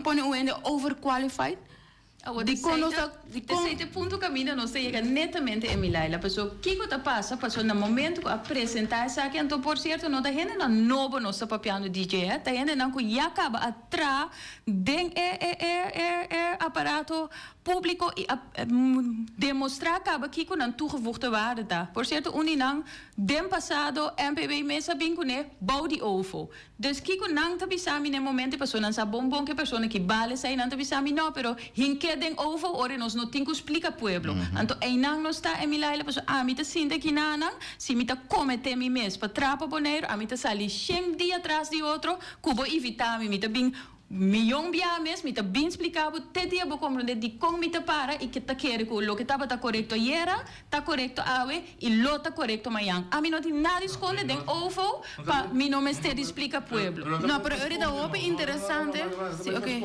pone un hende overqualified. Awor, Dikon nos ta, dikon. Esei ta e punto kaminda nos ta yega netamente e Milaila. Paso, kiko ta pasa? Paso na momento ku a presentá esaki, anto por sierto no ta hendenan nobo nos ta papiando di dje, ta hendenan ku ya kaba a traha den e e e e e aparato públiko i a demostrá kaba kiko nan toegevoegde waarde ta. Por sierto un di nan den pasado MPB mes a bin kuné bou di OFO. Dus kiko nan ta bisa mi na e momento pasobra nan sa bon bon ku e persona ki bal esei nan ta bisa mi no pero hink'é den ovo ora nos no tin ku splika pueblo. Anto einan nos ta Emilaila pasobra ami ta sinta aki nanan si mi ta kometé mi mes pa trapa Boneiru ami ta sali shen dia tras di otro ku bo invitá mi mi ta bin Miyon bia mes mi ta bin splica bo te dia bo comprende dicon mi ta para y ke ta kere cu loke tabata corecto ayera ta corecto awe y lo ta corecto mañan. Ami no tin nada di sconde den OVO pa mi no mester di splica pueblo. No, pero ahorita hopi interesante. Si, ok.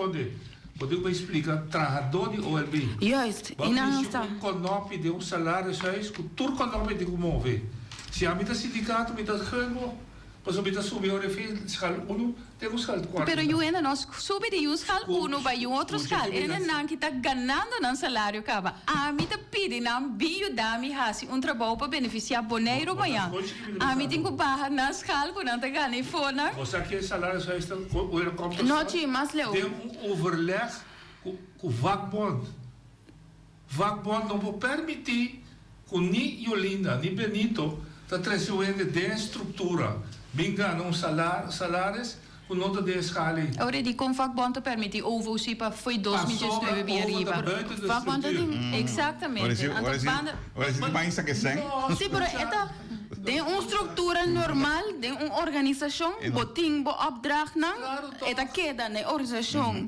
Bo tin cu bay splica trahador di OLB. Juist, y nan sa. Bo un konopi den un salarishuis cu tur konopi tin cu move. Si ami ta sindicato mi ta gun bo. Pasobra mi ta subi ora e fin schaal unu te ku schaal kuater. Pero yu hende no subi di yu schaal unu bai yu otro schaal. E hendenan ki ta ganando nan salario kaba. Ami ta pidi nan bin yuda mi hasi un trabou pa benefisiá Boneiru mañan. Ami tin ku baha nan schaal ku nan ta gana i for nan. Bo sa ke salarishuis ta ora komt tot No, chi, mas leu. Den un overleg ku vakbond. Vakbond no por permití ku ni Yolinda ni Benito ta trese un hende den e struktura bin gana un salaris ku no ta den e schaal ei. Ora di kon vakbond ta permití OVOC pa fo'i 2019 bin Pasobra ariba? OVO ta buiten de Vakbond ta struktuur. tin. Exactamente. Anto banda. Ora si tin baña sa ke sèn. Sí, pero e ta den un struktura normal, den un organisashon, bo tin bo opdrachtnan, e ta keda na e organisashon.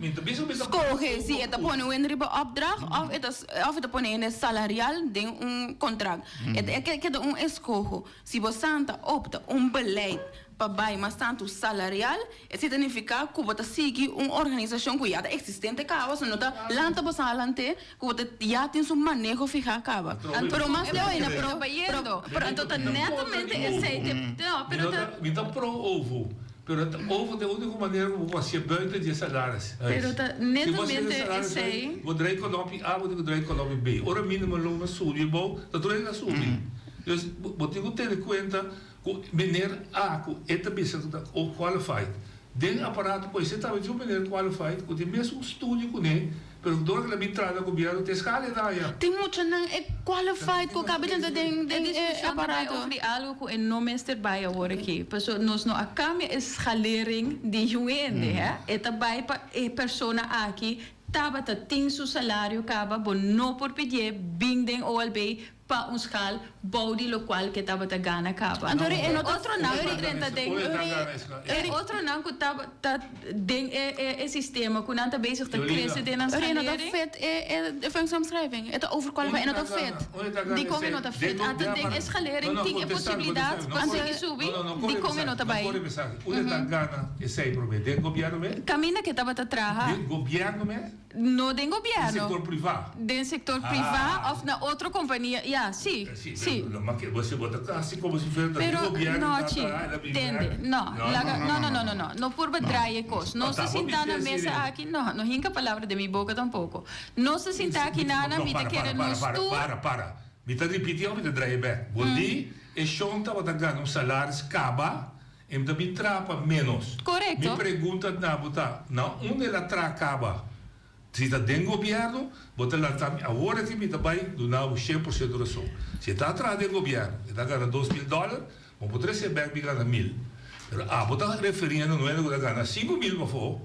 Skohe si e ta pone un hende riba opdracht òf e ta òf e ta pone hende salarial den un kontrakt. E ta keda un eskoho. Si bo santa opta un beleid pa bai mas tantu salarial, esei ta nifiká ku bo ta sigui un organisashon ku ya ta eksistente kaba, so no ta lanta bo salante ku bo ta ya tin su maneho fihá kaba. Pero mas leu ainda, pero, pero, Pero anto ta netamente esei te, no, pero ta. Mi ta pro ovo, pero ta ovo ta e úniko manera ku bo por hasié buiten di e salaris. Pero ta netamente esei. Bo draai kòlòpi A, bo tin ku draai kòlòpi B. Ora mínimumloon a subi abou, ta tur hende a subi. Dus bo tin ku tene kuenta ku meneer A ku e ta bisa ku ta qualified den aparato pues e tambe tin un meneer qualified ku tin mesun studio kuné pero dor ku el a bin traha na gobierno te escala e daña. Tin muchanan e qualified ku kabe tenta den E den e discusion ta bai aparato. over di algo ku e no mester bai awor aki. Pasobra nos no a cambia e schalering di yu hende, hè. E ta bai pa e persona aki tabata tin su salario caba, bo no por pidié bin den OLB Pa un schaal bou di locual ke tabata gana caba. Anto ri e no ta Otronan ku drenta den e otronan ku ta den e sistema ku nan ta bezig ta crece den nan Ri e no ta schalering. fit e functieomschrijving. E ta overqualified, e no ta fit. Dikon e no ta fit? Anto den e schalering tin e posibilidad pa sigui subi, dikon e no ta bai? Caminda ke tabata traha. No den gobierno. Den sector priva. Den sector priva of na otro compania, ya, si, si. Pero, no, chi, tende, no, laga, no, no, no, no, no, no purba draai e cos. Nos ta sinta na mesa aki, no, no hinca palabra den mi boca tampoco. Nos ta sinta aki nana, mi ta kere nos tur. Para, para, mi ta ripiti of mi ta draai e bek. Bo di e shon tabata gana un salaris caba. E ta bin traha pa menos. Korekto. Mi pregunta na bo ta, na unda el a traha kaba? Si ta den gobierno, bo ta lanta mi awor aki mi ta bai duna bo shen por siento rason. Si e ta traha den gobierno, e ta gana 2000 dollar, bo por trese bek mi gana mil. Pero abo ta referiendo no hende ku ta gana 5000 pafó,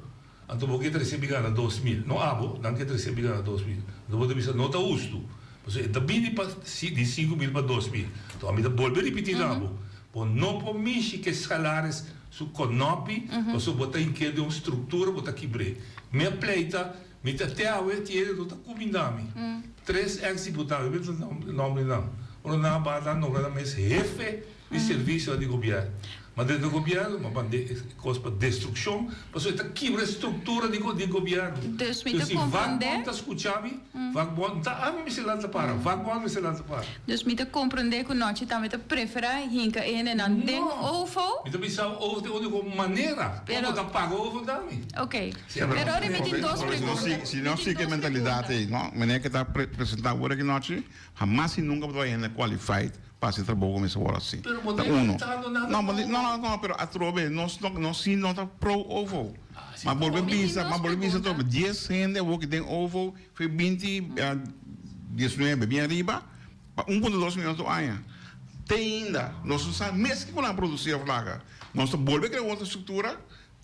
anto bo ke trese mi gana 2000. No abo, nan ke trese mi gana 2000. Anto bo ta bisa no ta hustu. Pasobra e ta bini pa di 5000 pa 2000. Anto ami ta bolbe ripiti na bo. Bo no por mishi ke salaris. su konopi, pasobra bo ta hink'é den un struktura, bo ta kibr'é. Mi a pleita, mi ta te awe ti hende no ta kuminda mi. Tres eks diputado, mi ta nombre nan, ora nan a baha nan a nombra nan mes hefe di servisionan di gobièrnu. Ma den e gobièrnu, ma ban den e kos pa destrukshon, pasobra e ta kibra e struktura di di gobièrnu. Dus mi ta Si komprondé. vakbond ta skucha mi, vakbond, ta ami mester lanta para, vakbond mester lanta para. Dus mi ta komprondé ku nochi tambe ta preferá hinka e hendenan den OVO. Mi ta bisa OVO ta e úniko manera. Pero. Kon bo ta paga OVO ta mi? Ok. Pero ora mi tin dos pregunta. Si nos sigui e mentalidat ei, no, meneer ke ta presentá awor aki nochi, hamas i nunka bo ta bai hende qualified pa hasi trabou ku mester wòrdu hasi. Pero bo Ta ta uno. inventando nada No, bo nobo. no, no, no, pero atrobe nos no, nos si no ta pro OVO. Ma bolbe Mi tin bisa, dos ma bolbe bisa pregunta. atrobe, dies hende awor ki den OVO foi binti, diesnuebe, bien ariba, pa un punto dos mion tur aña. Te ainda nos no sa mes kiko nan a produsi of laga. Nos ta bolbe krea otro struktura,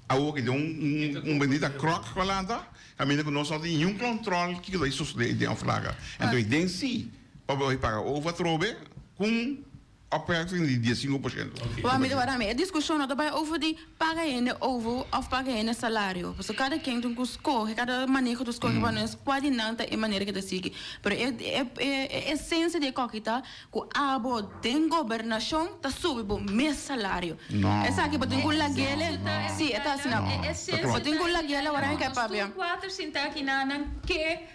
awor ki den un un bendita kròk ku a lanta, kaminda ku nos no tin niun kòntròl kiko ta sosodé den of laga. Enton den si pa bo paga over atrobe ku un opwerking di diesinku por shento. Wak mi ta wak ami, e diskushon no ta bai over di paga hende over of paga hende salario. Pasobra kada ken tin ku skohe, kada maneho ta skohe pa nos kua di nan ta e manera ke ta sigui. Pero e e e esensia di e koki ta ku abo den gobernashon ta subi bo mes salario. No. Esaki bo tin ku lag'ele, si e ta asina. No, ta Bo tin ku lag'ele ora mi kai papia. Nos tur kuater sinta aki na nan ke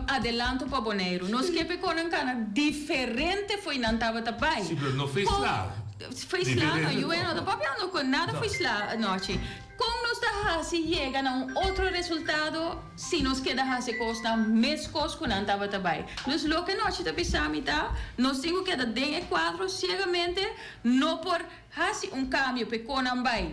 Adelanto pa Boneiru. Nos ke p'e konan kana diferente fo'i nan tabata bai. Sí, pero no fo'i sla. Fo'i sla no, yu e no ta papiando ku nada fo'i sla anochi. Kon nos ta hasi yega na un otro resultado si nos keda hasi e kosnan meskos ku nan tabata bai? Dus loke nochi ta bisa mi ta, nos tin ku keda den e kuadro siegamente, no por hasi un kambio p'e konan bai.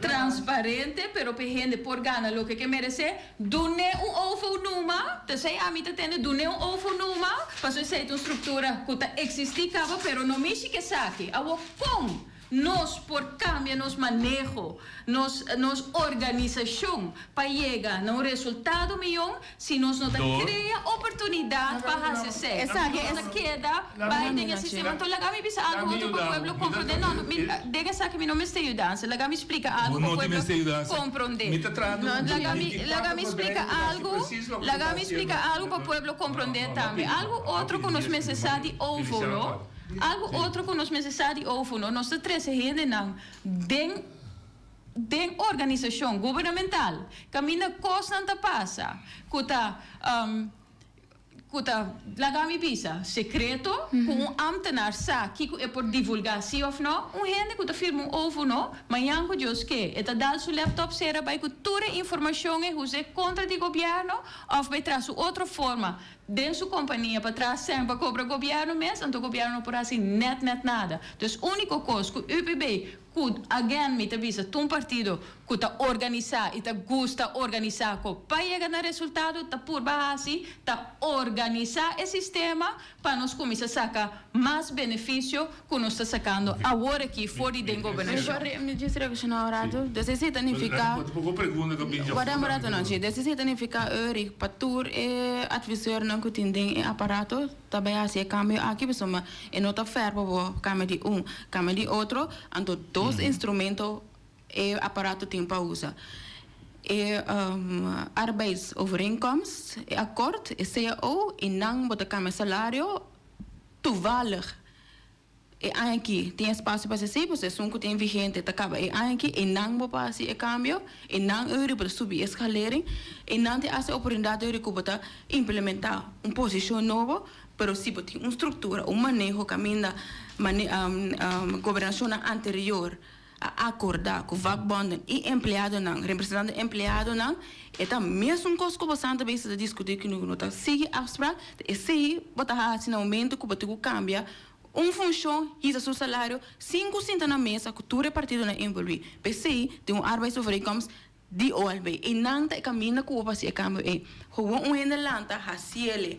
Transparente, pero p'e hende por gana loke ke meresé. Dun'é un OVO numa, ta esei ami ta tende, dun'é un OVO numa, pasobra esei ta un struktura ku ta eksistí kaba, pero no mishi ku esaki. Awor kon nos por kambia nos maneho, nos nos organisashon pa yega na un resultado mion si nos no ta krea oportunidat pa hasi esei? Esaki Nos ta keda bai den e sistema. Anto laga mi bisa algu otro pa pueblo komprondé. No, mi, den esaki mi no mester yudansa. Laga mi splika algu pa pueblo komprondé. Laga mi, laga mi splika algu, laga mi splika algu pa pueblo komprondé tambe. Algu otro ku nos mester sa di OVO, no? Algu otro ku nos mester sa di OVO, no? Nos ta trese hendenan den. Den organisashon gubernamental kaminda kosnan ta pasa ku ta ku ta, laga mi bisa, sekreto, ku un ámtenar sa kiko e por divulgá sí òf nò, un hende ku ta firma un OVO no, mañan ku Dios ke, e ta dal su lèptòp sera bai ku tur e informashon e hus'é kontra di gobièrnu òf bai tras su otro forma den su kompania pa traha sèn pa kobra gobièrnu mes, anto gobièrnu no por hasi nèt nèt nada. Dus úniko kos ku UPB Ku again mi ta bisa t'un partido ku ta organisá i ta gusta organisá ko pa yega na resultado ta purba hasi ta organisá e sistema pa nos kuminsá saka mas benefisio ku nos ta sakando awor aki for di den gobernashon. Mi djis reakshoná un ratu. Dus esei ta nifiká Wardá un ratu no, dus esei ta nifiká Ulrich pa tur e adviseurnan ku tin den e aparato Ta bai hasi e kambio aki pasobra e no ta fèr pa bo kambia di un kambia di otro, anto dos instrumento e aparato tin pa usa. E arbeidsovereenkomst, e akort, e cao i nan bo ta kambia salario toevallig. E aña aki tin espasio pa hasi esei, pasobra esun ku tin vigente ta kaba e aña aki, einan bo por hasi e kambio, einan euri bo ta subi e eskalering, einan tin hasta e oportunidat euri ku bo ta implementá un posishon nobo, pero si bo tin un struktura, un maneho kaminda mane gobernashonnan anterior a akordá ku vakbonden i empleadonan, representante empleadonan, e ta mesun kos ku bo santa bes ta diskutí ku no ta sigui afsprak, ta esei bo ta hasi na momento ku bo tin ku kambia Un funshon hisa su salario sin ku sinta na mesa ku tur e partidonan envolví. P'esei tin un arbeidsovereenkomst di OLB. Einan ta e kaminda ku bo pa hasi e kambio ei. Gewoon un hende lanta hasiele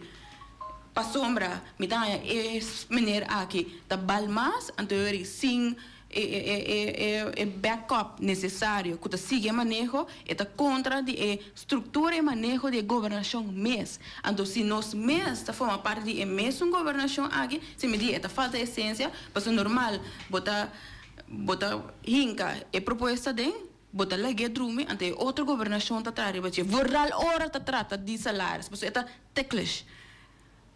pasobra mi ta haña e meneer aki ta bal mas, anto yori sin e backup nesesario ku ta sigui e maneho, e ta kontra di e struktura i maneho di e gobernashon mes. Anto si nos mes ta forma parti di e mesun gobernashon aki, si mi di e ta falta esensia, pasobra normal bo ta. Bo ta hinka e propuesta den, bo ta lag'é drumi, anto e otro gobernashon ta traha riba dje. Vooral ora ta trata di salaris, pasobra e ta ticklish.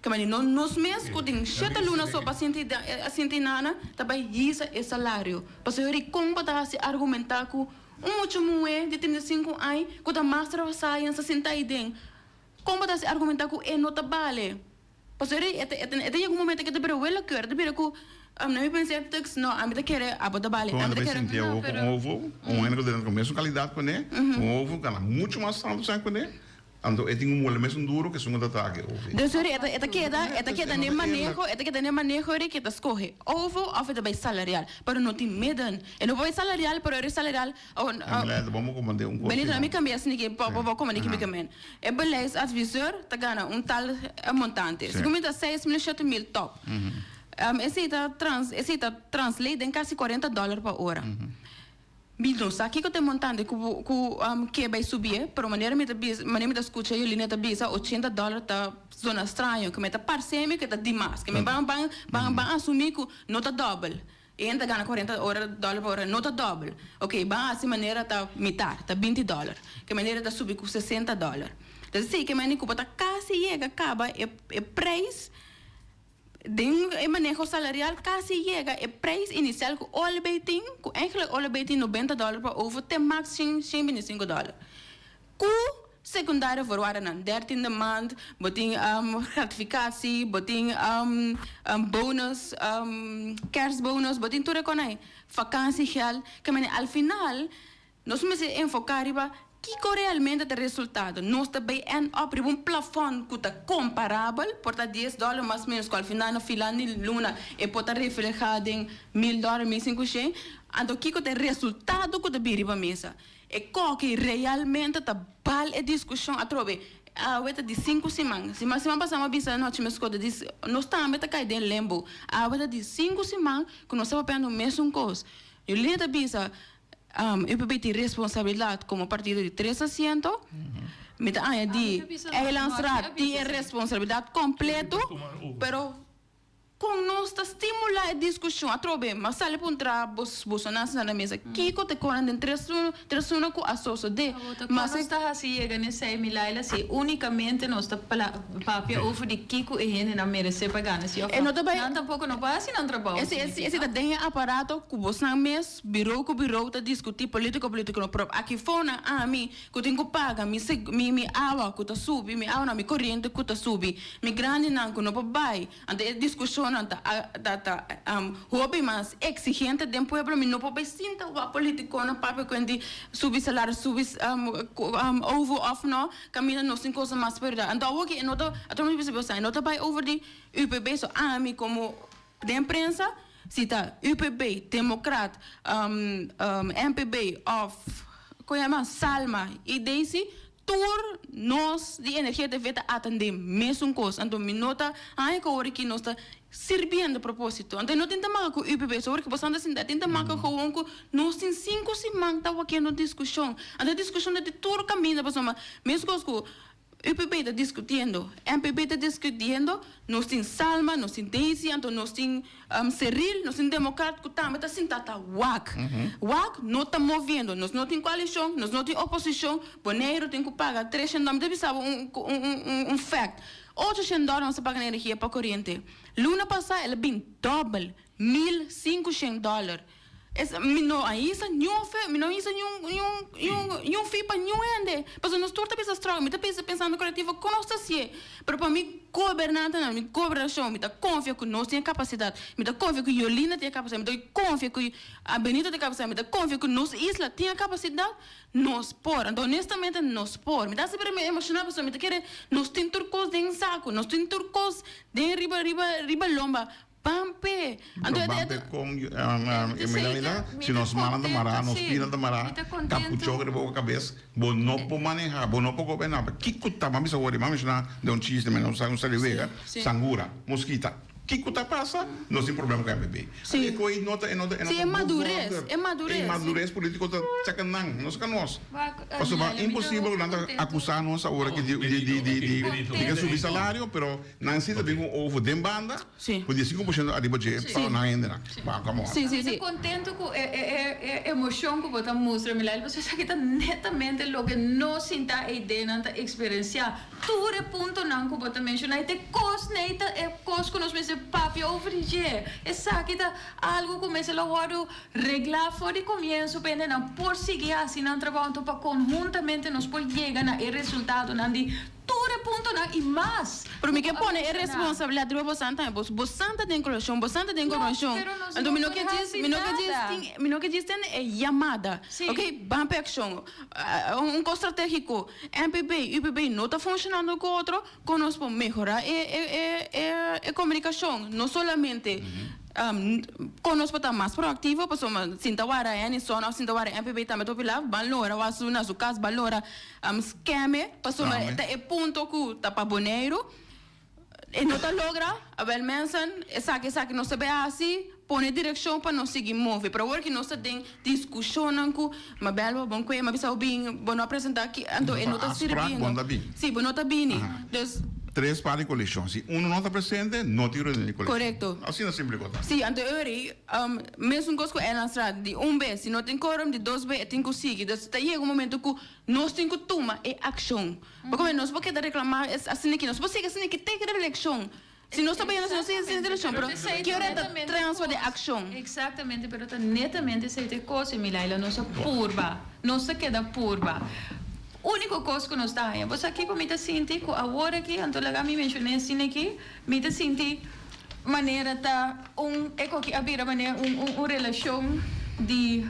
Ke mane no nos mes ku tin shete luna so pa sinti a sinti nana ta bai hisa e salario. Pasobra yori kon bo ta hasi argumentá ku un mucha muhé di 35 aña ku ta master of science ta sinta ei den, kon bo ta hasi argumentá ku e no ta bale? Pasobra e ta e ta yega un momento ku e ta bira willekeur, e ta bira ku na mi pensa tuks no ami ta kere abo ta bale, Kon ami ta ta bai kere. sinti awor ku un ovo, un hende ku ta ku mesun kalidat kuné, un ovo gana muchu mas tantu sèn kuné, anto e tin un mole mesun duru ku esun ku ta traha ku e ovo. Dus ori e ta e ta keda e ta keda den maneho e ta keda den maneho ori ku e ta skohe ovo òf e ta bai salarial, pero no tin midden. E no por bai salarial pero ori salarial Oh, En beleid, bo mo komandé un kos Benito, si mi no. kambia esaki ki bo bo komandé ki mi kemen. E beleidsadviseur ta gana un tal montante. Sí. Segun mi ta 6.000, 7.000 top. Esei ta trans esei ta translate den kasi 40 dòler pa ora. Mi no sa kiko ta e montante ku bo ku ke bai subié, pero manera mi ta bisa manera mi ta skucha Yolina ta bisa 80 dòler ta zona straño, ke mi ta parse mi ke ta dimas, ke mi ban ban ban ban asumí ku no ta dòbel. E hende ta gana 40 ora dòler pa ora, no ta dòbel. Oké, ban hasi manera ta mitar, ta 20 dòler. Ke manera ta subi ku 60 dòler. Entonces sí, ke manera ku bo ta kasi yega kaba e e preis den e maneho salarial kasi yega e preis inisial ku olbei tin, ku eigenlijk olbei tin 90 dòler pa over te max 125 dòler. Ku secundario voorwaardennan, dertiende maand, bo tin gratificatie, bo tin bonus, kerstbonus, bo tin tur e konai, vakantiegeld. Ke manera al final nos mester enfoca riba kiko realmente ta e resultado. Nos ta bay end up riba un plafond ku ta comparabel, por ta dies dollar mas menos ku al final na final di luna e por ta refleha den mil dollar, mil sinkushen. Anto kiko ta e resultado ku ta bin riba mesa? E koki realmente ta bal e diskushon atrobe. Awe ta di sinku siman. Siman siman pasá mi a bisa anochi mi skota di nos tambe ta kai den limbo. Awe ta di sinku siman ku nos ta papiando mesun kos. Yolina ta bisa UPB tin responsabilidat komo partido di tres asiento. Mi ta añadí Eilandsraad tin e responsabilidat kompleto pero. Kon nos ta stimulá e diskushon? Atrobe, m'a sali puntra bos, bosonan sintá na mesa, kiko ta konan den tres luna, tres luna ku a sosodé? Awor ta kon nos ta hasi yega n'e sei mi Laila si únikamente nos ta papia over di kiko e hendenan meresé pa gana si òf E no ta bai. Nan tampoko no por hasi nan trabou. Esi, esi, esi ta den e aparato ku bosnan mes, birou ku birou ta diskutí, polítiko polítiko no, pero aki fonan ami Ku tin ku paga mi mi mi awa ku ta subi, mi awa no, mi koriente ku ta subi, mi grandinan ku no por bai. Anto e diskushonnan ta ta ta hopi mas eksigente den pueblo. Mi no por bai sinta wak politikonan papia ku hende subi salario, subi ovo òf no, kaminda nos tin kosa mas prioridad. Anto awoki e no ta, ato mi bisa boso, e no ta bai over di UPB, so ami komo den prensa si ta UPB, Demokrat, MPB òf kon yama Salma i Daisy tur nos di Energia TV ta atendé mesun kos. Anto mi no ta haña ku awor aki nos ta sirbiendo propósito. Anto e no tin ta maka ku UPB so awor ki boso ta sinta e tin ta maka gewoon ku nos tin sinku siman ta wakiendo diskushon. Anto e diskushon ta di tur kaminda pasobra meskos ku UPB ta discutiendo, MPB ta discutiendo, nos tin Salma, nos tin Daisy, anto nos tin Cyril, nos tin Democrat cu tambe ta sinta ta wak. Wak no ta moviendo, nos no tin coalicion, nos no tin oposicion, Boneiru tin cu paga 300 dòler, mi ta bisa bo un un fact, 800 dòler nos ta paga na energia pa coriente, luna pasa el a bin dobel, 1500 dòler. Es, mi no a hisa niun fe, mi no a hisa niun, niun, niun, niun fi pa niun hende. Pasobra nos tur ta bisa struggle. Mi ta pensa pensando creativo kon nos ta hacié. Pero pa mi gobernantenan, mi gobernacion, mi ta confia cu nos tin e capacidad. Mi ta confia cu Yolinda tin e capacidad. Mi ta confia cu Benito tin e capacidad. Mi ta confia cu nos isla tin e capacidad. Nos por. Anto honestamente nos por. Mi ta hasi pero mi emociona pasobra mi ta kere nos tin tur cos den saco. Nos tin tur cos den riba, riba, riba lomba. Ban p'e. Anto e ta. Ban p'e kon Emilia, si nos mannan ta mará, nos pinan ta mará, kapuchó riba bo kabes, bo no por manehá, bo no por goberná. Kiko ta? Mami sa wòrdu, mami menshoná den un chiste, mi no sa un sali wega, sangura, moskita. Kiko ta pasa? Nos tin problema ku MPB. Sí. E koi no ta e no ta e no Sí, ta e madurez, bevorder. e madurez, E sí. madurez politico ta saka nan, no saka nos. Wak, Pasobra Laila, mi ta imposibel ku nan ta contento. akusá nos awor aki di di di di di di ke subi salario, pero nan si ta bin ku over den banda Sí. ku 15% ariba dje Sí. pa nan hendenan. Bah, come on. Sí, sí, Mi ta sí. contento ku e e e e emocion ku bo ta mustra, mi Laila, pasobra esaki ta netamente loke nos sinta eidenan ta experiencia. Tur e puntonan ku bo ta menshoná i ta e kos nei ta e kos ku nos mester papia over di dje. Esaki ta algu ku mester lo wòrdu reglá for di komienso pa hendenan por sigui hasi nan trabou anto pa konhuntamente nos por yega na e resultadonan di tur e puntonan i mas Pero ku mi ke bo a pone e menshoná. responsabilidat riba bosan tambe. Bos bosan ta den koalishon, bosan ta den No, gobernashon. pero nos Anto no mi no por ke djis hasi mi no ke djis nada. tin mi no ke djis tende e yamada. Sí. Oké, ban pa e akshon. Un kos stratégiko, MPB i UPB no ta funshonando ku otro, kon nos por mehorá e e e e komunikashon? No solamente kon nos por ta mas proaktivo, pasobra sinta wara Enison òf sinta wara MPB tambe ta hopi laf, ban lora wasu na su kas, ban lora skeme, pasobra ta e punto ku ta pa Boneiru. E no ta logra, awel mensen, esaki esaki nos ta bay haci, pone direccion pa nos sigui move. Pero awor ki nos ta den discusionnan cu Mabel bo bon cue, ma bisa bo bin, bo no a presenta aki, anto e no ta sirbiendo. Afspraak, bo no ta bin. Si, bo no ta bini. Dus. Tres par di coalicion. Si uno no ta presente, no tin reunion di coalicion. Corecto. Asina simple cu ta. Si, anto e ora ey, mesun cos cu Eilandstraat, di un bes, si no tin quorum, di dos bes e tin cu sigui. Dus ta yega un momento cu nos tin cu tuma e accion. Pasobra nos por keda reklamá asina aki, nos por sigui asina aki te ku elekshon. Si nos ta bayendo asina, nos sigui asina te elekshon, pero ki ora ta transfer di akshon? Exactamente, pero ta netamente esei ta e kos, Emilaila, nos a purba, nos a keda purba. Úniko kos ku nos ta haña, bo sa kiko mi ta sinti ku awor aki, anto laga mi menshoné asina aki, mi ta sinti manera ta un, e koki a bira manera un un relashon di.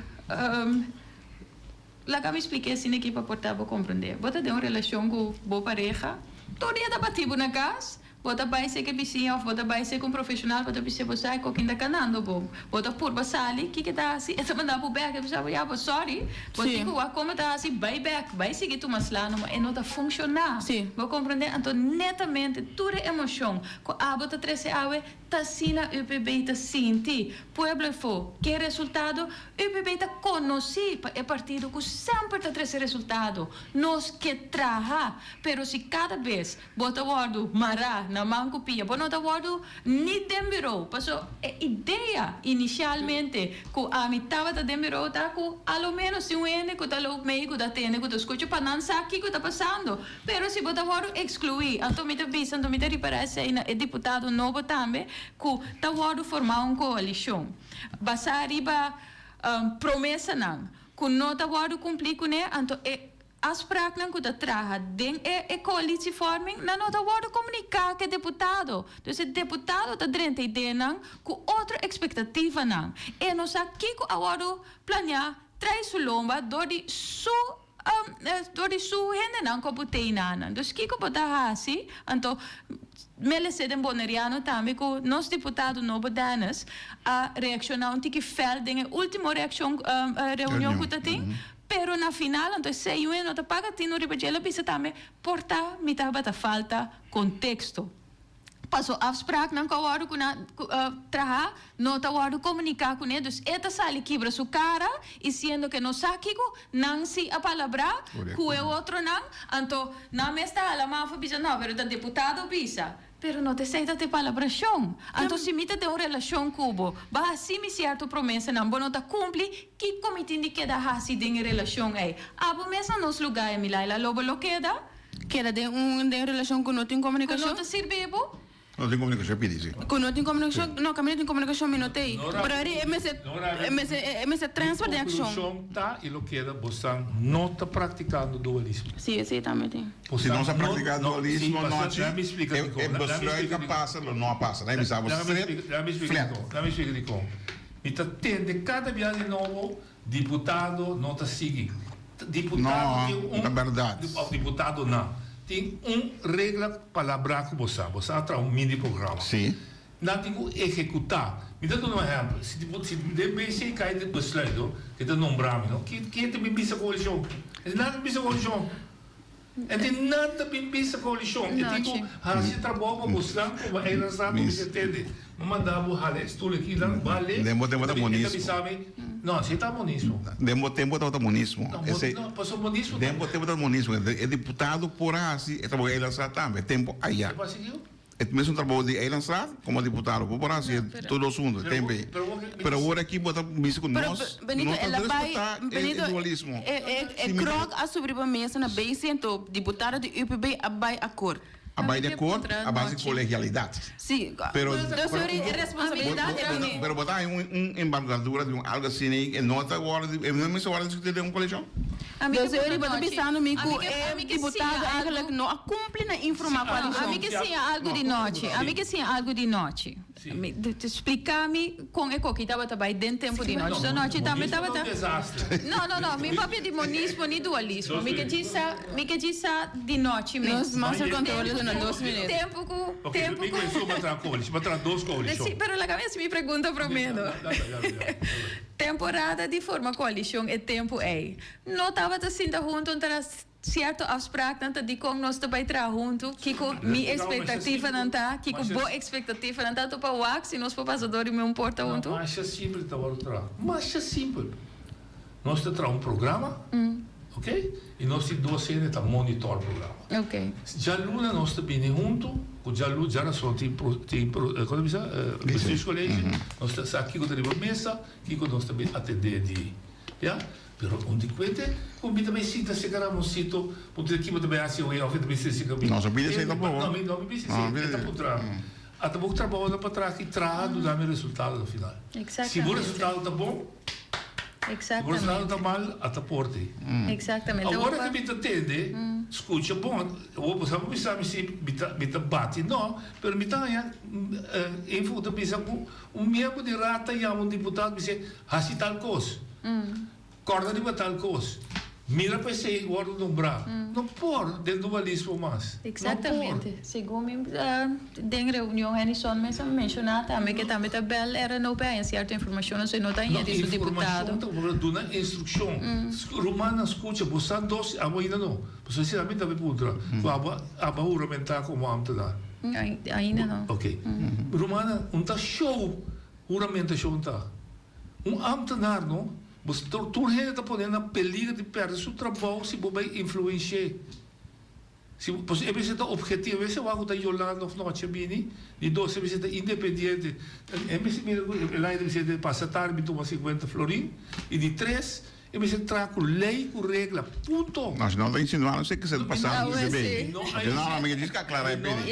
Laga mi splik'é asina aki pa por ta bo komprendé. Bo ta den un relashon ku bo pareha, tur dia ta batí bo na kas, bo ta bai seka e bisiña òf bo ta bai seka un profeshonal, bo ta bis'é bo sa ku kin ta kanando bo. Bo ta purba sali, kiko e ta hasi? E ta manda bo bèk, e bisa bo, ya bo sòri, bo tin ku wak komo ta hasi, bai bèk, bai sigui tuma sla numa, e no ta funshoná. Bo komprendé? Anto netamente tur e emoshon ku abo ta trese awe Ta asina UPB ta sinti. Pueblo efo ke resultado? UPB ta konosí pa e partido ku semper ta trese resultado. Nos ke traha, pero si kada bes bo ta wòrdu mará na man ku pia, bo no ta wòrdu ni den birou. Paso e idea inisialmente ku ami tabata den birou ta ku a lo ménos tin un hende ku ta loop mei, ku ta tende, ku ta skucha pa nan sa kiko ta pasando. Pero si bo ta wòrdu ekskluí, anto mi ta bisa, anto mi ta ripará esei na e diputado nobo tambe, ku ta wòrdu formá un koalishon basá riba promesanan ku no ta wòrdu kumplí kuné, anto e afspraknan ku ta traha den e e koalitievorming nan no ta wòrdu komuniká ku e diputado. Dus e diputado ta drenta ideanan ku otro ekspektativanan. E no sa kiko a wòrdu planiá trai su lomba dor di su Dor di su hendenan ku a bot'é nan. Dus kiko bo ta hasi? Anto Melese den Boneriano tambe ku nos diputado nobo Dennis a reakshoná un tiki fèl den e último reakshon reunion ku ta tin. Pero na final anto esei yu no ta paga tinu riba dje. El a bisa tambe por ta mi tabata falta konteksto. Paso afspraaknan ku a wòrdu ku nan traha no ta wòrdu komuniká kuné, dus e ta sali kibra su kara i siendo ke no sa kiko nan si a palabrá ku e otronan, anto nan mes ta hala mafo bisa no pero ta deputado bisa, pero no ta esei ta te palabrashon, anto si mi ta den un relashon ku bo, bo a hasi mi sierto promesanan, bo no ta kumpli, kiko mi tin di keda hasi den e relashon ei? Abo mes na nos lugá, Emilaila, lo bo lo keda? Keda den un den relashon ku no tin Ku komunikashon. no ta sirbi bo. No tin komunikashon e pidi si. Ku no tin komunikashon, no kaminda tin komunikashon mi no ta ei. Pero ari e mester e mester e mester transfer den akshon. Mi konklushon ta i lo keda bosan no ta praktikando dualismo. Si esei tambe tin. Si nos a praktika dualismo nochi e besluit a pasa lo no a pasa. Nan bisa bo stret flat. Laat mi splika dikon. Mi ta tende kada bia di nobo Diputado no ta sigui. Diputado tin un. No, ta berdad. Of diputadonan tin un regla palabrá ku bo sa. Bo sa a traha un mini programa. Sí. Nan tin ku ehekutá. Mi ta duna un ehèmpel. Si si den BC kai den besluit, ke ta nombrá mi, no? Ken ta bin bisa koalishon? Nada ta bisa koalishon. E tin nada bin bisa coalicion. E tin cu haci e trabou pa bosnan como eilandsraad cu mester tende. Mi manda bo hala e stoel aki nan bale. Den bo tempo ta monismo. E ta bisa mi, no, si ta monismo. Den bo tempo tabata monismo. No, pasobra monismo ta. Den bo tempo tabata monismo. E diputado por a haci e trabou di eilandsraad tambe, e tempo aya. E por haci kico? E mesun trabou di eilandsraad como diputado. Bo por haci tur dos hunto, e tempo ey. Pero awor aki bo ta bisa cu nos no ta respeta e dualismo. E krok a subi riba mesa na BC anto diputado di UPB a bay akort. A bay di akort a base di colegialidad. Si, Pero dus e responsabilidad e bini. Pero bo ta haña un embargadura di un algo asina ey e no ta worde e no mester worde discuti den un coalicion? Dus e riba ta bisando mi cu e diputado eigenlijk no a cumpli na informa coalicion. Ami ke siña algo di nochi, ami ke siña algo di nochi. Splica mi con e coki tabata bay den tempo di nochi. So nochi tambe tabata. No, no, no, mi papia di monismo ni dualismo. Mi ke djis sa, mi ke djis sa di nochi mes. Nos master controller duna dos minuut. Tempo cu, tempo cu. Si, pero laga mi haci mi pregunta prome no. Temporada di forma coalicion e tempo ey. No tabata sinta hunto tras cierto afspraaknan ta dicon nos ta bay traha hunto, kico mi expectativanan ta, kico bo expectativanan ta, anto pa wak si nos por pasa door di un porta hunto. Masha simpel ta worde traha, masha simpel. Nos ta traha un programa, ok, y nos tin dos hende ta monitor programa. Ok. Djaluna nos ta bini hunto, cu djalu, djarason tin, tin, como ta bisa, bestuurscollege, nos ta sa kico ta riba mesa, kico nos ta bin atende di, ya. Pero un di cuente cu mi ta bay sinta cerca Ramoncito, puntra ki bo ta bay haci awe of e ta bay sinta cerca mi. No, so pidi esey tampoco. No, mi no mi bisa esey, e ta puntra mi. Ata bo trabounan pa traha aki, traha duna mi resultado na final. Si bo resultado ta bon, si bo resultado ta mal, ata porte. Awor cu mi ta tende, scucha bon, awor bo sa bo bisa mi si mi ta mi ta bati, no, pero mi ta haña info cu ta bisa cu un miembro di raad ta yama un diputado bisa haci tal cos. Corda riba tal cos. Mira pa esey wordo nombrá. No por den dualismo mas. No por. Exactamente. Segun mi den reunion Hennyson mes a menciona tambe ke tambe ta bel RNOP haña cierto informacion so e no ta haña di su diputado. No, informacion ta por duna instruccion. Rumannan scucha, bo sa dos, abo ainda no. Pasobra esei tambe ta puntra cu abo abo a huramentá como ambtenaar. Ainda no. Ok. Rumannan, un ta show huramentacion ta. Un ambtenaar no, bo tur hende ta pone na peliger di perde su trabou si bo bay influenci'é. Si bo, pasobra e mester ta objetivo, e mester wak ku ta Yolanda of no Chabini, di dos e mester ta independiente, e mester mira ku e laida mester pasa tardi mi tuma sinkuenta florin, i di tres E mester traha cu ley cu regla. Punto. No, si no ta insinuando esei ke ta pasando ku bebé. Pasobra no, no, mi ke djis aclara e pidi.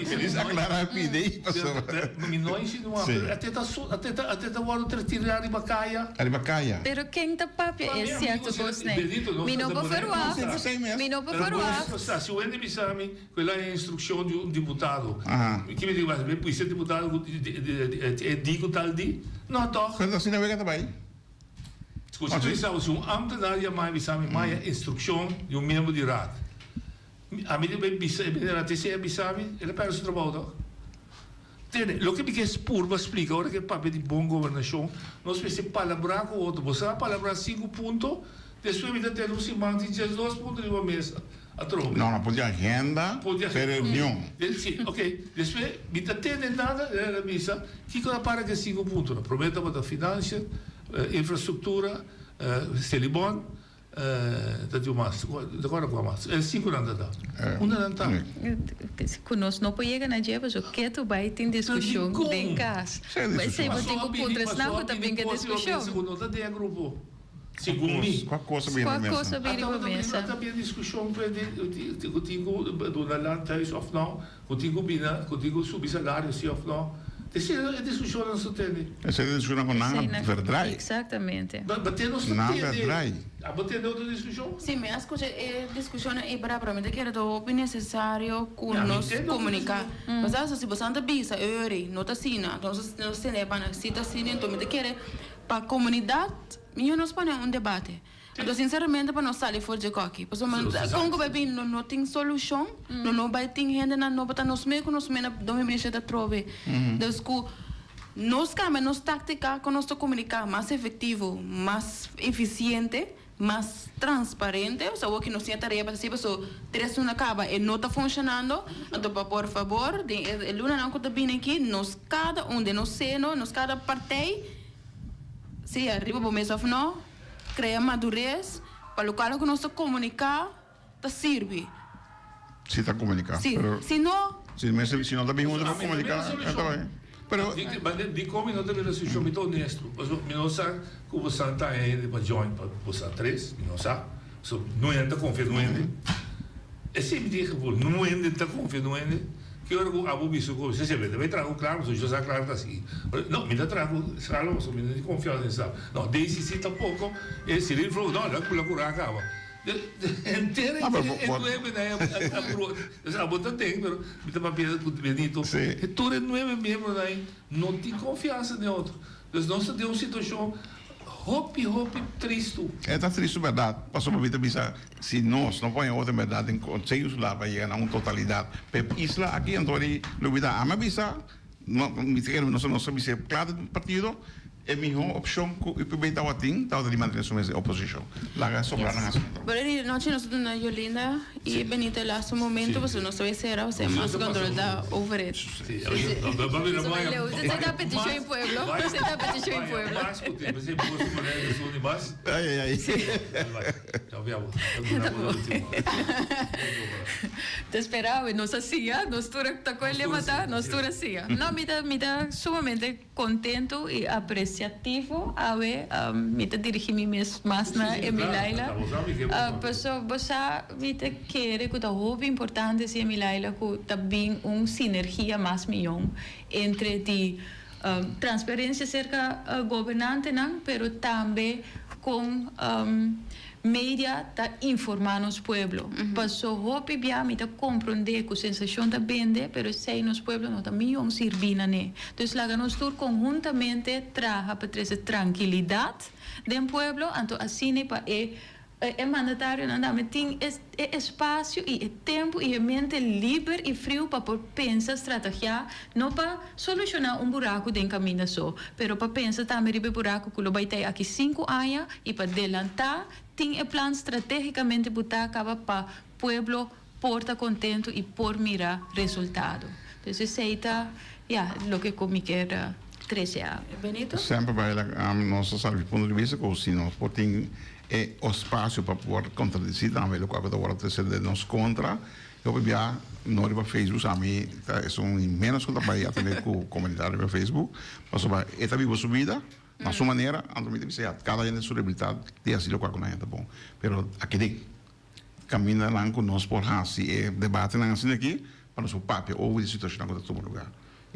Mi djis aclara e pidi pasobra. Mi no a insinua, pero ate ta su, ate ta, ate ta wordo tira riba caya. Riba caya. Pero ken ta papia e cierto cosnan? Mi no por verwacht, mi no por verwacht. Si un hende bisa mi cu el a haña instruccion di un diputado, ki mi tin cu haci? Mi bisa e diputado cu e di cu tal di? No toch? Pero asina wega ta bay. Scucha mi bisa bo, si un ambtenaar yama mi bisa mi maya instruccion di un miembro di raad, ami ta bay bisa e meneer raad esey a bisa mi, el a perde su trabao toch? Tende, loke mi ke purba splica ora ke papia di bon gobernacion, nos mester palabra cu otro, bo sa palabra sinku punto, despues mi ta tende un siman tin diesdos punto riba mesa atrobe. No, no, pon di agenda pe reunion. Si, ok, despues mi ta tende nada, el a bisa, kiko ta para ke sinku puntonan? Prome tabata financia. Infrastruktura, Selibon, ta di un mas, ta kòrda kua mas? E sinkunan ta ta. Unda nan ta? Ku nos no por yega na dje pasobra ketu bai tin diskushon den kas. Esei bo tin ku puntra esnan ku ta bin ke diskushon. Ku no ta den e grupo, segun mi. Kua kos a bin riba mesa? Kua kos a bin riba mesa? Ata bin diskushon ku tin ku duna landhuis òf no. Ku tin ku bina, ku tin ku subi salario si of no. Esei e diskushonnan nos ta tende. Esei e diskushonnan ku nan a verdraai. Exactamente. Ba te nos ta Nan tende. verdraai. Abo tende otro diskushon? Si, mi a skucha e diskushonnan ei bra, pero mi ta kere ta hopi nesesario ku Ya, mi nos tende otro komuniká. diskushon. Pasá so si bosan ta bisa eri no ta asina, entonces nos tende e banda si ta asina, enton mi ta kere pa komunidat mihó nos pone un debate. Anto sinceramente pa nos sali for dje koki. Pasobra kon ku bai bin no no tin solushon, no no bai tin hendenan nobo ta nos me ku nos me na 2027 atrobe. Dus ku nos kambia nos taktika kon nos ta komuniká mas efektivo, mas efisiente. mas transparente, osea awor ki nos tin e tarea pa hasi paso tres luna kaba e no ta funshonando, anto pa por fabor den e lunanan ku ta bini aki nos kada un den nos seno, nos kada partij, sea riba bo mes òf no, krea madures pa lokual ku nos ta komuniká ta sirbi. Si ta komuniká, Si, pero si no. Si mester si no ta bin huntu pa komuniká, e ta bai. Pero. Dikon mi no ta bira solushon? Mi ta honesto. Pasobra mi no sa ku bosan ta haña hende pa join pa bosan tres, mi no sa. Pasobra no hende ta konfia no hende. Esei mi tin e gevoel, no hende ta konfia no hende. Ki ora ku abo bisa ku si mi ta bai traha ku Clara pasobra yo sa Clara ta así. No, mi ta traha ku Salo pasobra mi no tin konfiansa den Salo. No, Daisy si tampoko. E Cyril Flo, no, el a kula ku raak kaba. Henter e nuebe nan a aprobá. Dus abo ta den, pero mi ta papia ku Benito. Tur e nuebe miembronan no tin konfiansa den otro. Dus nos ta den un situashon hopi, hopi tristu. E ta tristu bèrdat, pasobra mi ta bisa si nos no pone otro bèrdat den Konseho Insular pa yega na un totalidat pa e isla aki, anto di lubidá. Ami a bisa, mi ta kere nos a bisa kla den partido. E mihó opshon ku UPB tabatin tabata di mantené su mes den oposishon. Laga sobrá nan asuntu. Pero di nochi nos ta duna Yolinda i Benito e lastu momento pasobra nos ta bay sera osea mas control ta over het. Te spera awe nos a siña nos tur a ta koe lema ta nos tur a siña. No mi ta mi ta sumamente. Contento y apreciativo awe mi ta dirigi mi mes mas na Emilaila paso bo sa mi ta kere cu ta hopi importante si Emilaila cu ta bin un sinergia mas miyon entre di transparencia cerca gobernantenan pero tambe con Media ta informa nos pueblo. Paso hopi bia mi ta compronde cu sensacion ta bende, pero esey nos pueblo no ta miyon sirbi na ne. Dus laga nos tur conhuntamente traha pa trece trankilidad den pueblo, anto asina pa e e mandatarionan tambe tin e e espacio y e tempo y e mente liber y friu pa por pensa stratagia, no pa soluciona un buraco den caminda so, pero pa pensa tambe riba e buraco cu lo bay ta aki cinco aña, I pa delantá tin e plan stratégikamente butá kaba pa pueblo por ta kontentu i por mira resultado. Dus esei ta, ya, loke ku mi kier trese awe. Benito? Semper bai la nos a sabi punto di bista ku si nos por tin e espasio pa por kontradisí tambe lokual ku ta wòrdu trese den nos kontra, hopi bia no riba Facebook, ami ta esun di ménos ku ta bai atendé ku komunidat riba Facebook, pasobra e ta biba su bida. Na su manera, anto mi ta bisa ya, kada hende su debilitat di hasi lokual ku nan hende ta bon. Pero aki den kamindanan ku nos por hasi e debatenan asina aki pa nos por papia over di situashonnan ku ta tuma lugá.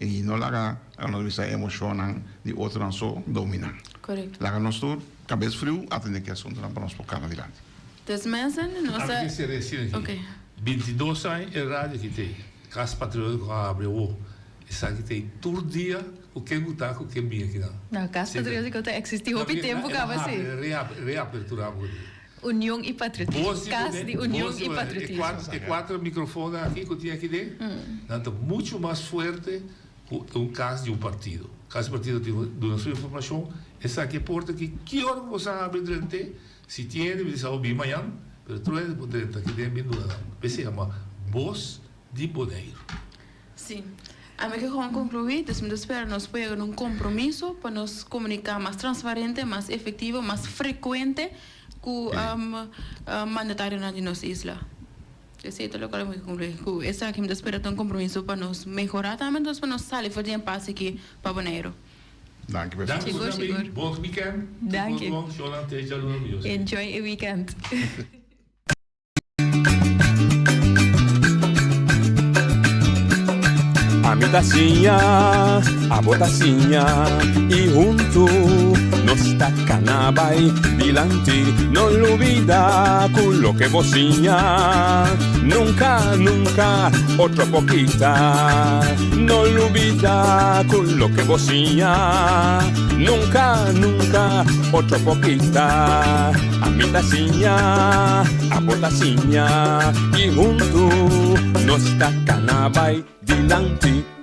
I no laga nos bisa e emoshonnan di otronan so dominá. Laga nos tur kabes friu atendé ki asuntunan pa nos por kana dilanti. Dus mensen, nos ta. Ami ke sera asina aki. 22 aña e radio aki ta ei. Kas Patriótiko a habri awo. Esaki ta ei tur dia ku ken ku ta ku ken bin akinan. No, Kas Patriótiko ta eksistí hopi tempu kaba si. Reaperturá bo di. Union i Patriotismo. Kas di Union i Patriotismo. E kuater mikrofonnan aki ku tin aki den, nan ta muchu mas fuerte ku un kas di un partido. Kas di partido tin ku duna su informashon. Esaki e porta aki ki ora ku bo sa habri drent'é, si tin hende mi ta sa bo bin mañan, pero tur hende por drenta aki den bin duna nan. P'esei yama Bos di Boneiru. Sí. Ami ke gewoon konkluí, dus mi ta spera nos por yega na un kompromiso pa nos komuniká mas transparente, mas efektivo, mas frekuente ku mandatarionan di nos isla. Esei ta lokual mi ke konkluí. Ku esaki mi ta spera ta un kompromiso pa nos mehorá tambe, entonces pa nos sali for di e impasse aki pa Boneiru. Danki pa Sigur, sigur. Bon weekend. Danki. Enjoy e weekend. Ami ta siña, abo ta siña i huntu nos ta kana bai dilanti. No lubida ku loke bo siña nunka, nunka otro por kita. No lubida ku loke bo siña nunka, nunka otro por kita. Ami ta siña, abo ta siña i huntu nos ta kana bai dilanti.